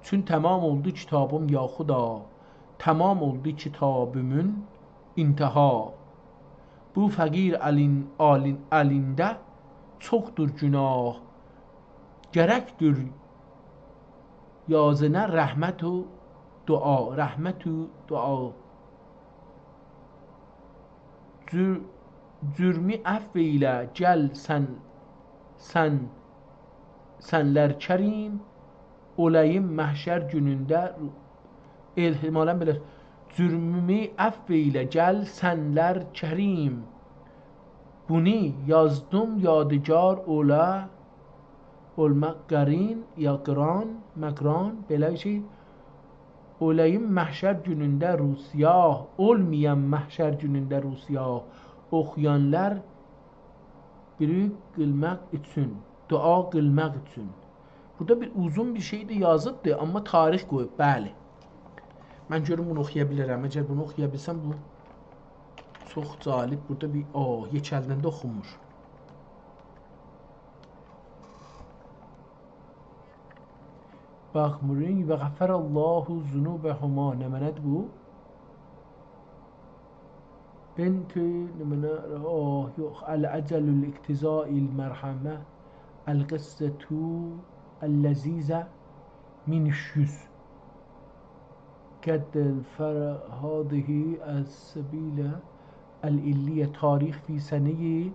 چون تمام اولدو کیتابیم یا خدا، تمام اولدو کیتابیمین انتها. بو فقیر الین، الین، الینده چوخدور گناه. گرکدیر یازینا رحمت و دعا، رحمت و دعا. جور-، جرمی عفو ائیله، گل سن، سن، سنلر کریم، اولاییم محشر گونونده رو-، احتمالاً بئله، جرمی عفو ائیله، گل سنلر کریم. بونو یازدیم یادگار اولا، اولما قرین یا قران، مقران، بئله بیر شئی. اولاییم محشر گونونده روسیاه، اولمایام محشر گونونده روسیاه. اوخویانلار بیر قیلماق اوچون، دعا قیلماق اوچون. بورادا بیر اوزون بیر شئی ده یازیبدی، آمما تاریخ قویوب، بلی. من گؤروم بونو اوخویا بیلرم. اگر بونو اوخویا بیلسم، بو چوخ جالب. بورادا بیر، او، یئکلدنده اوخونمور. باخ، مورین، و غفر الله ذنوبهما. نمنه‌دیر بو؟ بنت، نمنه، اوه، یوخ. العجل الاقتضاء المرحمة، القصة اللذيذة، مین اوچ یوز. قد فر هذه السبيل العلية، تاریخ فی سنه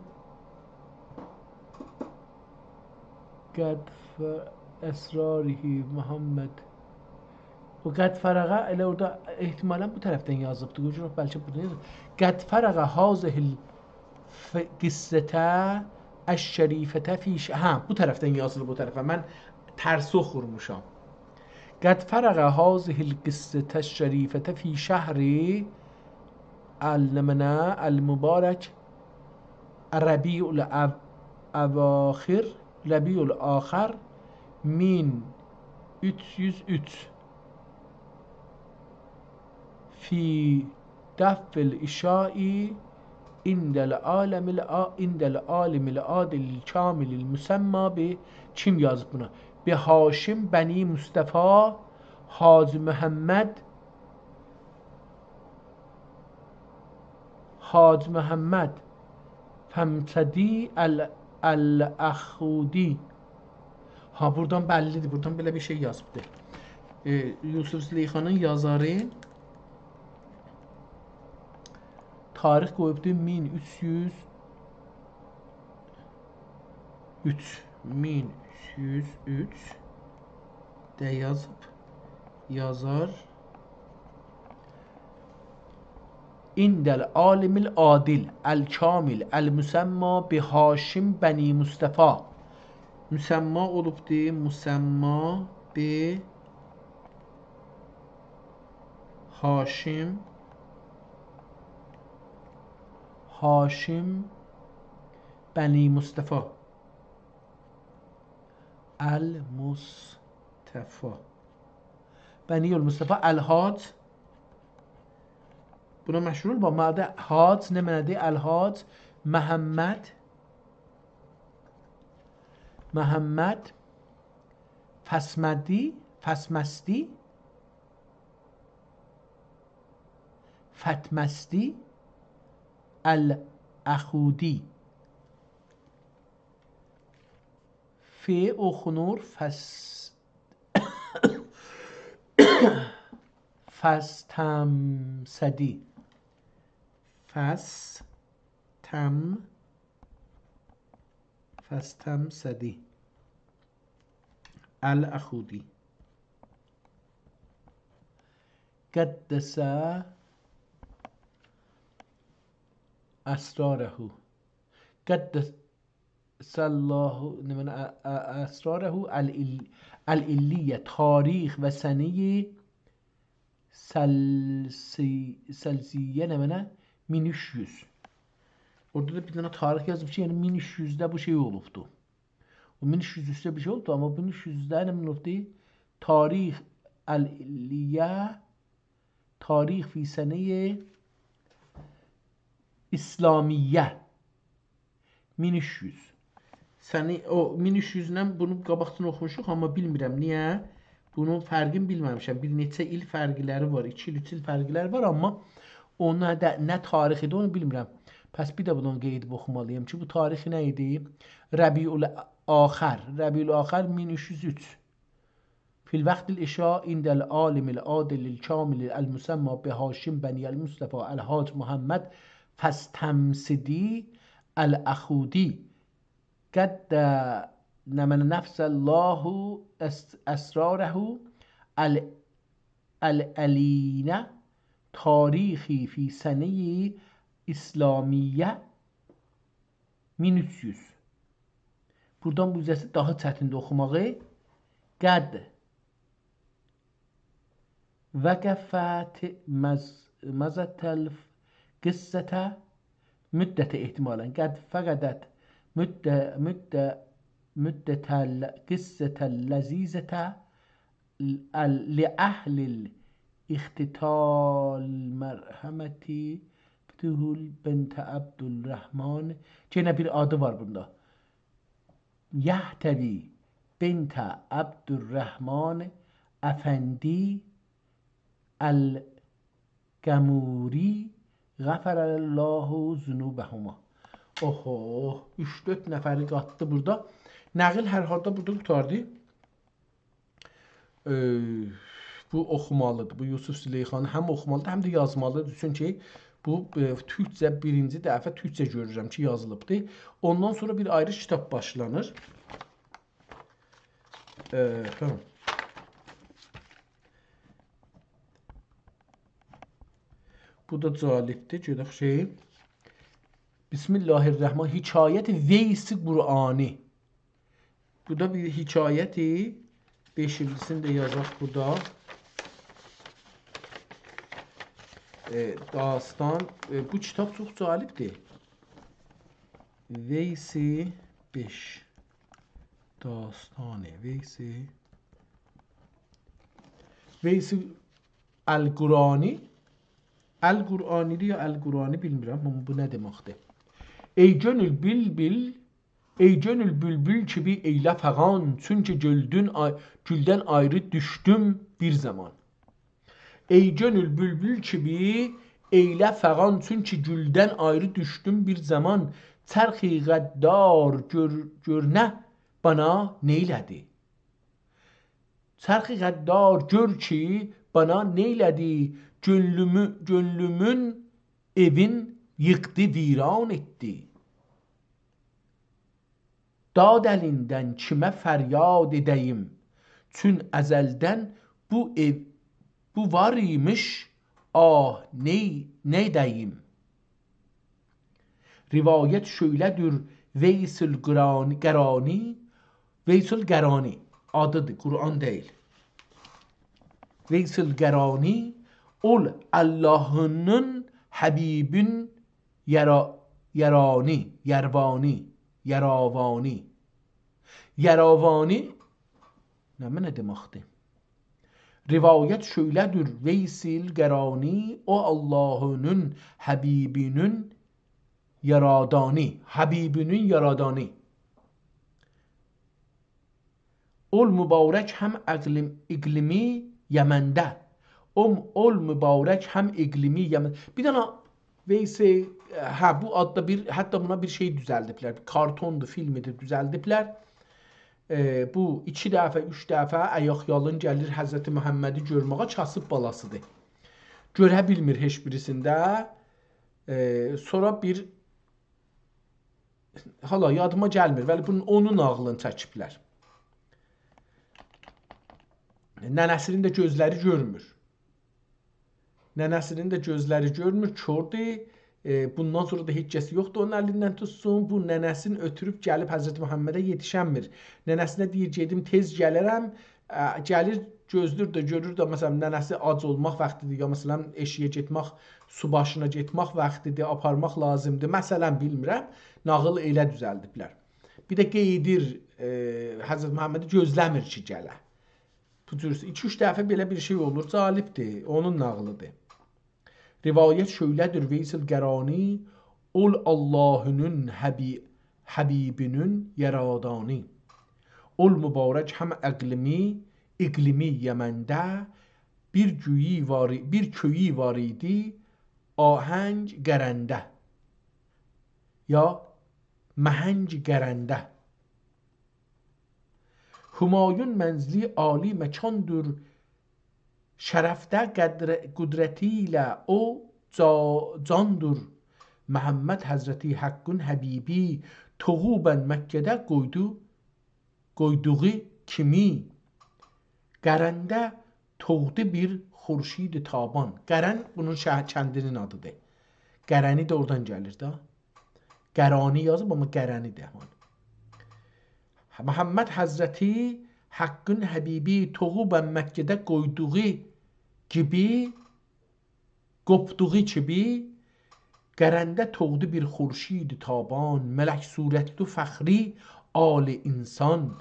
قد ف-، اسراره محمد. و قد فرغ، ائله اورادا احتمالاً بو طرفدن یازیبدی. قوی گؤرک، بلکه بورادا یازیب. قد فرغ هذه الف-، قصة الشريفة في ش-، هه، بو طرفدن یازیلیب بو طرفه. من ترس اوخورموشام. قد فرغ هذه القصة الشريفة في شهر ال-، نمنه، المبارك ربيع الأو-، الأواخر، ربيع الآخر، مین اوچ یوز اوچ. في دف العشاء عند العالم الع-، عند العالم العادل الکامل المسمی به، کیم یازیب بونو؟ به هاشم بنی مصطفی، حاج محمد، حاج محمد فمسدی ال-، الاخودی. ها، بورادان بللی‌دیر، بورادان بئله بیر شئی یازیبدیر. ائ، یوسف زلیخانین یازاری تاریخ قویوبدو مین اوچ یوز اوچ. مین اوچ یوز اوچ ده یازیب، یازار. عند العالم العادل الکامل المسمی به هاشم بنی مصطفی. مسمی اولوبدو، مسمی به هاشم، هاشم بنی مصطفی. المصطفی. بنی المصطفی الحاج. بونا مشهور اولوب، آمما آدی حاج نمنه‌دیر؟ الحاج محمد، محمد فسمدی، فسمسدی، فتمسدی الاخودی. ف اوخونور فس-، فستمسدی. فستم-، فستمسدی الاخودی. قدس اسراره. قدس الله، نمنه، ا-، ا-، اسراره العل-، العلیه، تاریخ و سنهٔ سلسی-، سلسیه نمنه؟ مین اوچ یوز. اورادا دا بیر دنه تاریخ یازیب کی، یعنی مین اوچ یوزده بو شئی اولوبدو. او مین اوچ یوز اوچده بیر شئی اولوبدو، آمما مین اوچ یوزده نمنه اولوبدو؟ تاریخ العلیه، تاریخ فی سنهٔ اسلامیه. مین اوچ یوز. سنی او مین اوچ یوزله بونو قاباقدان اوخوموشوق، آمما بیلمیرم نییه. بونون فرقینی بیلمه‌میشم. بیر نئچه ایل فرقلری وار، ایکی ایل، اوچ ایل فرقلری وار، آمما او نه ده، نه تاریخ ایدی، اونو بیلمیرم. پس بیر ده بونو قاییدیب اوخومالی‌یام کی، بو تاریخ نه ایدی؟ ربیع الاخر، ربیع الاخر مین اوچ یوز اوچ. فی الوقت العشاء عند العالم العادل الکامل المسمی به هاشم بنی المصطفی الحاج محمد فستمسدی الاخودی. قد نمنه نفس الله اس-، اسراره ال-، العلینه تاریخی فی سنهٔ اسلامیه مین اوچ یوز. بورادان بو جهتده داها چتیندیر اوخوماغی. قد وقفت مز-، مضت القصة مدة احتمالاً. قد فقدت مدة، مدة، مدة القصة اللذيذة ال-، لأهل الاقتتال مرحمة بتول بنت عبدالرحمن. یئنه بیر آدی وار بوندا. یحتوی بنت عبدالرحمن افندی القموری غفر الله ذنوبهما. اوهو، اوچ-دؤرد نفری قاتدی بورادا. نقل هر حالدا بورادا قوتاردی. ائ، بو اوخومالی‌دیر. بو یوسف زلیخانی هم اوخومالی‌دیر، هم ده یازمالی‌دیر. چونکی بو، ائ، تورکجه، بیرینجی دفعه تورکجه گؤرورم کی، یازیلیبدیر. اوندان سونرا بیر آیری کیتاب باشلانیر. ائ، تامام. بو دا جالبدیر. گؤرک شئی. بسم الله الرحمن، حکایت ویس قرآنی. بو دا بیر حکایتی، بئشینجی‌سینی ده یازاق بورادا. ائ، داستان، ائ، بو کیتاب چوخ جالبدیر. ویس بئش. داستان ویس، ویس القرآنی. القرآنی‌دیر یا القرآنی بیلمیرم، آمما بو نه دئمکدیر؟ ای گؤنول بیلبیل، ای گؤنول بولبول کیمی ائیله فغان، چونکی گولدون آی-، گولدن آیری دوشدوم بیر زامان. ای گؤنول بولبول کیمی ائیله فغان، چونکی گولدن آیری دوشدوم بیر زامان. چرخی غدار گؤر، گؤر نه بانا نئیله‌دی؟ چرخی غدار گؤر کی، بانا نئیله‌دی؟ گؤنلومو، گؤنلومون ائوین ییخدی، ویران ائتدی. داد الیندن کیمه فریاد ائده‌ییم؟ چون ازلدن بو ائو، بو وار ایمیش، آه، نئی، نئیده‌ییم؟ روایت شؤیله‌دیر ویس القرانی، قرانی، ویس القرانی آدی‌دیر، قرآن دئییل. ویس القرانی، اول آللاهینین حبیبین یرا، یرانی، یروانی، یراوانی. یراوانی نمنه دئمکدیر؟ روایت شؤیله‌دیر ویس القرانی، او آللاهینین حبیبینین یارادانی، حبیبینین یارادانی. اول مبارک هم اقلیم، اقلیمی یمنده. اول، اول مبارک هم اقلیمی یمن. بیر دنه ویس، هه، بو آددا بیر، حتی بونا بیر شئی دوزلدیبلر. بیر کارتوندور، فیلمی‌دیر، دوزلدیبلر. ائ، بو ایکی دفعه، اوچ دفعه آیاق‌یالین گلیر حضرت محمدی گؤرمه‌یه، کاسیب بالاسی‌دیر. گؤره بیلمیر هئچ بیریسینده. ائ، سونرا بیر، حالا یادیما گلمیر، ولی بونون، اونون ناغیلینی چکیبلر. ننه‌سینین ده گؤزلری گؤرمور. ننه‌سینین ده گؤزلری گؤرمور، کوردور. ائ، بوندان سونرا دا هئچ کس یوخدور اونون الیندن توتسون. بو ننه‌سینی اؤتوروب گلیب حضرت محمده یئتیشنمیر. ننه‌سینه دئییر: «گئدیم تئز گلرم.» ا، گلیر، گؤزلور ده، گؤرور ده، مثلا، ننه‌سی آج اولماق واختی‌دیر، یا، مثلا، ائشییه گئتمک، سو باشینا گئتمک واختی‌دیر، آپارماق لازیمدیر. مثلا، بیلمیرم، ناغیل ائله دوزلدیبلر. بیر ده قئییدیر، ائ، حضرت محمدی گؤزله‌میر کی، گله. بو جور ایکی-اوچ دفعه بئله بیر شئی اولور، جالبدیر، اونون ناغیلی‌دیر. روایت شؤیله‌دیر ویس القرانی، اول آللاهینین حبی، حبیبینین یارادانی. اول مبارک هم اقلیمی، اقلیمی یمنده، بیر گویی وار، بیر کؤیو وار ایدی، آهنگ قرنده. یا مهنگ قرنده. همایون منزلی عالی مکاندیر، شرفده قدر، قدرتی ایله او جا، جاندیر. محمد حضرتی حقین حبیبی، طوغو بن مکه‌ده قویدو، قویدوغو کیمی. قرنده طوغدو بیر خورشید تابان. قرن بونون شهر، کندینین آدی‌دیر. قرنی ده اورادان گلیر ده. قرانی یازیب، آمما قرنی‌دیر. محمد حضرتی حقین حبیبی، طوغو بن مکه‌ده قویدوغو کیمی، قوپدوغو کیمی، قرنده طوغدو بیر خورشید تابان، ملک صورتلی فخری آل انسان،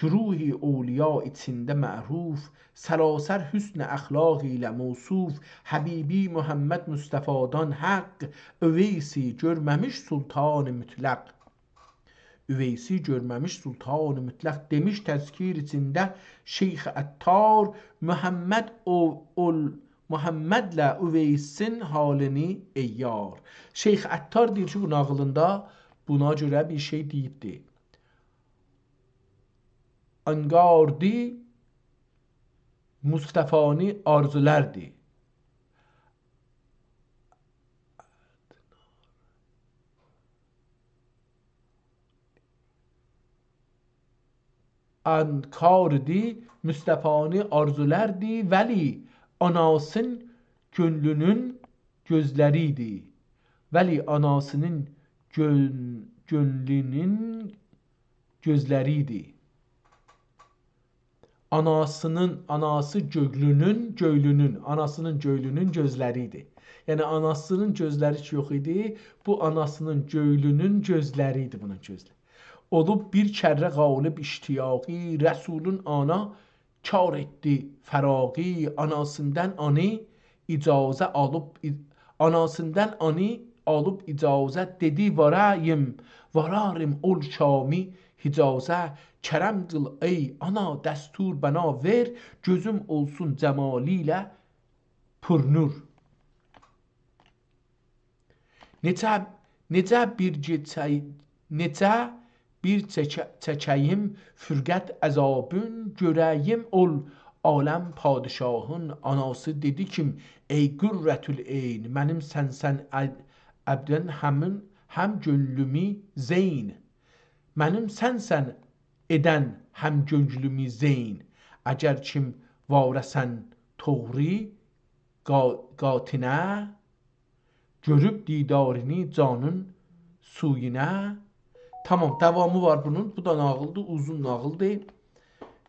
گروه اولیا ایچینده معروف، سراسر حسن اخلاق ایله موصوف، حبیبی محمد مصطفادان حق، اویسی گؤرمه‌میش سلطان مطلق. اویسی گؤرمه‌میش سلطان مطلق. دئمیش تذکیر ایچینده شیخ عطار، محمد او، اول، محمدله اویسین حالینی ای یار. شیخ عطار دئییر کی، بو ناغیلیندا بونا گؤره بیر شئی دئییبدی. انگار دی مصطفانی آرزولردی. انگار دی مصطفانی آرزولردی، ولی آناسین گؤنلونون گؤزلری ایدی. ولی آناسینین گؤن، گؤنلونون گؤزلری ایدی. آناسینین، آناسی گؤیلونون، گؤیلونون، آناسینین گؤیلونون گؤزلری ایدی. یعنی، آناسینین گؤزلری کی یوخ ایدی، بو آناسینین گؤیلونون گؤزلری ایدی بونون گؤزلری. اولوب بیر کره غالب اشتیاقی، رسولون آنا کار ائتدی فراقی، آناسیندان آنی اجازه آلیب، ای، آناسیندان آنی آلیب اجازه، دئدی: «واراییم، واراریم اول شامی حجازه. کرم قیل ای آنا، دستور بنا وئر، گؤزوم اولسون جمالی ایله پرنور. نئجه، نئجه بیر کئچه، نئجه بیر چکه-، چکه‌ییم فرقت عذابین، گؤره‌ییم اول عالم پادشاهین آناسی.» دئدی کیم: «ای قرةالعین، منیم سنسن ع-، عبدن همین، هم گؤنلومو زین. منیم سنسن ائدن هم گؤنلومو زین. اگر کیم وارسن طغری قا-، قاتینه، گؤروب دیدارینی جانین سویونه.» تامام، داوامی وار بونون. بو دا ناغیلدیر، اوزون ناغیلدیر.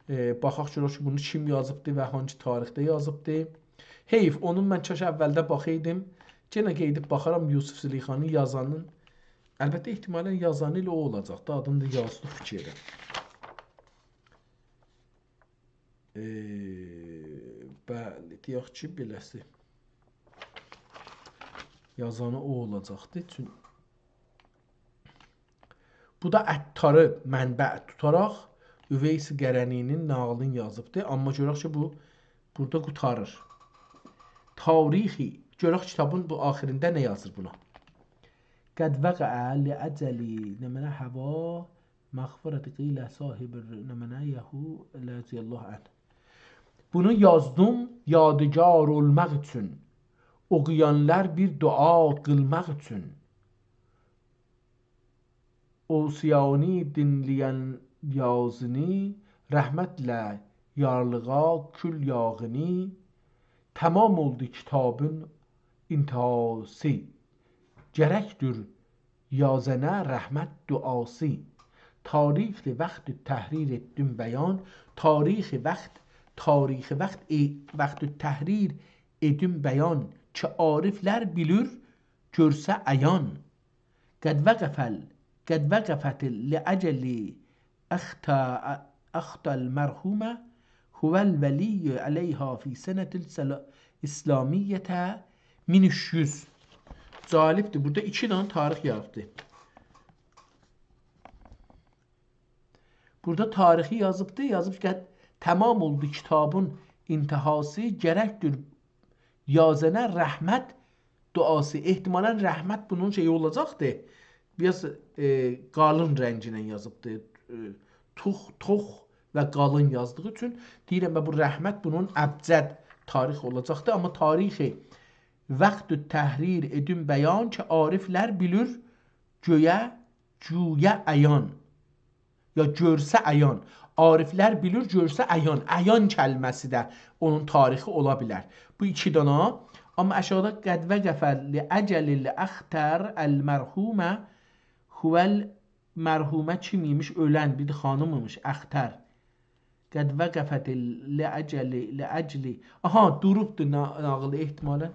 ائ، باخاق گؤرک کی، بونو کیم یازیبدی و هانگی تاریخده یازیبدی. حیف، اونو من کاش اولده باخایدیم. یئنه قئییدیب باخارام یوسف زلیخانی یازانین. البته، احتمالاً یازانی ائله او اولاجاق دا، آدینی دا یازدیق فیکیرده. ائ، بلی، دئیک کی، بئله‌سی. یازانی او اولاجاقدی. چون بو دا عطاری منبع توتاراق اویس قرنی‌نین ناغیلینی یازیبدی. آمما گؤرک کی، بو بورادا قوتاریر. تاریخی، گؤرک کیتابین بو آخیرینده نه یازیر بونا. «قد وقع لأجل»، نمنه، «هوی مغفرة قیل صاحب الر-»، نمنه، «یهو رضی الله عنه». بونو یازدیم یادگار اولماق اوچون، اوقویانلار بیر دعا قیلماق اوچون. اوسیانی دینله‌ین یازینی، رحمتله یارلیغا کول یاغینی. تمام اولدو کیتابین انتهاسی، گرکدیر یازنه رحمت دعاسی. تاریخ وقت تحریر ائتدیم بیان، تاریخ وقت، تاریخ وقت، ائ، وقت تحریر ائدیم بیان، کی عارفلر بیلیر، گؤرسه عیان. قد وقف ال-، قد وقفت لأجل أخت-، أخت المرحومة هو الولي عليها في سنة السلا-، الإسلامية مین اوچ یوز. جالبدیر. بورادا ایکی دنه تاریخ یازیبدی. بورادا تاریخی یازیبدی، یازیب کی، تمام اولدو کیتابین انتهاسی، گرکدیر یازنه رحمت دعاسی. احتمالاً رحمت بونون شئیی اولاجاقدی. بیر آز، ائ، قالین رنگینن یازیبدی. ائ، توخ، توخ و قالین یازدیغی اوچون دئییرم، و بو رحمت بونون ابجد تاریخ اولاجاقدی. آمما تاریخ وقت تحریر ائدیم بیان، کی عارفلر بیلیر، گؤیه، گویا عیان. یا گؤرسه عیان. عارفلر بیلیر، گؤرسه عیان. عیان کلمه‌سی ده اونون تاریخی اولا بیلر. بو ایکی دانا. آمما آشاغیدا «قد وقف لأجل الأخت المرحومة هو ال-»، مرحومه کیم ایمیش؟ اؤلن بیر خانیم ایمیش، اخت. «قد وقفت لأجل، لأجل»، آها، دوروبدور نا-، ناغیل احتمالاً.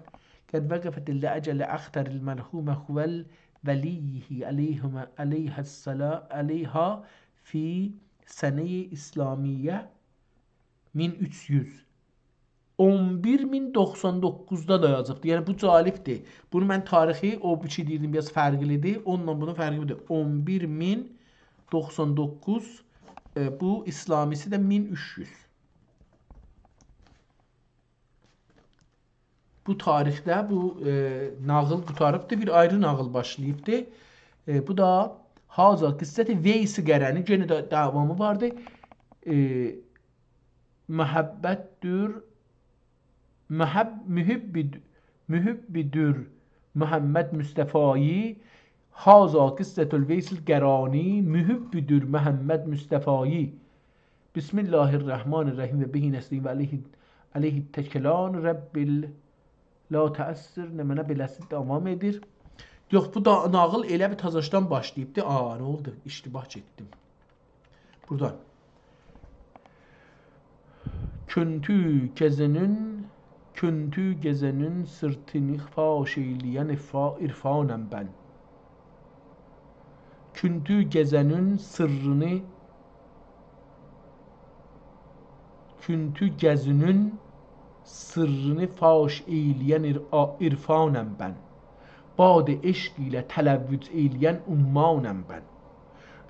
«قد وقفت لأجل أخت المرحومة هو الولي عليهما، عليها السلا-، عليها في سنة إسلامية مین اوچ یوز». اون بیر مین دوخسان دوققوزدا دا یازیبدی. یعنی، بو جالبدیر. بونو من تاریخی، او بیر شئی دئییردیم، بیر آز فرقلیدیر. اونونلا بونون فرقی بودور. اون بیر مین دوخسان دوققوز، ائ، بو ایسلامی‌سی ده مین اوچ یوز. بو تاریخده بو، ائ، ناغیل قوتاریبدی، بیر آیری ناغیل باشلاییبدی. ائ، بو دا «هذا قصة ویس قرنی»، یئنه ده داوامی واردی. ائ، محبتدیر، محب-، محبید-، محبدیر محمد مصطفایی. «هذا قصة الویس القرنی، محبدیر محمد مصطفایی. بسم الله الرحمن الرحیم و به نستعین و علیه، علیه التکلان رب ال-»، «لا تأثر»، نمنه بئله‌سی داوام ائدیر. یوخ، بو دا ناغیل ائله بیر تازاشدان باشلاییبدی. آ، نه اولدو؟ اشتباه چکدیم. بورادان. «کنتو گزنون، کنتو گزنون سیرتینی فاش ائیله‌ین عرفا-، عرفانم بن.» «کنتو گزنون سیررینی»، «کنتو گزنون سرّینی فاش ائیله‌ین عر-، آ-، عرفانم من. باد عشق ایله تلوّج ائیله‌ین عمّانم من.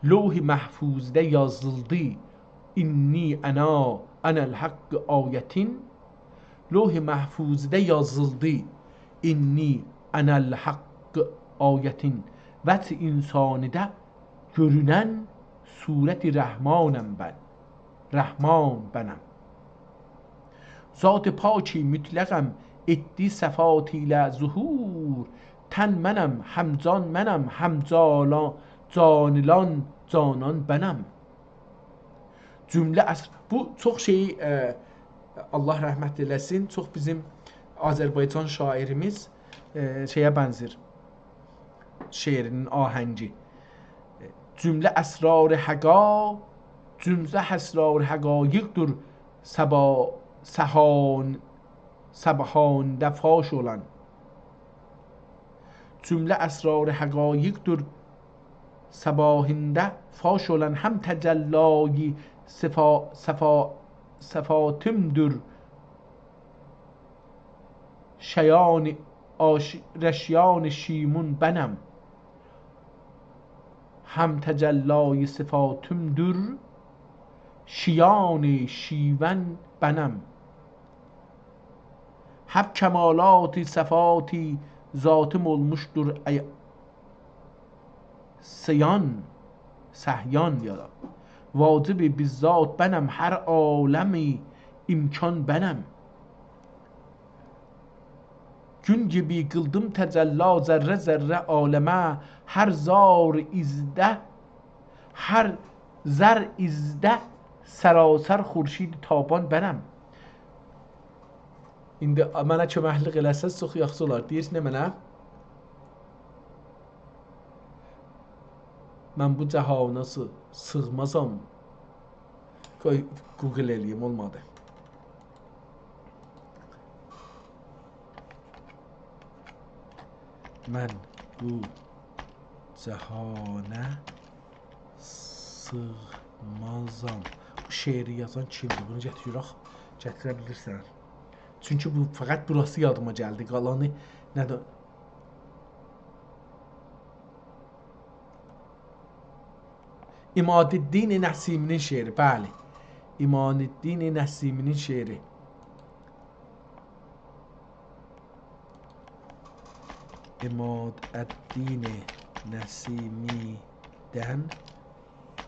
لوح محفوظده یازیلدی «إنّی أنا، أنا الحق» آیتین. لوح محفوظده یازیلدی «إنّی أنا الحق» آیتین. وجه انسانیده گؤرونن صورت رحمانم من. رحمان منم. ذات پاک مطلقم ائتدی صفات ایله ظهور. تن منم، هم جان منم، هم جانا-، جانیلان، جانان منم. جمله اسر-، بو چوخ شئی، ائ، الله رحمت ائله‌سین، چوخ بیزیم آذربایجان شاعیریمیز، ائ، شئیه بنزیر. شعرینین آهنگی. جمله اسرار حقا-، جمله اسرار حقایقدیر صبا-، صحان-، صباحانده فاش اولان. جمله اسرار حقایقدیر صباحینده فاش اولان، هم تجلّای صفا-، صفا-، صفاتیمدیر شیان آش-، رشیان شیمون منم. هم تجلّای صفاتیمدیر شیان شیون منم. هم کمالات صفات ذاتیم اولموشدور عی-، سیان، صحیان یا دا. واجب بالذات منم، هر عالم امکان منم. گون کیمی قیلدیم تجلّی ذرّه ذرّه عالمه، هر ذار ایزده، هر ذر ایزده سراسر خورشید تابان منم. ایندی منه کؤمکلیک ائله‌سز، چوخ یاخشی اولار. دئییر نمنه؟ من بو جهانا سی-، سیغمازام. قوی، گوگل ائله‌ییم، اولمادی. من بو جهانا سیغمازام. بو شعری یازان کیمدیر؟ بونو گتیر گؤرک. گتیره بیلیرسن. چونکی بو، فقط بوراسی یادیما گلدی. قالانی نه ده عمادالدین نسیمی‌نین شعری، بلی. عمادالدین نسیمی‌نین شعری. عمادالدین نسیمی‌دن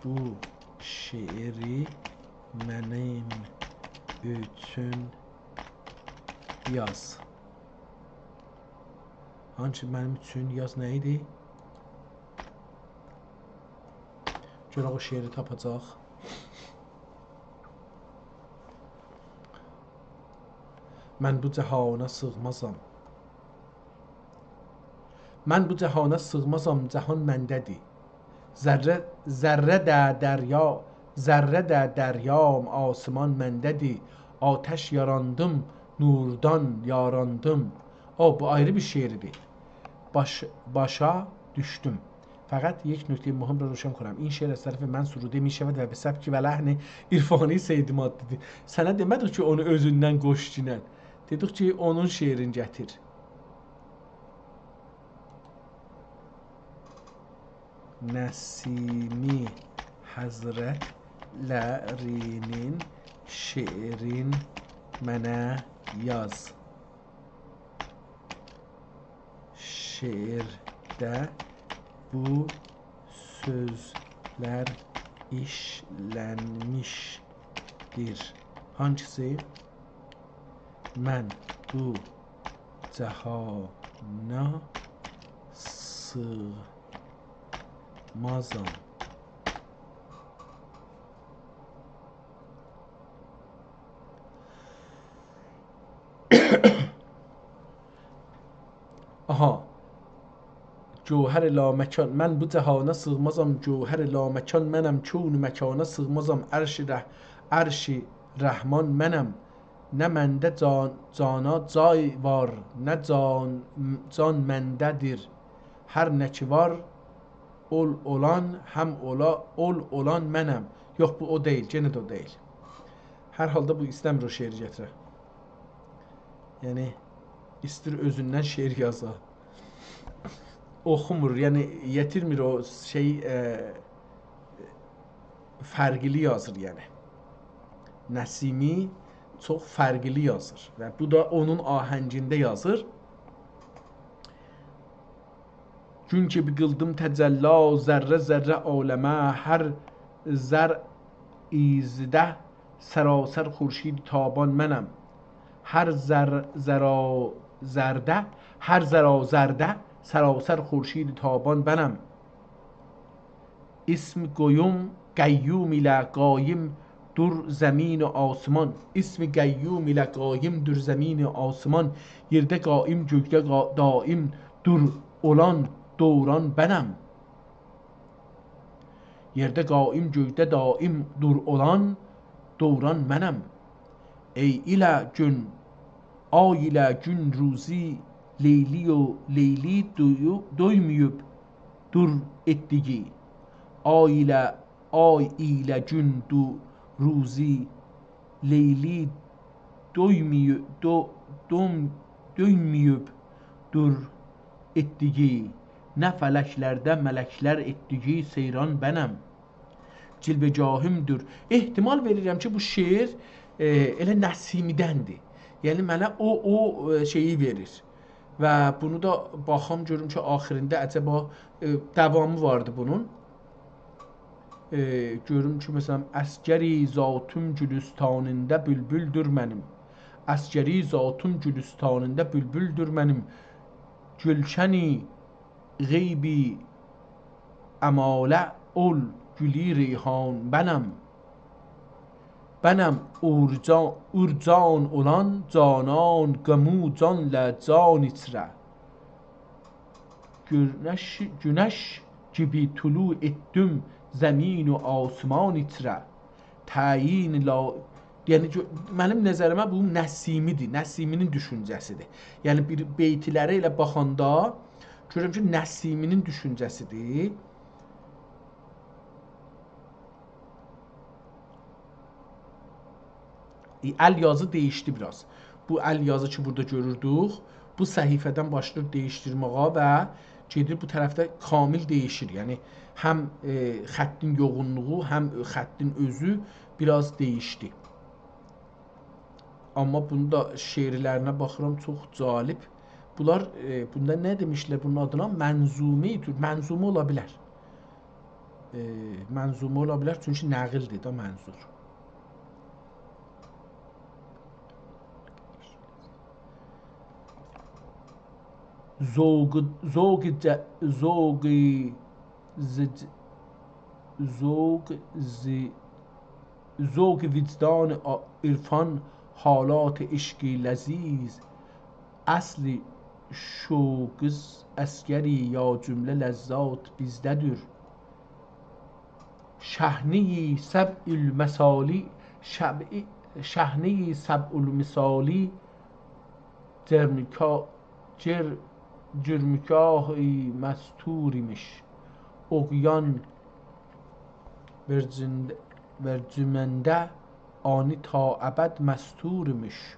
بو شعری منیم اوچون یاز. هانسی منیم اوچون یاز نه ایدی؟ گؤرک او شعری تاپاجاق. من بو جهانا سیغمازام. من بو جهانا سیغمازام، جهان منده‌دیر. ذرّه، ذرّه ده دریا، ذرّه ده دریام، آسمان منده‌دیر. آتش یاراندیم، نوردان یاراندیم. او، بو آیری بیر شعردیر. باش-، باشا دوشدوم. فقط یک نکتهٔ مهم را روشن کنم. این شعر از طرف من سروده می‌شود و به سبک و لحن عرفانی سید مادی‌دیر. سنه دئمه‌دیک کی، اونو اؤزوندن قوشگینن. دئدیک کی، اونون شعرینی گتیر. نسیمی حضرتلری‌نین شعرین منه یاز. شعرده بو سؤزلر ایشلنمیشدیر. هانگیسی؟ من بو جهانا سیغمازام. آها. گوهر لامکان، من بو جهانا سیغمازام، گوهر لامکان منم، کون و مکانا سیغمازام، عرش رح-، عرش رحمان منم. نه منده جان، جانا جای وار، نه جان، جان منده‌دیر. هر نه کی وار، اول اولان، هم اولا، اول اولان منم. یوخ، بو او دئییل، یئنه ده او دئییل. هر حالدا بو ایسته‌میر او شعری گتیره. یعنی، ایستیر اؤزوندن شعر یازا. اوخومور، یعنی یئتیرمیر او شئی، ائ، فرقلی یازیر، یعنی. نسیمی چوخ فرقلی یازیر و بو دا اونون آهنگینده یازیر. گون کیمی قیلدیم تجلی، ذره ذره عالمه، هر ذره‌زده سراسر خورشید تابان منم. هر ذر-، ذرا-، ذرده، هر ذرا-، ذره‌زده سراسر خورشید تابان منم. اسم قیوم، قیوم ایله قایم‌دور زمین و آسمان. اسم قیوم ایله قایم‌دور زمین و آسمان. یئرده قایم، گؤکده قا-، دایم دور اولان دوران منم. یئرده قایم، گؤکده دایم دور اولان دوران منم. آی ایله گون، آی ایله گون روزی، لیلی و لیلی دویو-، دویماییب دور ائتدیگی. آی ایله، آی ایله گون دو-، روزی، لیلی دویماییب، دو-، دوم-، دویماییب دور ائتدیگی، نه فلک‌لرده ملک‌لر ائتدیگی سیران منم. جلوه‌گاهیم‌دور. احتمال وئریرم کی، بو شعر، ائ، ائله نسیمی‌دندیر. یعنی، منه او، او، ائ، شئیی وئریر. و بونو دا باخام گؤروم کی، آخیرینده عجبا، ائ، داوامی واردی بونون. ائ، گؤروم کی، مثلا، «اسگری ذاتیم گولوستانیندا بولبول‌دور منیم. اسگری ذاتیم گولوستانیندا بولبول‌دور منیم. گولشنی غیبی اماله اول گولی ریحان منم. منم عرجا-، عرجان اولان جانان، غم و جانلا جان ایچره. گونش، گونش کیمی طلوع ائتدیم زمین و آسمان ایچره. تعیین لا-»، یعنی، گؤ-، منیم نظریمه بو نسیمی‌دیر، نسیمی‌نین دوشونجه‌سی‌دیر. یعنی، بیر بیت‌لره ائله باخاندا گؤرورم کی، نسیمی‌نین دوشونجه‌سی‌دیر. ال یازی دییشدی بیر آز. بو ال یازی کی، بورادا گؤروردوک، بو صفحه‌دن باشلاییر دییشدیرمه‌یه و گئدیر بو طرفده کامل دییشیر. یعنی، هم، ائ، خطین یوغونلوغو، هم خطین اؤزو بیر آز دییشدی. آمما بونو دا شعرلرینه باخیرام، چوخ جالب. بونلار، ائ، بوندا نه دئمیشلر بونون آدینا؟ منظومه، منظومه اولا بیلر. ائ، منظومه اولا بیلر، چونکی نقیل‌دیر ده منظور. ذوق، ذوق ج-، ذوق ز-، ذوق ز-، ذوق وجدان آ-، عرفان حالات عشقی لذیذ، اصل شوقیز اسگری یا جمله لذات بیزده‌دیر. شحنه‌ی سبع المثالی، شب-، شحنه‌ی سبع المثالی، جرمکا-، جر-، جرمگاهی مستور ایمیش. عقیان ورجند-، ورجمنده آنی تا ابد مستور ایمیش.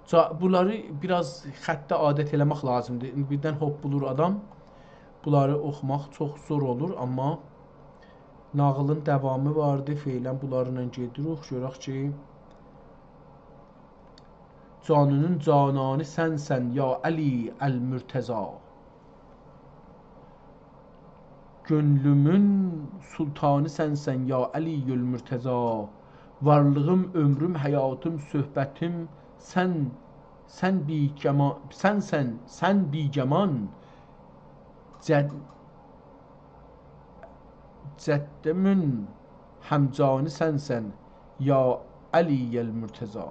جا-، بونلاری بیر آز خطه عادت ائله‌مک لازیمدیر. ایندی بیردن هوپپولور آدام. بونلاری اوخوماق چوخ زور اولور، آمما ناغیلین داوامی واردی. فعلا بونلارلا گئدیریک. گؤرک کی، جانی‌نین جانانی سنسن، یا علی المرتضی. گؤنلومون سلطانی سنسن، یا علی المرتضی. وارلیغیم، عؤمروم، حیاتیم، صحبتیم، سن، سن بی‌گما-، سنسن، سن بی‌گمان. جد-، جدّه‌مون همجانی سنسن، یا علی المرتضی.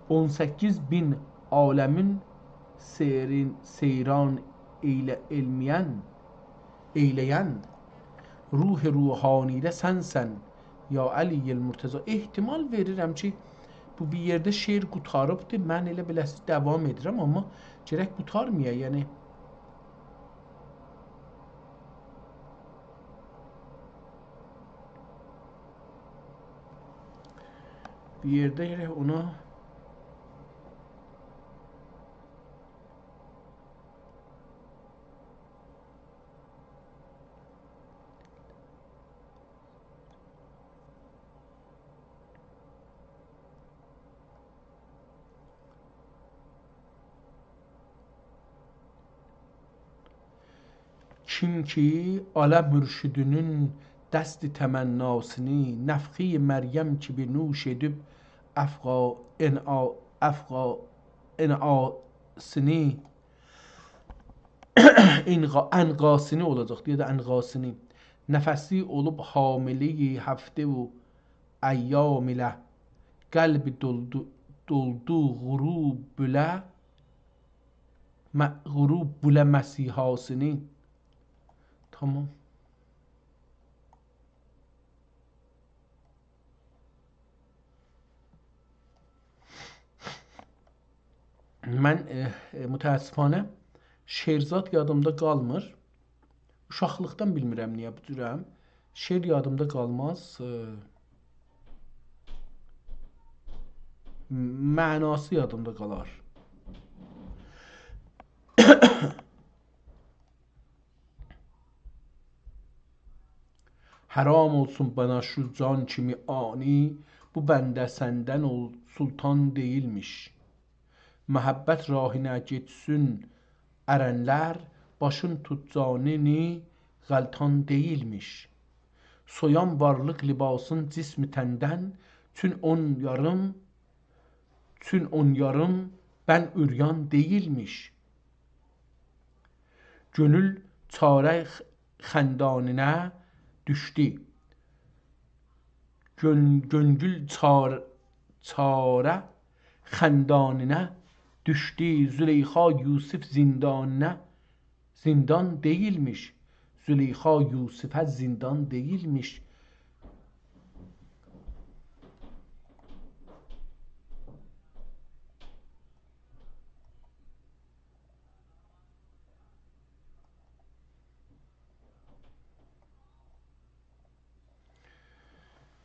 اون سککیز مین عالمین سیرین، سیران ائیله-، ائلمه‌ین، ائیله‌ین، روح روحانی‌ده سنسن، یا علی المرتضی. احتمال وئریرم کی، بو بیر یئرده شعر قوتاریبدیر. من ائله بیله‌سی داوام ائدیرم، آمما گرک قوتارمایا، یعنی. بیر یئرده گرک اونا کیم کی آلا مرشدینین دست تمناسینی، نفخهٔ مریم کیمی نوش ائدیب افغا-، انعا-، افغا-، انعاسینی، انقا-، انقاسینی اولاجاق، دئیه ده انقاسینی، نفسی اولوب حاملهٔ هفته و ایام ایله، قلبی دولدو، دولدو غروب ایله، م-، غروب ایله مسیحاسینی. تامام. من، ائ، ائ، متأسفانه شعر زاد یادیمدا قالمیر. اوشاقلیقدان بیلمیرم نییه بو جورم. شعر یادیمدا قالماز، ائ، معناسی یادیمدا قالار. حرام اولسون بناشو جان کیمی آنی، بو بنده سندن اول سلطان دئییلمیش. محبت راهینه گئتسین ارنلر، باشین توت جانینی غلطان دئییلمیش. سویان وارلیق لباسین جسم تندن، چون اون یاریم، چون اون یاریم بن عریان دئییلمیش. گؤنول چاره خ-، خندانینه دوشدو. گؤن-، گؤنگول چار-، چاره خندانینه دوشدو. زلیخا یوسف زندانینه زندان دئییلمیش. زلیخا یوسفه زندان دئییلمیش.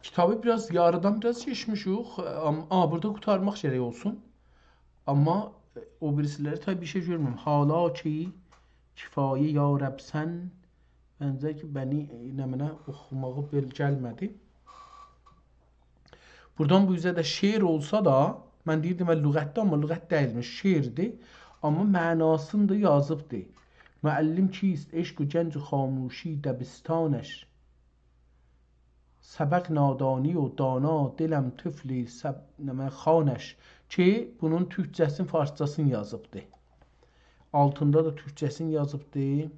کیتابی بیر آز یاریدان بیر آز کئچمیشیک. آم-، آ، بورادا قوتارماق گرک اولسون. آمما، ائ، او بیریسی‌لری طبیعی بیر شئی گؤرمورم. حالا کی کفایه یا رب سن، منجه کی بنی، ائ، نمنه اوخوماغی بئل گلمه‌دی. بورادان بو اوزه ده شعر اولسا دا، من دئییردیم، «هه، لغتدی»، آمما لغت دئییلمیش، شعردیر. آمما معناسینی دا یازیبدی. معلم کیست؟ عشق و گنج و خاموشی دبستانش. سبق نادانی و دانا دلم طفل سب-، نمه، خوانش. کی بونون تورکجه‌سینی، فارسجاسینی یازیبدی. آلتیندا دا تورکجه‌سینی یازیبدی.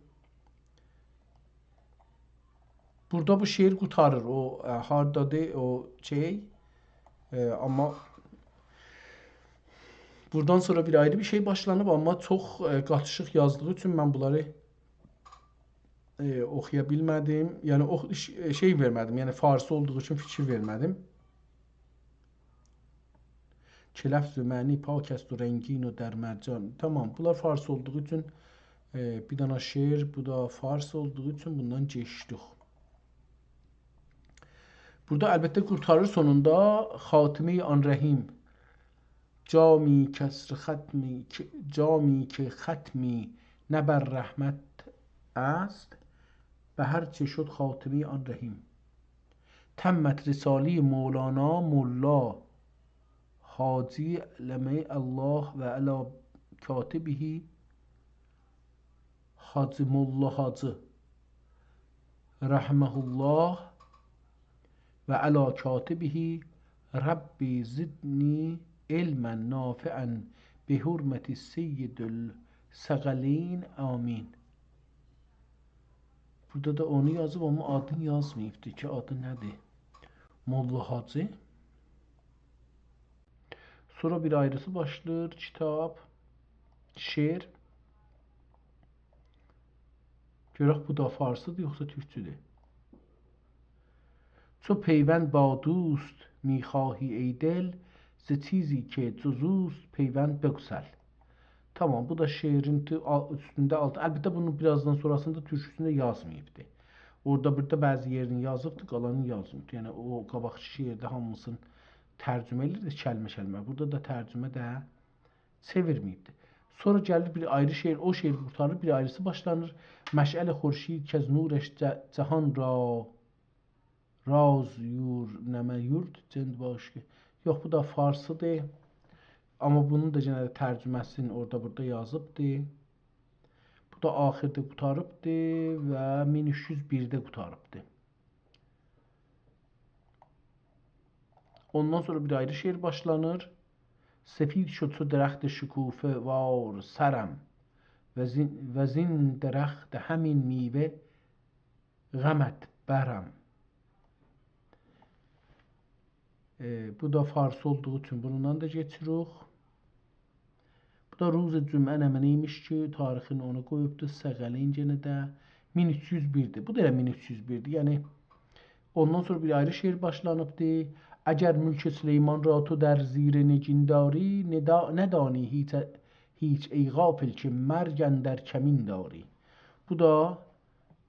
بورادا بو شعر قوتاریر، او، ائ، هاردادیر، او شئی. ائ، آمما بورادان سونرا بیر آیری بیر شئی باشلانیب، آمما چوخ، ائ، قاتیشیق یازدیغی اوچون من بونلاری، ائ، اوخویا بیلمه‌دیم. یعنی، اوخ-، ش-، ائ، شئی وئرمه‌دیم، یعنی فارسی اولدوغو اوچون فیکیر وئرمه‌دیم. که لفظ و معنی پاک است و رنگین و در مرجان. تامام، بونلار فارس اولدوغو اوچون، ائ، بیر دنه شعر، بو دا فارس اولدوغو اوچون بوندان کئچدیک. بورادا البته قورتاریر سونوندا: خاتمهٔ آن رحیم. جامی کسر ختمی که، جامی که ختمی نه بر رحمت است، به هر چه شد خاتمهٔ آن رحیم. تمت رسالهٔ مولانا ملا حاجی علمه الله و علی کاتبه حاجی ملا حاجی رحمه الله و علی کاتبه رب زدنی علما نافعا بحرمة سید الثقلین آمین. بورادا دا اونو یازیب، آمما آدینی یازماییبدی کی، آدی نه‌دیر؟ ملا حاجی. سونرا بیر آیریسی باشلاییر، کیتاب، شعر. گؤرک بو دا فارسی‌دیر، یوخسا تورکجه‌دیر؟ چو پیوند با دوست می‌خواهی ای دل، ز چیزی که جز اوست پیوند بگسل. تامام، بو دا شعرین تو-، آ-، اوستونده آلت-، البته، بونون بیر آزدان سونراسیندا تورکوسونو ده یازماییبدی. اورادا بورادا بعضی یئرینی یازیبدی، قالانینی یازماییبدی. یعنی، او قاباقکی شعرده هامیسینی ترجمه ائله‌ییر ده کلمه کلمه. بورادا دا ترجمه ده چئویرمه‌ییبدیر. سونرا گلیر بیر آیری شعر، او شعر قورتاریر، بیر آیریسی باشلانیر. مشعل خورشید کز نورش جه-، جهان را راز یور نمه یورد، جند باش کی. یوخ، بو دا فارسی‌دیر. آمما بونون دا یئنه ده ترجمه‌سینی اورادا بورادا یازیبدی. بو دا آخیردا قوتاریبدی و مین اوچ یوز بیرده قوتاریبدی. اوندان سونرا بیر آیری شعر باشلانیر. سفید شد چو درخت شکوفه وار سرم و زین، و زین درخت همین میوه غمت برم. ائ، بو دا فارسی اولدوغو اوچون بونونان دا کئچیریک. بو دا روز جمعه نمنه ایمیش کی، تاریخین اونو قویوبدو، سغلین یئنه ده مین اوچ یوز بیردیر. بو دا ائله مین اوچ یوز بیردیر. یعنی، اوندان سونرا بیر آیری شعر باشلانیبدی. اگر ملک سلیمان را تو در زیر نگین داری، ندا-، ندانی هیچ، هیچ ای غافل که مرگ اندر کمین داری. بو دا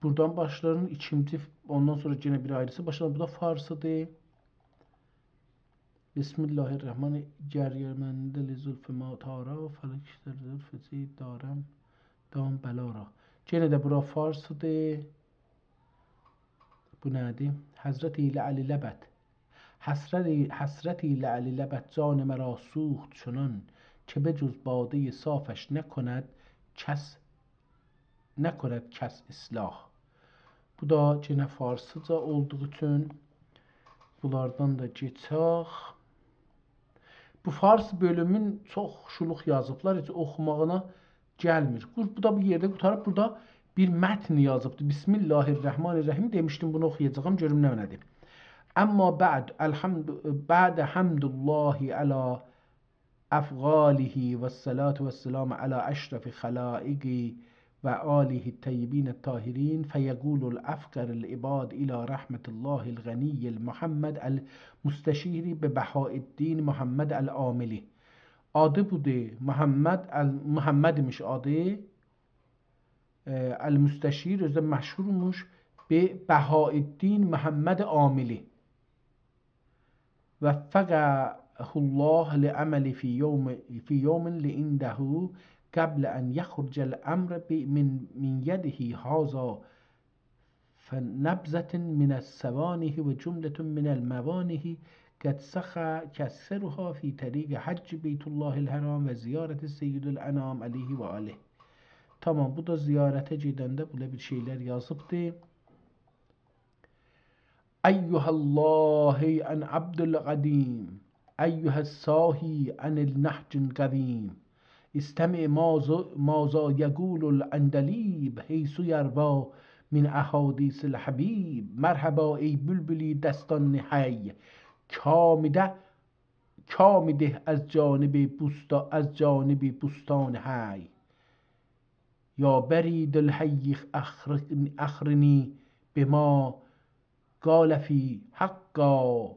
بورادان باشلارین ایکینجی، اوندان سونرا یئنه بیر آیریسی باشلار. بو دا فارسی‌دیر. بسم الله الرحمن، گر گرمنده زلف ما تارا، فلک در زلف زیر دارم دام بلا را. یئنه ده بورا فارسی‌دیر. بو نه‌دیر؟ حضرت لعل لبت. حسرت، حسرت لعل لبت جان مرا سوخت چنان، که به جز بادهٔ صافش نکند کس، نکند کس اصلاح. بو دا یئنه فارسیجا اولدوغو اوچون بونلاردان دا کئچک. بو فارس بؤلومون چوخ شولوق یازیبلار، هئچ اوخوماغینا گلمیر. بو، بو دا بیر یئرده قوتاریب، بورادا بیر متن یازیبدی. بسم الله الرحمن الرحیم دئمیشدیم، بونو اوخویاجاغام، گؤروم نمنه‌دیر. اما بعد، الحمد، بعد حمد الله علی افعاله و الصلاة و السلام علی اشرف خلائقه و آله الطیبین الطاهرین، فیقول الافقر العباد الی رحمة الله الغنی المحمد المستشیر ببهاء الدین محمد العاملی. آدی بودور، محمد ال-، محمد ایمیش آدی. ائ، المستشیر، اؤزو ده مشهورموش، ببهاء الدین محمد عاملی. وفقه الله للعمل فی یوم، فی یوم لعنده قبل ان یخرج الامر ب-، من، من یده هذا، فنبذة من الصوانح و جملة من الموانح قد سخ کثرها فی طریق حج بیت الله الحرام و زیارة سید الانام علیه و آله. تامام، بو دا زیارته گئدنده بئله بیر شئیلر یازیبدی. ایها اللاهی عن عبد القدیم، ایها الساهی عن النهج القویم، استمع ماذا، ماذا یقول العندلیب حیث یروی من احادیث الحبیب. مرحبا ای بلبل دستان حی، کام ده، کام ده از جانب بوستا-، از جانب بوستان حی. یا برید الحی اخر-، اخرنی بما قال فی حقا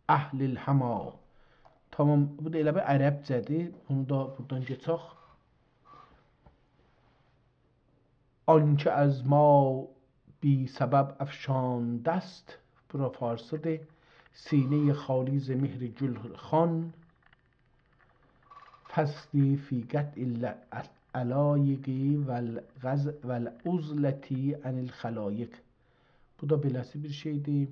اهل الحما. تامام، بو دا ائله بیر عربجه‌دیر. بونو دا بورادان کئچک. آنکه از ما بی‌سبب افشانده‌ست، بورا فارسی‌دیر، سینهٔ خالی ز مهر گلخوان، فصلی فی قطع العلایق و الغز-، و العزلة عن الخلایق. بو دا بئله‌سی بیر شئی‌دیر.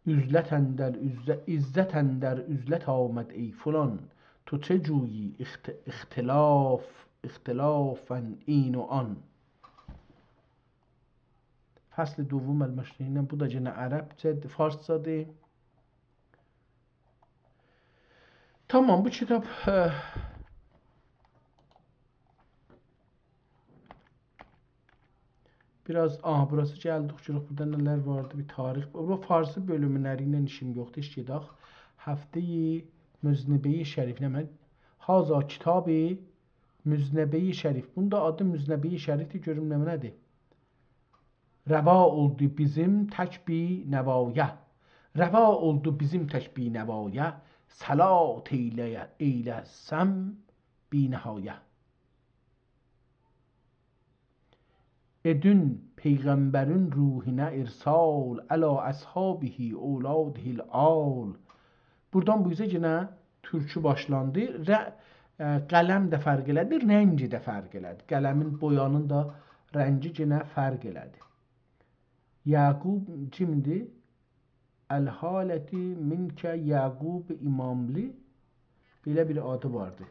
عزلت اندر عزت، عزت اندر عزلت آمد ای فلان، تو چه جویی اخت-، اختلاف، اختلافاً این و آن. فصل دوم المشتهین، بو دا یئنه عربجه، فارسجادیر. تامام، بو کیتاب، اه، بیر آز، آها، بوراسی گلدیک، گؤرک بورادا نه‌لر واردی، بیر تاریخ. بو فارسی بؤلوملری ایله ایشیم یوخدور، هئچ گئدک. هفتهٔ مذنبهٔ شریف، نه من؟ هذا کتاب مذنبهٔ شریف. بونون دا آدی مذنبهٔ شریف‌دیر، گؤروم نمنه‌دیر. روا اولدو بیزیم تک بی‌نوایا. روا اولدو بیزیم تک بی‌نوایا، صلات ائیله، ائیله‌سم بی‌نهایا. ائدین پیغمبرین روحینه ارسال، علی اصحابه اولاده الآل. بورادان بو اوزه یئنه تورکو باشلاندی. ر، ائ، قلم ده فرق ائله‌دی، رنگی ده فرق ائله‌دی. قلمین، بویانین دا رنگی یئنه فرق ائله‌دی. یعقوب کیمدیر؟ الحالة منک یعقوب اماملی، بئله بیر آدی واردی.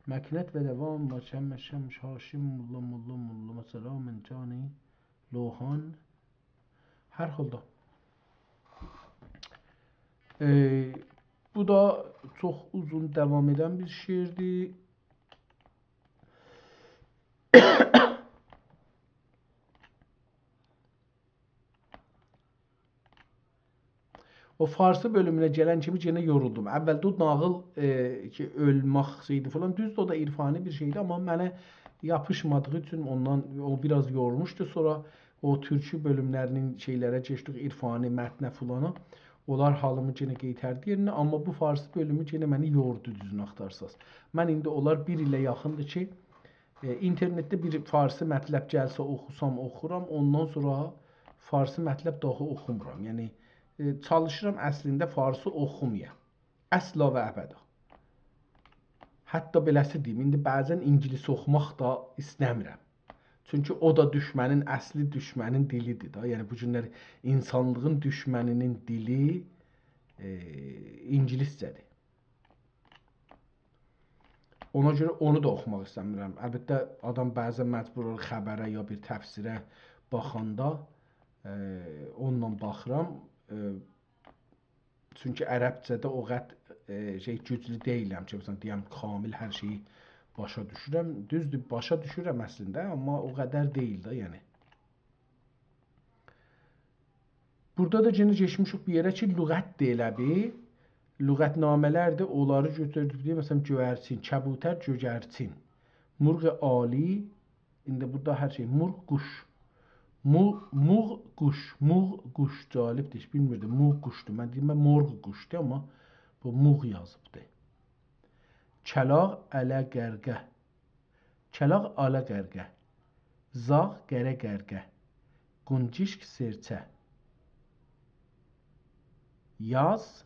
مکنت و دوام، ماشم، مشم، هاشم، ملا، ملا، ملا، سلام، جانی، لوحان. هر حالدا. ائ، بو دا چوخ اوزون دوام ائدن بیر شعردیر. او فارسی بؤلومونه گلن کیمی یئنه یورولدوم. اولده او ناغیل، ائ، کی، اؤلمک شئیدی فلان. دوزدور، او دا عرفانی بیر شئیدی، آمما منه یاپیشمادیغی اوچون اوندان، او بیر آز یورموشدو. سونرا او تورکو بؤلوملرینین شئیلره کئچدیک، عرفانی، متنه فلانا. اونلار حالیمی یئنه قئیتردی یئرینه، آمما بو فارسی بؤلومو یئنه منی یوردو، دوزونو آختارساز. من ایندی اونلار بیر ایله یاخیندیر کی، ائ، اینترنتده بیر فارسی مطلب گلسه اوخوسام، اوخورام، اوندان سونرا فارسی مطلب داها اوخومورام. یعنی، ائ، چالیشیرام اصلینده فارسی اوخومایا. اصلا و ابدا. حتی بئله‌سی دئییم، ایندی بعضا اینگیلیس اوخوماق دا ایسته‌میرم. چونکی او دا دوشمنین، اصلی دوشمنین دیلیدیر دا. یعنی، بو گونلر اینسانلیغین دوشمنینین دیلی، ائ، اینگیلیسجه‌دیر. اونا گؤره اونو دا اوخوماق ایسته‌میرم. البته، آدام بعضا مجبور اولور خبره یا بیر تفسیره باخاندا، ائ، اونونلا باخیرام. ائ، چونکی عربجه‌ده او قدر، ائ، شئی، گوجلو دئییلم کی، مثلا، دئیم، کامل هر شئیی باشا دوشورم. دوزدور، باشا دوشورم اصلینده، آمما او قدر دئییل ده، یعنی. بورادا دا یئنه کئچمیشیک بیر یئره کی، لغتدیر ائله بیل. لغتنامه‌لردیر، اونلاری گؤتوردوک، دئییر، مثلا، گؤیرچین، کبوتر، گؤیرچین. مرغ عالی، ایندی بورادا هر شئی، مرغ، قوش. مو، موغ، قوش، موغ، قوش، جالبدیر، هئچ بیلمیردیم. موغ قوشدور. من دئییرم، من مرغ قوشدور، آمما بو موغ یازیبدی. کلاغ، اله، قرقه. کلاغ، آلا، قرقه. زاغ، قره، قرقه. قونجیشک، سئرچه. یاز،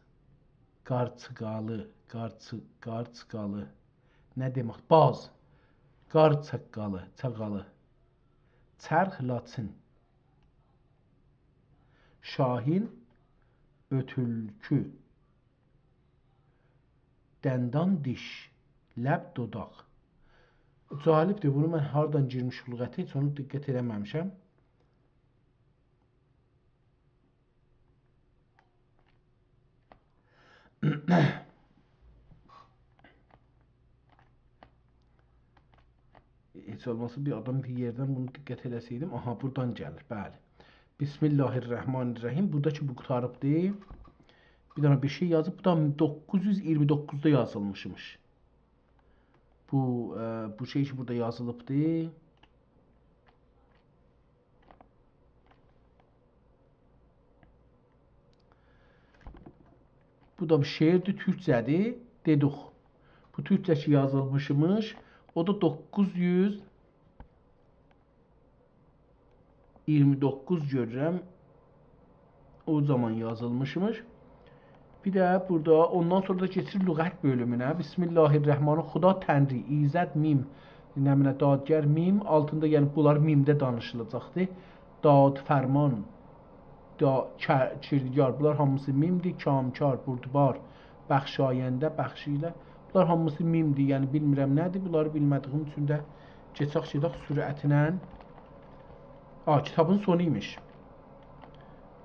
قارچیقالی، قارچی، قارچیقالی. نه دئمک؟ باز. قار چاققالی، چاقالی. چرخ، لاچین. شاهین، اؤتولکو. دندان، دیش. لب، دوداق. جالبدیر، بونو من هاردان گیرمیشم لغته، هئچ اونو دقت ائله‌مه‌میشم. هئچ اولماسا بیر آدام بیر یئردن بونو دقت ائله‌سه‌یدیم. آها، بورادان گلیر، بلی. بسم الله الرحمن الرحیم. بورادا کی، بو قوتاریبدیر. بیر دنه بیر شئی یازیب. بو دا دوققوز یوز اییرمی دوققوزدا یازیلمیشمیش. بو، ائ، بو شئی کی، بورادا یازیلیبدی. بو دا بیر شعردیر، تورکجه‌دیر. دئدیک، بو تورکجه کی یازیلمیشمیش. او دا دوققوز یوز اییرمی دوققوز گؤرورم. او زامان یازیلمیشمیش. بیر ده بورادا، اوندان سونرا دا کئچیر لغت بؤلومونه. بسم الله الرحمن، خدا، تنری، ایزد، میم، نمنه، دادگر، میم، آلتیندا، یعنی بونلار میمده دانیشیلاجاقدیر. داد، فرمان، دا، ک، کردگار، بونلار هامیسی میمدیر. کامکار، بردبار، بخشاینده، بخشیله. بونلار هامیسی میمدیر، یعنی بیلمیرم نه‌دیر. بونلاری بیلمه‌دیییم اوچون ده کئچک، گئدک سرعتله. آ، کیتابین سونو ایمیش.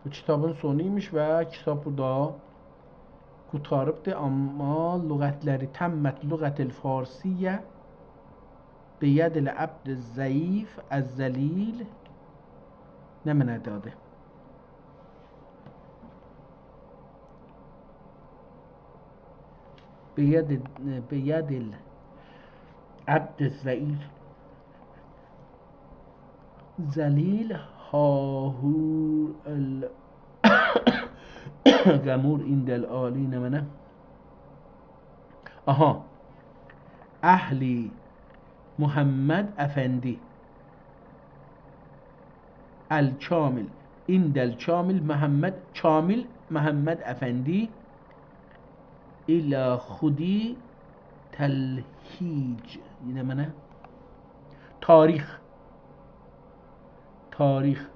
بو کیتابین سونو ایمیش و کیتاب بورادا قوتاریبدیر، آمما لغتلری تمت لغت الفارسیه بید العبد الضعیف الذلیل. نه معنادیر آدی؟ بید، بید العبد الضعیف ذلیل، هاهور ال، غمور عند العالی، نمنه؟ آها. اهلی محمد افندی. الکامل، عند الکامل محمد، کامل محمد افندی الی خودی تلهیج. یئنه منه تاریخ. تاریخ.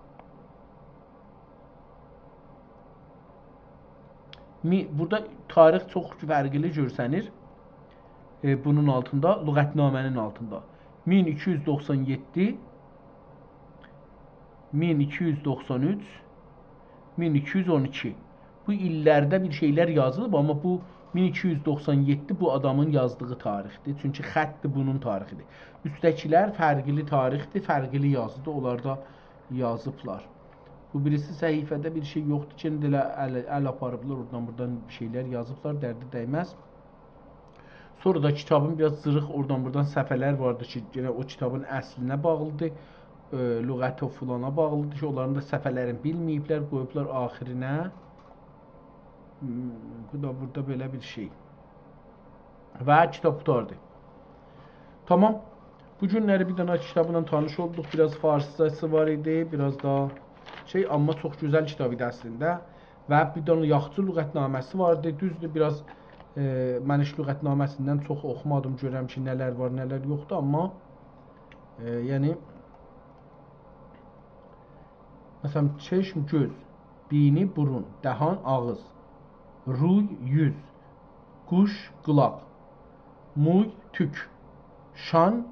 می-، بورادا تاریخ چوخ فرقلی گؤرسنیر. ائ، بونون آلتیندا، لغتنامه‌نین آلتیندا. مین ایکی یوز دوخسان یئددی، مین ایکی یوز دوخسان اوچ، مین ایکی یوز اون ایکی. بو ایللرده بیر شئیلر یازیلیب، آمما بو مین ایکی یوز دوخسان یئددی بو آدامین یازدیغی تاریخدیر. چونکی خطدیر بونون تاریخیدیر. اوستده‌کیلر فرقلی تاریخدیر، فرقلی یازیدیر. اونلار دا یازیبلار. بو بیریسی صفحه‌ده بیر شئی یوخدور کی، ایندی ائله ال، ال آپاریبلار، اورادان بورادان بیر شئیلر یازیبلار، دردی دیمز. سونرا دا کیتابین بیر آز جیریق، اورادان بورادان صفحه‌لر واردی کی، یئنه او کیتابین اصلینه باغلیدیر، ائ، لغت و فلانا باغلیدیر کی، اونلارین دا صفحه‌لرینی بیلمه‌ییبلر، قویوبلار آخیرینه. هوم، بو دا بورادا بئله بیر شئی. و کیتاب قوتاردی. تامام. بو گونلری بیر دنه کیتابلا تانیش اولدوق. بیر آز فارسجاسی وار ایدی، بیر آز دا شئی، آمما چوخ گؤزل کیتاب ایدی اصلینده. و بیر دنه یاخچی لغتنامه‌سی واردی. دوزدور، بیر آز، ائ، من هئچ لغتنامه‌سیندن چوخ اوخومادیم، گؤرم کی، نه‌لر وار، نه‌لر یوخدور، آمما، ائ، یعنی، مثلا، چشم، گؤز، بینی، بورون، دهان، آغیز، روی، یوز، گوش، قولاق، موی، توک، شان،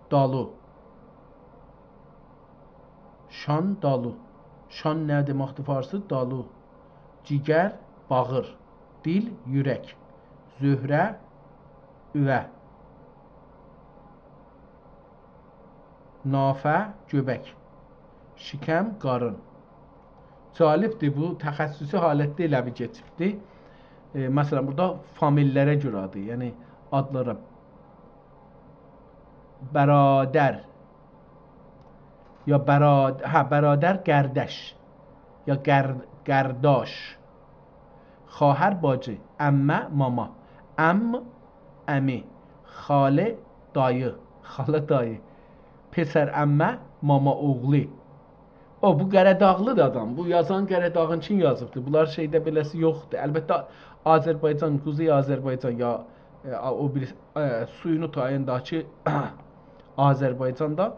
دالو. شان، دالو. شان نه دئمکدیر فارسی؟ دالو. جیگر، باغیر. دیل، یورک. زهره، اووه. نافه، گؤبک. شکم، قارین. جالبدیر، بو تخصصی حالتده ائله بیر کئچیبدیر. ائ، مثلا، بورادا فامیللره گؤره‌دیر، یعنی آدلارا. برادر، یا براد، هه، برادر، قارداش، یا قار، قارداش. خواهر، باجی. عمه، ماما. عم، عمی. خاله، دایی. خاله، دایی. پسر عمه، ماما اوغلو. او، بو قاراداغلیدیر آدام. بو یازان قاراداغین اوچون یازیبدیر. بونلار شئیده بئله‌سی یوخدور. البته، آذربایجان، قوزئی آذربایجان یا، ائ، او بیر، ائ، سویونو تایینداکی آذربایجاندا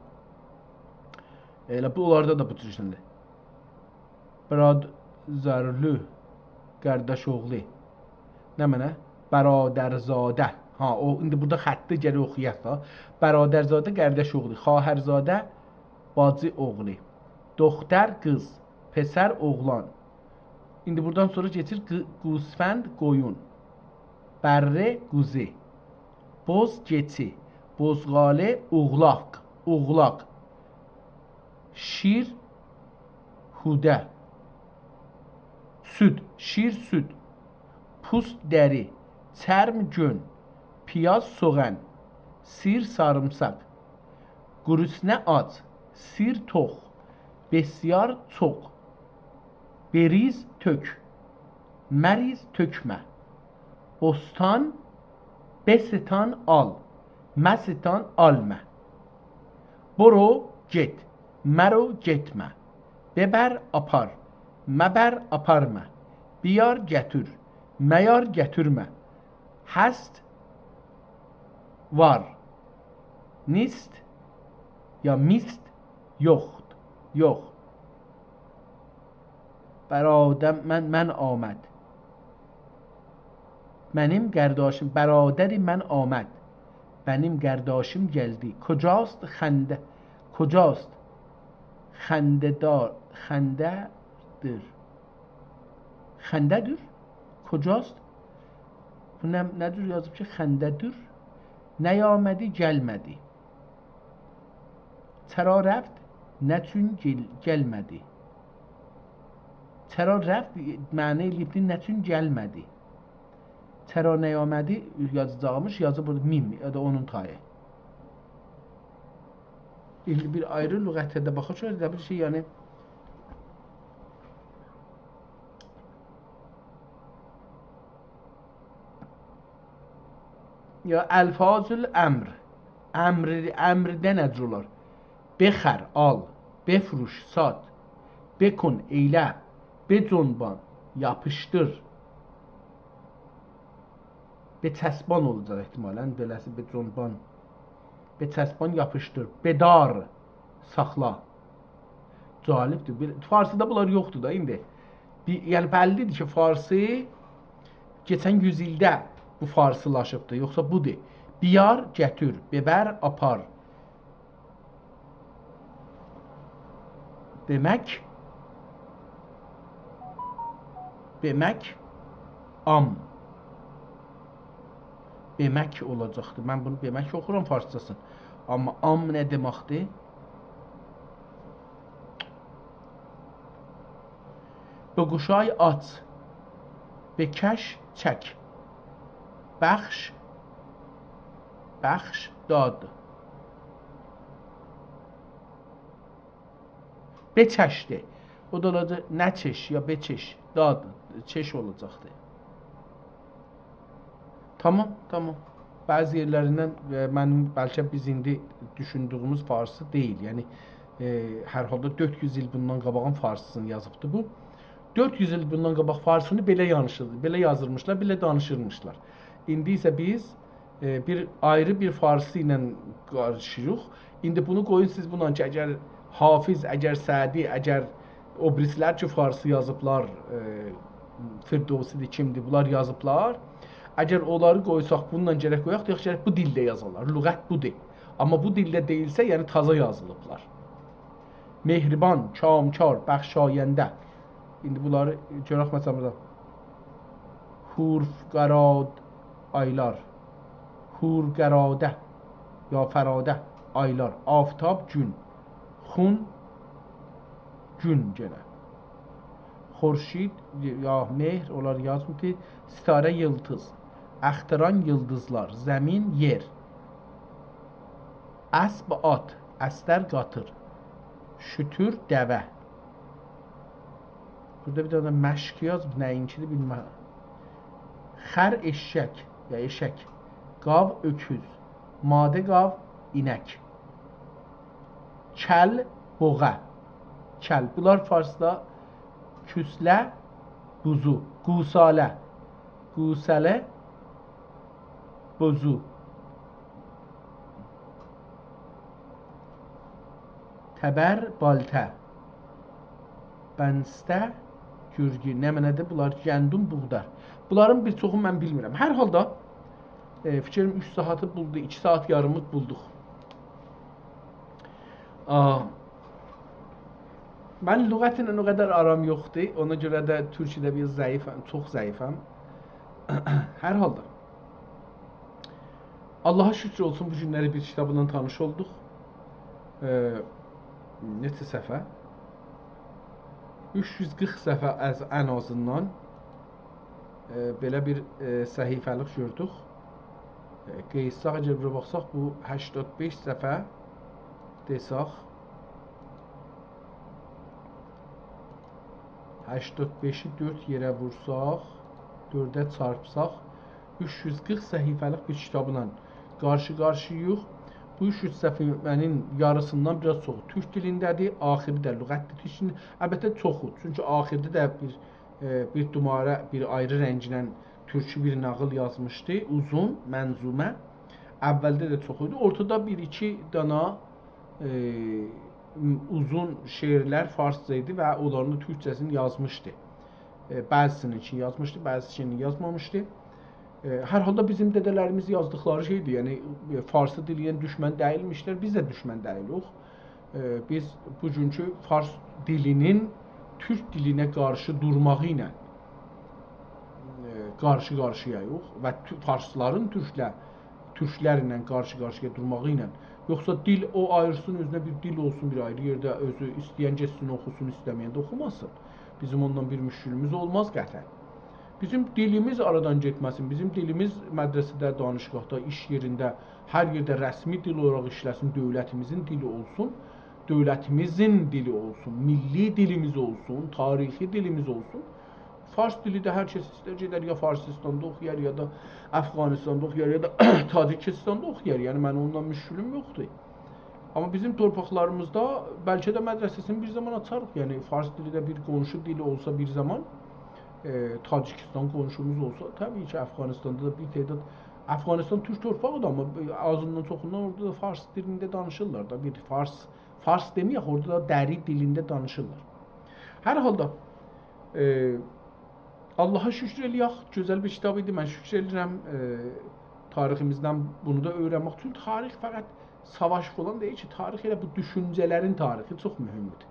ائله بو، اونلاردا دا بو جور ایشله‌نیر. برادرلو، قارداش اوغلو. نمنه؟ برادرزاده. ها، او، ایندی بورادا خطی گرک اوخویاق دا. برادرزاده، قارداش اوغلو. خواهرزاده، باجی اوغلو. دختر، قیز. پسر، اوغلان. ایندی بورادان سونرا کئچیر گو، گوسفند، قویون. بره، قوزو. بوز، کئچی. بوزغاله، اوغلاق. اوغلاق. شیر، حوده. سود، شیر، سود. پوست، دری. چرم، گؤن. پیاز، سوغان. سیر، ساریمساق. گرسنه، آج. سیر، توخ. بسیار، چوخ. بریز، تؤک. مریز، تؤکمه. بوستان، بستان، آل. مستان، آلما. برو، گئت. مرو، گئتمه. ببر، آپار. مبر، آپارما. بیار، گتیر. میار، گتیرمه. هست، وار. نیست، یا میست، یوخدور، یوخ. برادر من، من آمد. منیم قارداشیم، برادر من آمد. منیم قارداشیم گلدی. کجاست؟ خنده، کجاست؟ خنده‌دار، خنده‌دیر. خنده‌دیر. کجاست؟ بو نه، نه جور یازیب کی، خنده‌دیر؟ نیامدی، گلمه‌دی. چرا رفت؟ نه چون گل، گلمه‌دی؟ چرا رفت معنی ائله‌ییبدی، نه چون گلمه‌دی؟ چرا نیامدی یازاجاقمیش، یازیب بورادا میم، یا دا اونون تایی. ایندی بیر آیری لغته ده باخاق، شؤیله ده بیر شئی، یعنی، یا الفاظ الامر. امر، امرده نه جور اولار؟ بخر، آل. بفروش، سات. بکن، ائیله. بجنبان، یاپیشدیر. بچسبان اولاجاق احتمالاً، بئله‌سی بجنبان. بچسبان، یاپیشدیر. بدار، ساخلا. جالبدیر. بیر، فارسیدا بونلار یوخدور دا ایندی. بیر، یعنی بللیدیر کی، فارسی کئچن یوز ایلده بو فارسیلاشیبدیر. یوخسا بودور. بیار، گتیر. ببر، آپار. بمک، بمک، آم. بمک اولاجاقدی. من بونو بمک اوخورام فارسجاسین. آمما آم نه دئمکدیر؟ بگشای، آچ. بکش، چک. بخش، بخش، داد. بچشدی. او دا اولاجاق نچش یا بچش. داد، چش اولاجاقدی. تامام، تامام. بعضی یئرلریندن، ائ، منیم، بلکه بیز ایندی دوشوندویوموز فارسی دئییل. یعنی، ائ، هر حالدا دؤرد یوز ایل بوندان قاباغین فارسیسینی یازیبدی بو. دؤرد یوز ایل بوندان قاباق فارسینی بئله یانیشیردی، بئله یازیرمیشلار، بئله دانیشیرمیشلار. ایندی ایسه بیز، ائ، بیر آیری بیر فارسی ایله قارشییوق. ایندی بونو قویون سیز بونونلا کی، اگر حافظ، اگر سعدی، اگر او بیریسیلر کی، فارسی یازیبلار، ائ، فردوسی‌دیر، کیمدیر، بونلار یازیبلار. اگر اونلاری قویساق، بونونلا گرک قویاق، دئیک، گرک بو دیلده یازالار. لغت بودور. آمما بو دیلده دئییلسه، یعنی تازا یازیلیبلار. مهربان، کامکار، بخشاینده. ایندی بونلاری گؤرک، مثلا، بورادا. هورفقراد، آیلار. هورقراده، یا فراده، آیلار. آفتاب، گون. خون، گون گئنه. خورشید، یا مهر، اونلار یازمیشدی. ستاره، ییلدیز. اختران، ییلدیزلار. زمین، یئر. اسب، آت. استر، قاطیر. شوتور، دوه. بورادا بیر دنه ده مشک یازیب، نه‌یینکی‌دیر بیلمم. خر، ائششک یا ائشک. گاو، اؤکوز. ماده گاو، اینک. کل، بوغا. کل. بونلار فارسدا کوسله، بوزو. گوساله. گوساله، بوزو. تبر، بالتا. بنسته، گورگو. نمنه‌دیر بونلار؟ گندم، بوغدا. بونلارین بیر چوخون من بیلمیرم. هر حالدا، ائ، فیکریم اوچ ساعاتی بولدو، ایکی ساعات یاریمی بولدوق. آ، من لغت ایله او قدر آرام یوخدور. اونا گؤره ده تورکی‌ده بیر ضعیفم، چوخ ضعیفم. هر حالدا. آللاها شوکور اولسون، بو گونلری بیر کیتابلا تانیش اولدوق. ائ، نئچه صفحه؟ اوچ یوز قیرخ صفحه از، ان آزیندان، ائ، بئله بیر، ائ، صفحه‌لیک گؤردوک. ائ، قئییتساق، اگر بورا باخساق، بو هشتاد بئش صفحه دئساق، هشتاد بئشی دؤرد یئره وورساق، دؤرده چارپساق، اوچ یوز قیرخ صفحه‌لیک بیر کیتابلا قارشی-قارشییایق. بو اوچ یوز صفحه‌نین یاریسیندان بیر آز چوخو تورک دیلینده‌دیر، آخیری ده لغت دیلی ایچینده. البته چوخو، چونکی آخیرده ده بیر، ائ، بیر دوماره، بیر آیری رنگله تورکی بیر ناغیل یازمیشدی، اوزون منظومه. اولده ده چوخ ایدی. اورتادا بیر-ایکی دانا، ائ، اوزون شعرلر فارسجا ایدی و اونلارین دا تورکجه‌سینی یازمیشدی. ائ، بعضی‌سینینکینی یازمیشدی، بعضی‌سینینکینی یازمامیشدی. ائ، هر حالدا بیزیم دده‌لریمیز یازدیقلاری شئیدیر، یعنی، ائ، فارسی دیلی ایله دوشمن دئییلمیشلر، بیز ده دوشمن دئییلیک. ائ، بیز بوگونکو فارس دیلینین تورک دیلینه قارشی دورماغی ایله، ائ، قارشی-قارشییایق و تو-، فارسلارین تورکله، تورکلر ایله قارشی-قارشییا دورماغی ایله. یوخسا دیل، او آییرسین، اؤزونه بیر دیل اولسون، بیر آیری یئرده اؤزو ایسته‌ین گئتسین، اوخوسون، ایسته‌مه‌ین ده اوخوماسین. بیزیم اوننان بیر مشکلیمیز اولماز قطعاً. بیزیم دیلیمیز آرادان گئتمه‌سین، بیزیم دیلیمیز مدرسه‌ده، دانشگاهدا، ایش یئرینده، هر یئرده رسمی دیل اولاراق ایشله‌سین، دؤولتیمیزین دیلی اولسون، دؤولتیمیزین دیلی اولسون، میللی دیلیمیز اولسون، تاریخی دیلیمیز اولسون. فارس دیلی ده هر کس ایستر گئدر یا فارسیستاندا اوخویار، یا دا افغانیستاندا اوخویار، یا دا تاجیکیستاندا اوخویار. یعنی، منیم اوننان مشکلیم یوخدور. آمما بیزیم تورپاقلاریمیزدا بلکه ده مدرسه‌سینی بیر زامان آچاریق. یعنی فارس دیلی ده بیر قونشو دیلی اولسا بیر زامان، ائ، تاجیکیستان قونشوموز اولسا، طبیعی کی، افغانستاندا دا بیر تعداد، افغانستان تورک تورپاغیدیر، آمما آزیندان چوخوندان اورادا دا فارس دیلینده دانیشیرلار دا، بیر فارس، فارس دئمه‌یک، اورادا دا دری دیلینده دانیشیرلار. هر حالدا، ائ، آللاها شوکور ائله‌یک، گؤزل بیر کیتاب ایدی. من شوکور ائله‌ییرم، ائ، تاریخیمیزدن بونو دا اؤیرنمک. چونکی تاریخ فقط ساواش فلان دئییل کی، تاریخ ائله بو دوشونجه‌لرین تاریخی چوخ مهمدور.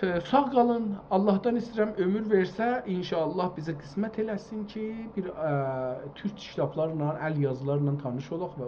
ائ، ساغ قالین، آللاهدان ایسته‌ییرم عؤمور وئرسه، ان‌شاءالله بیزه قسمت ائله‌سین کی، بیر، ائ، تورک کیتابلارلا، ال یازیلارلا تانیش اولاق و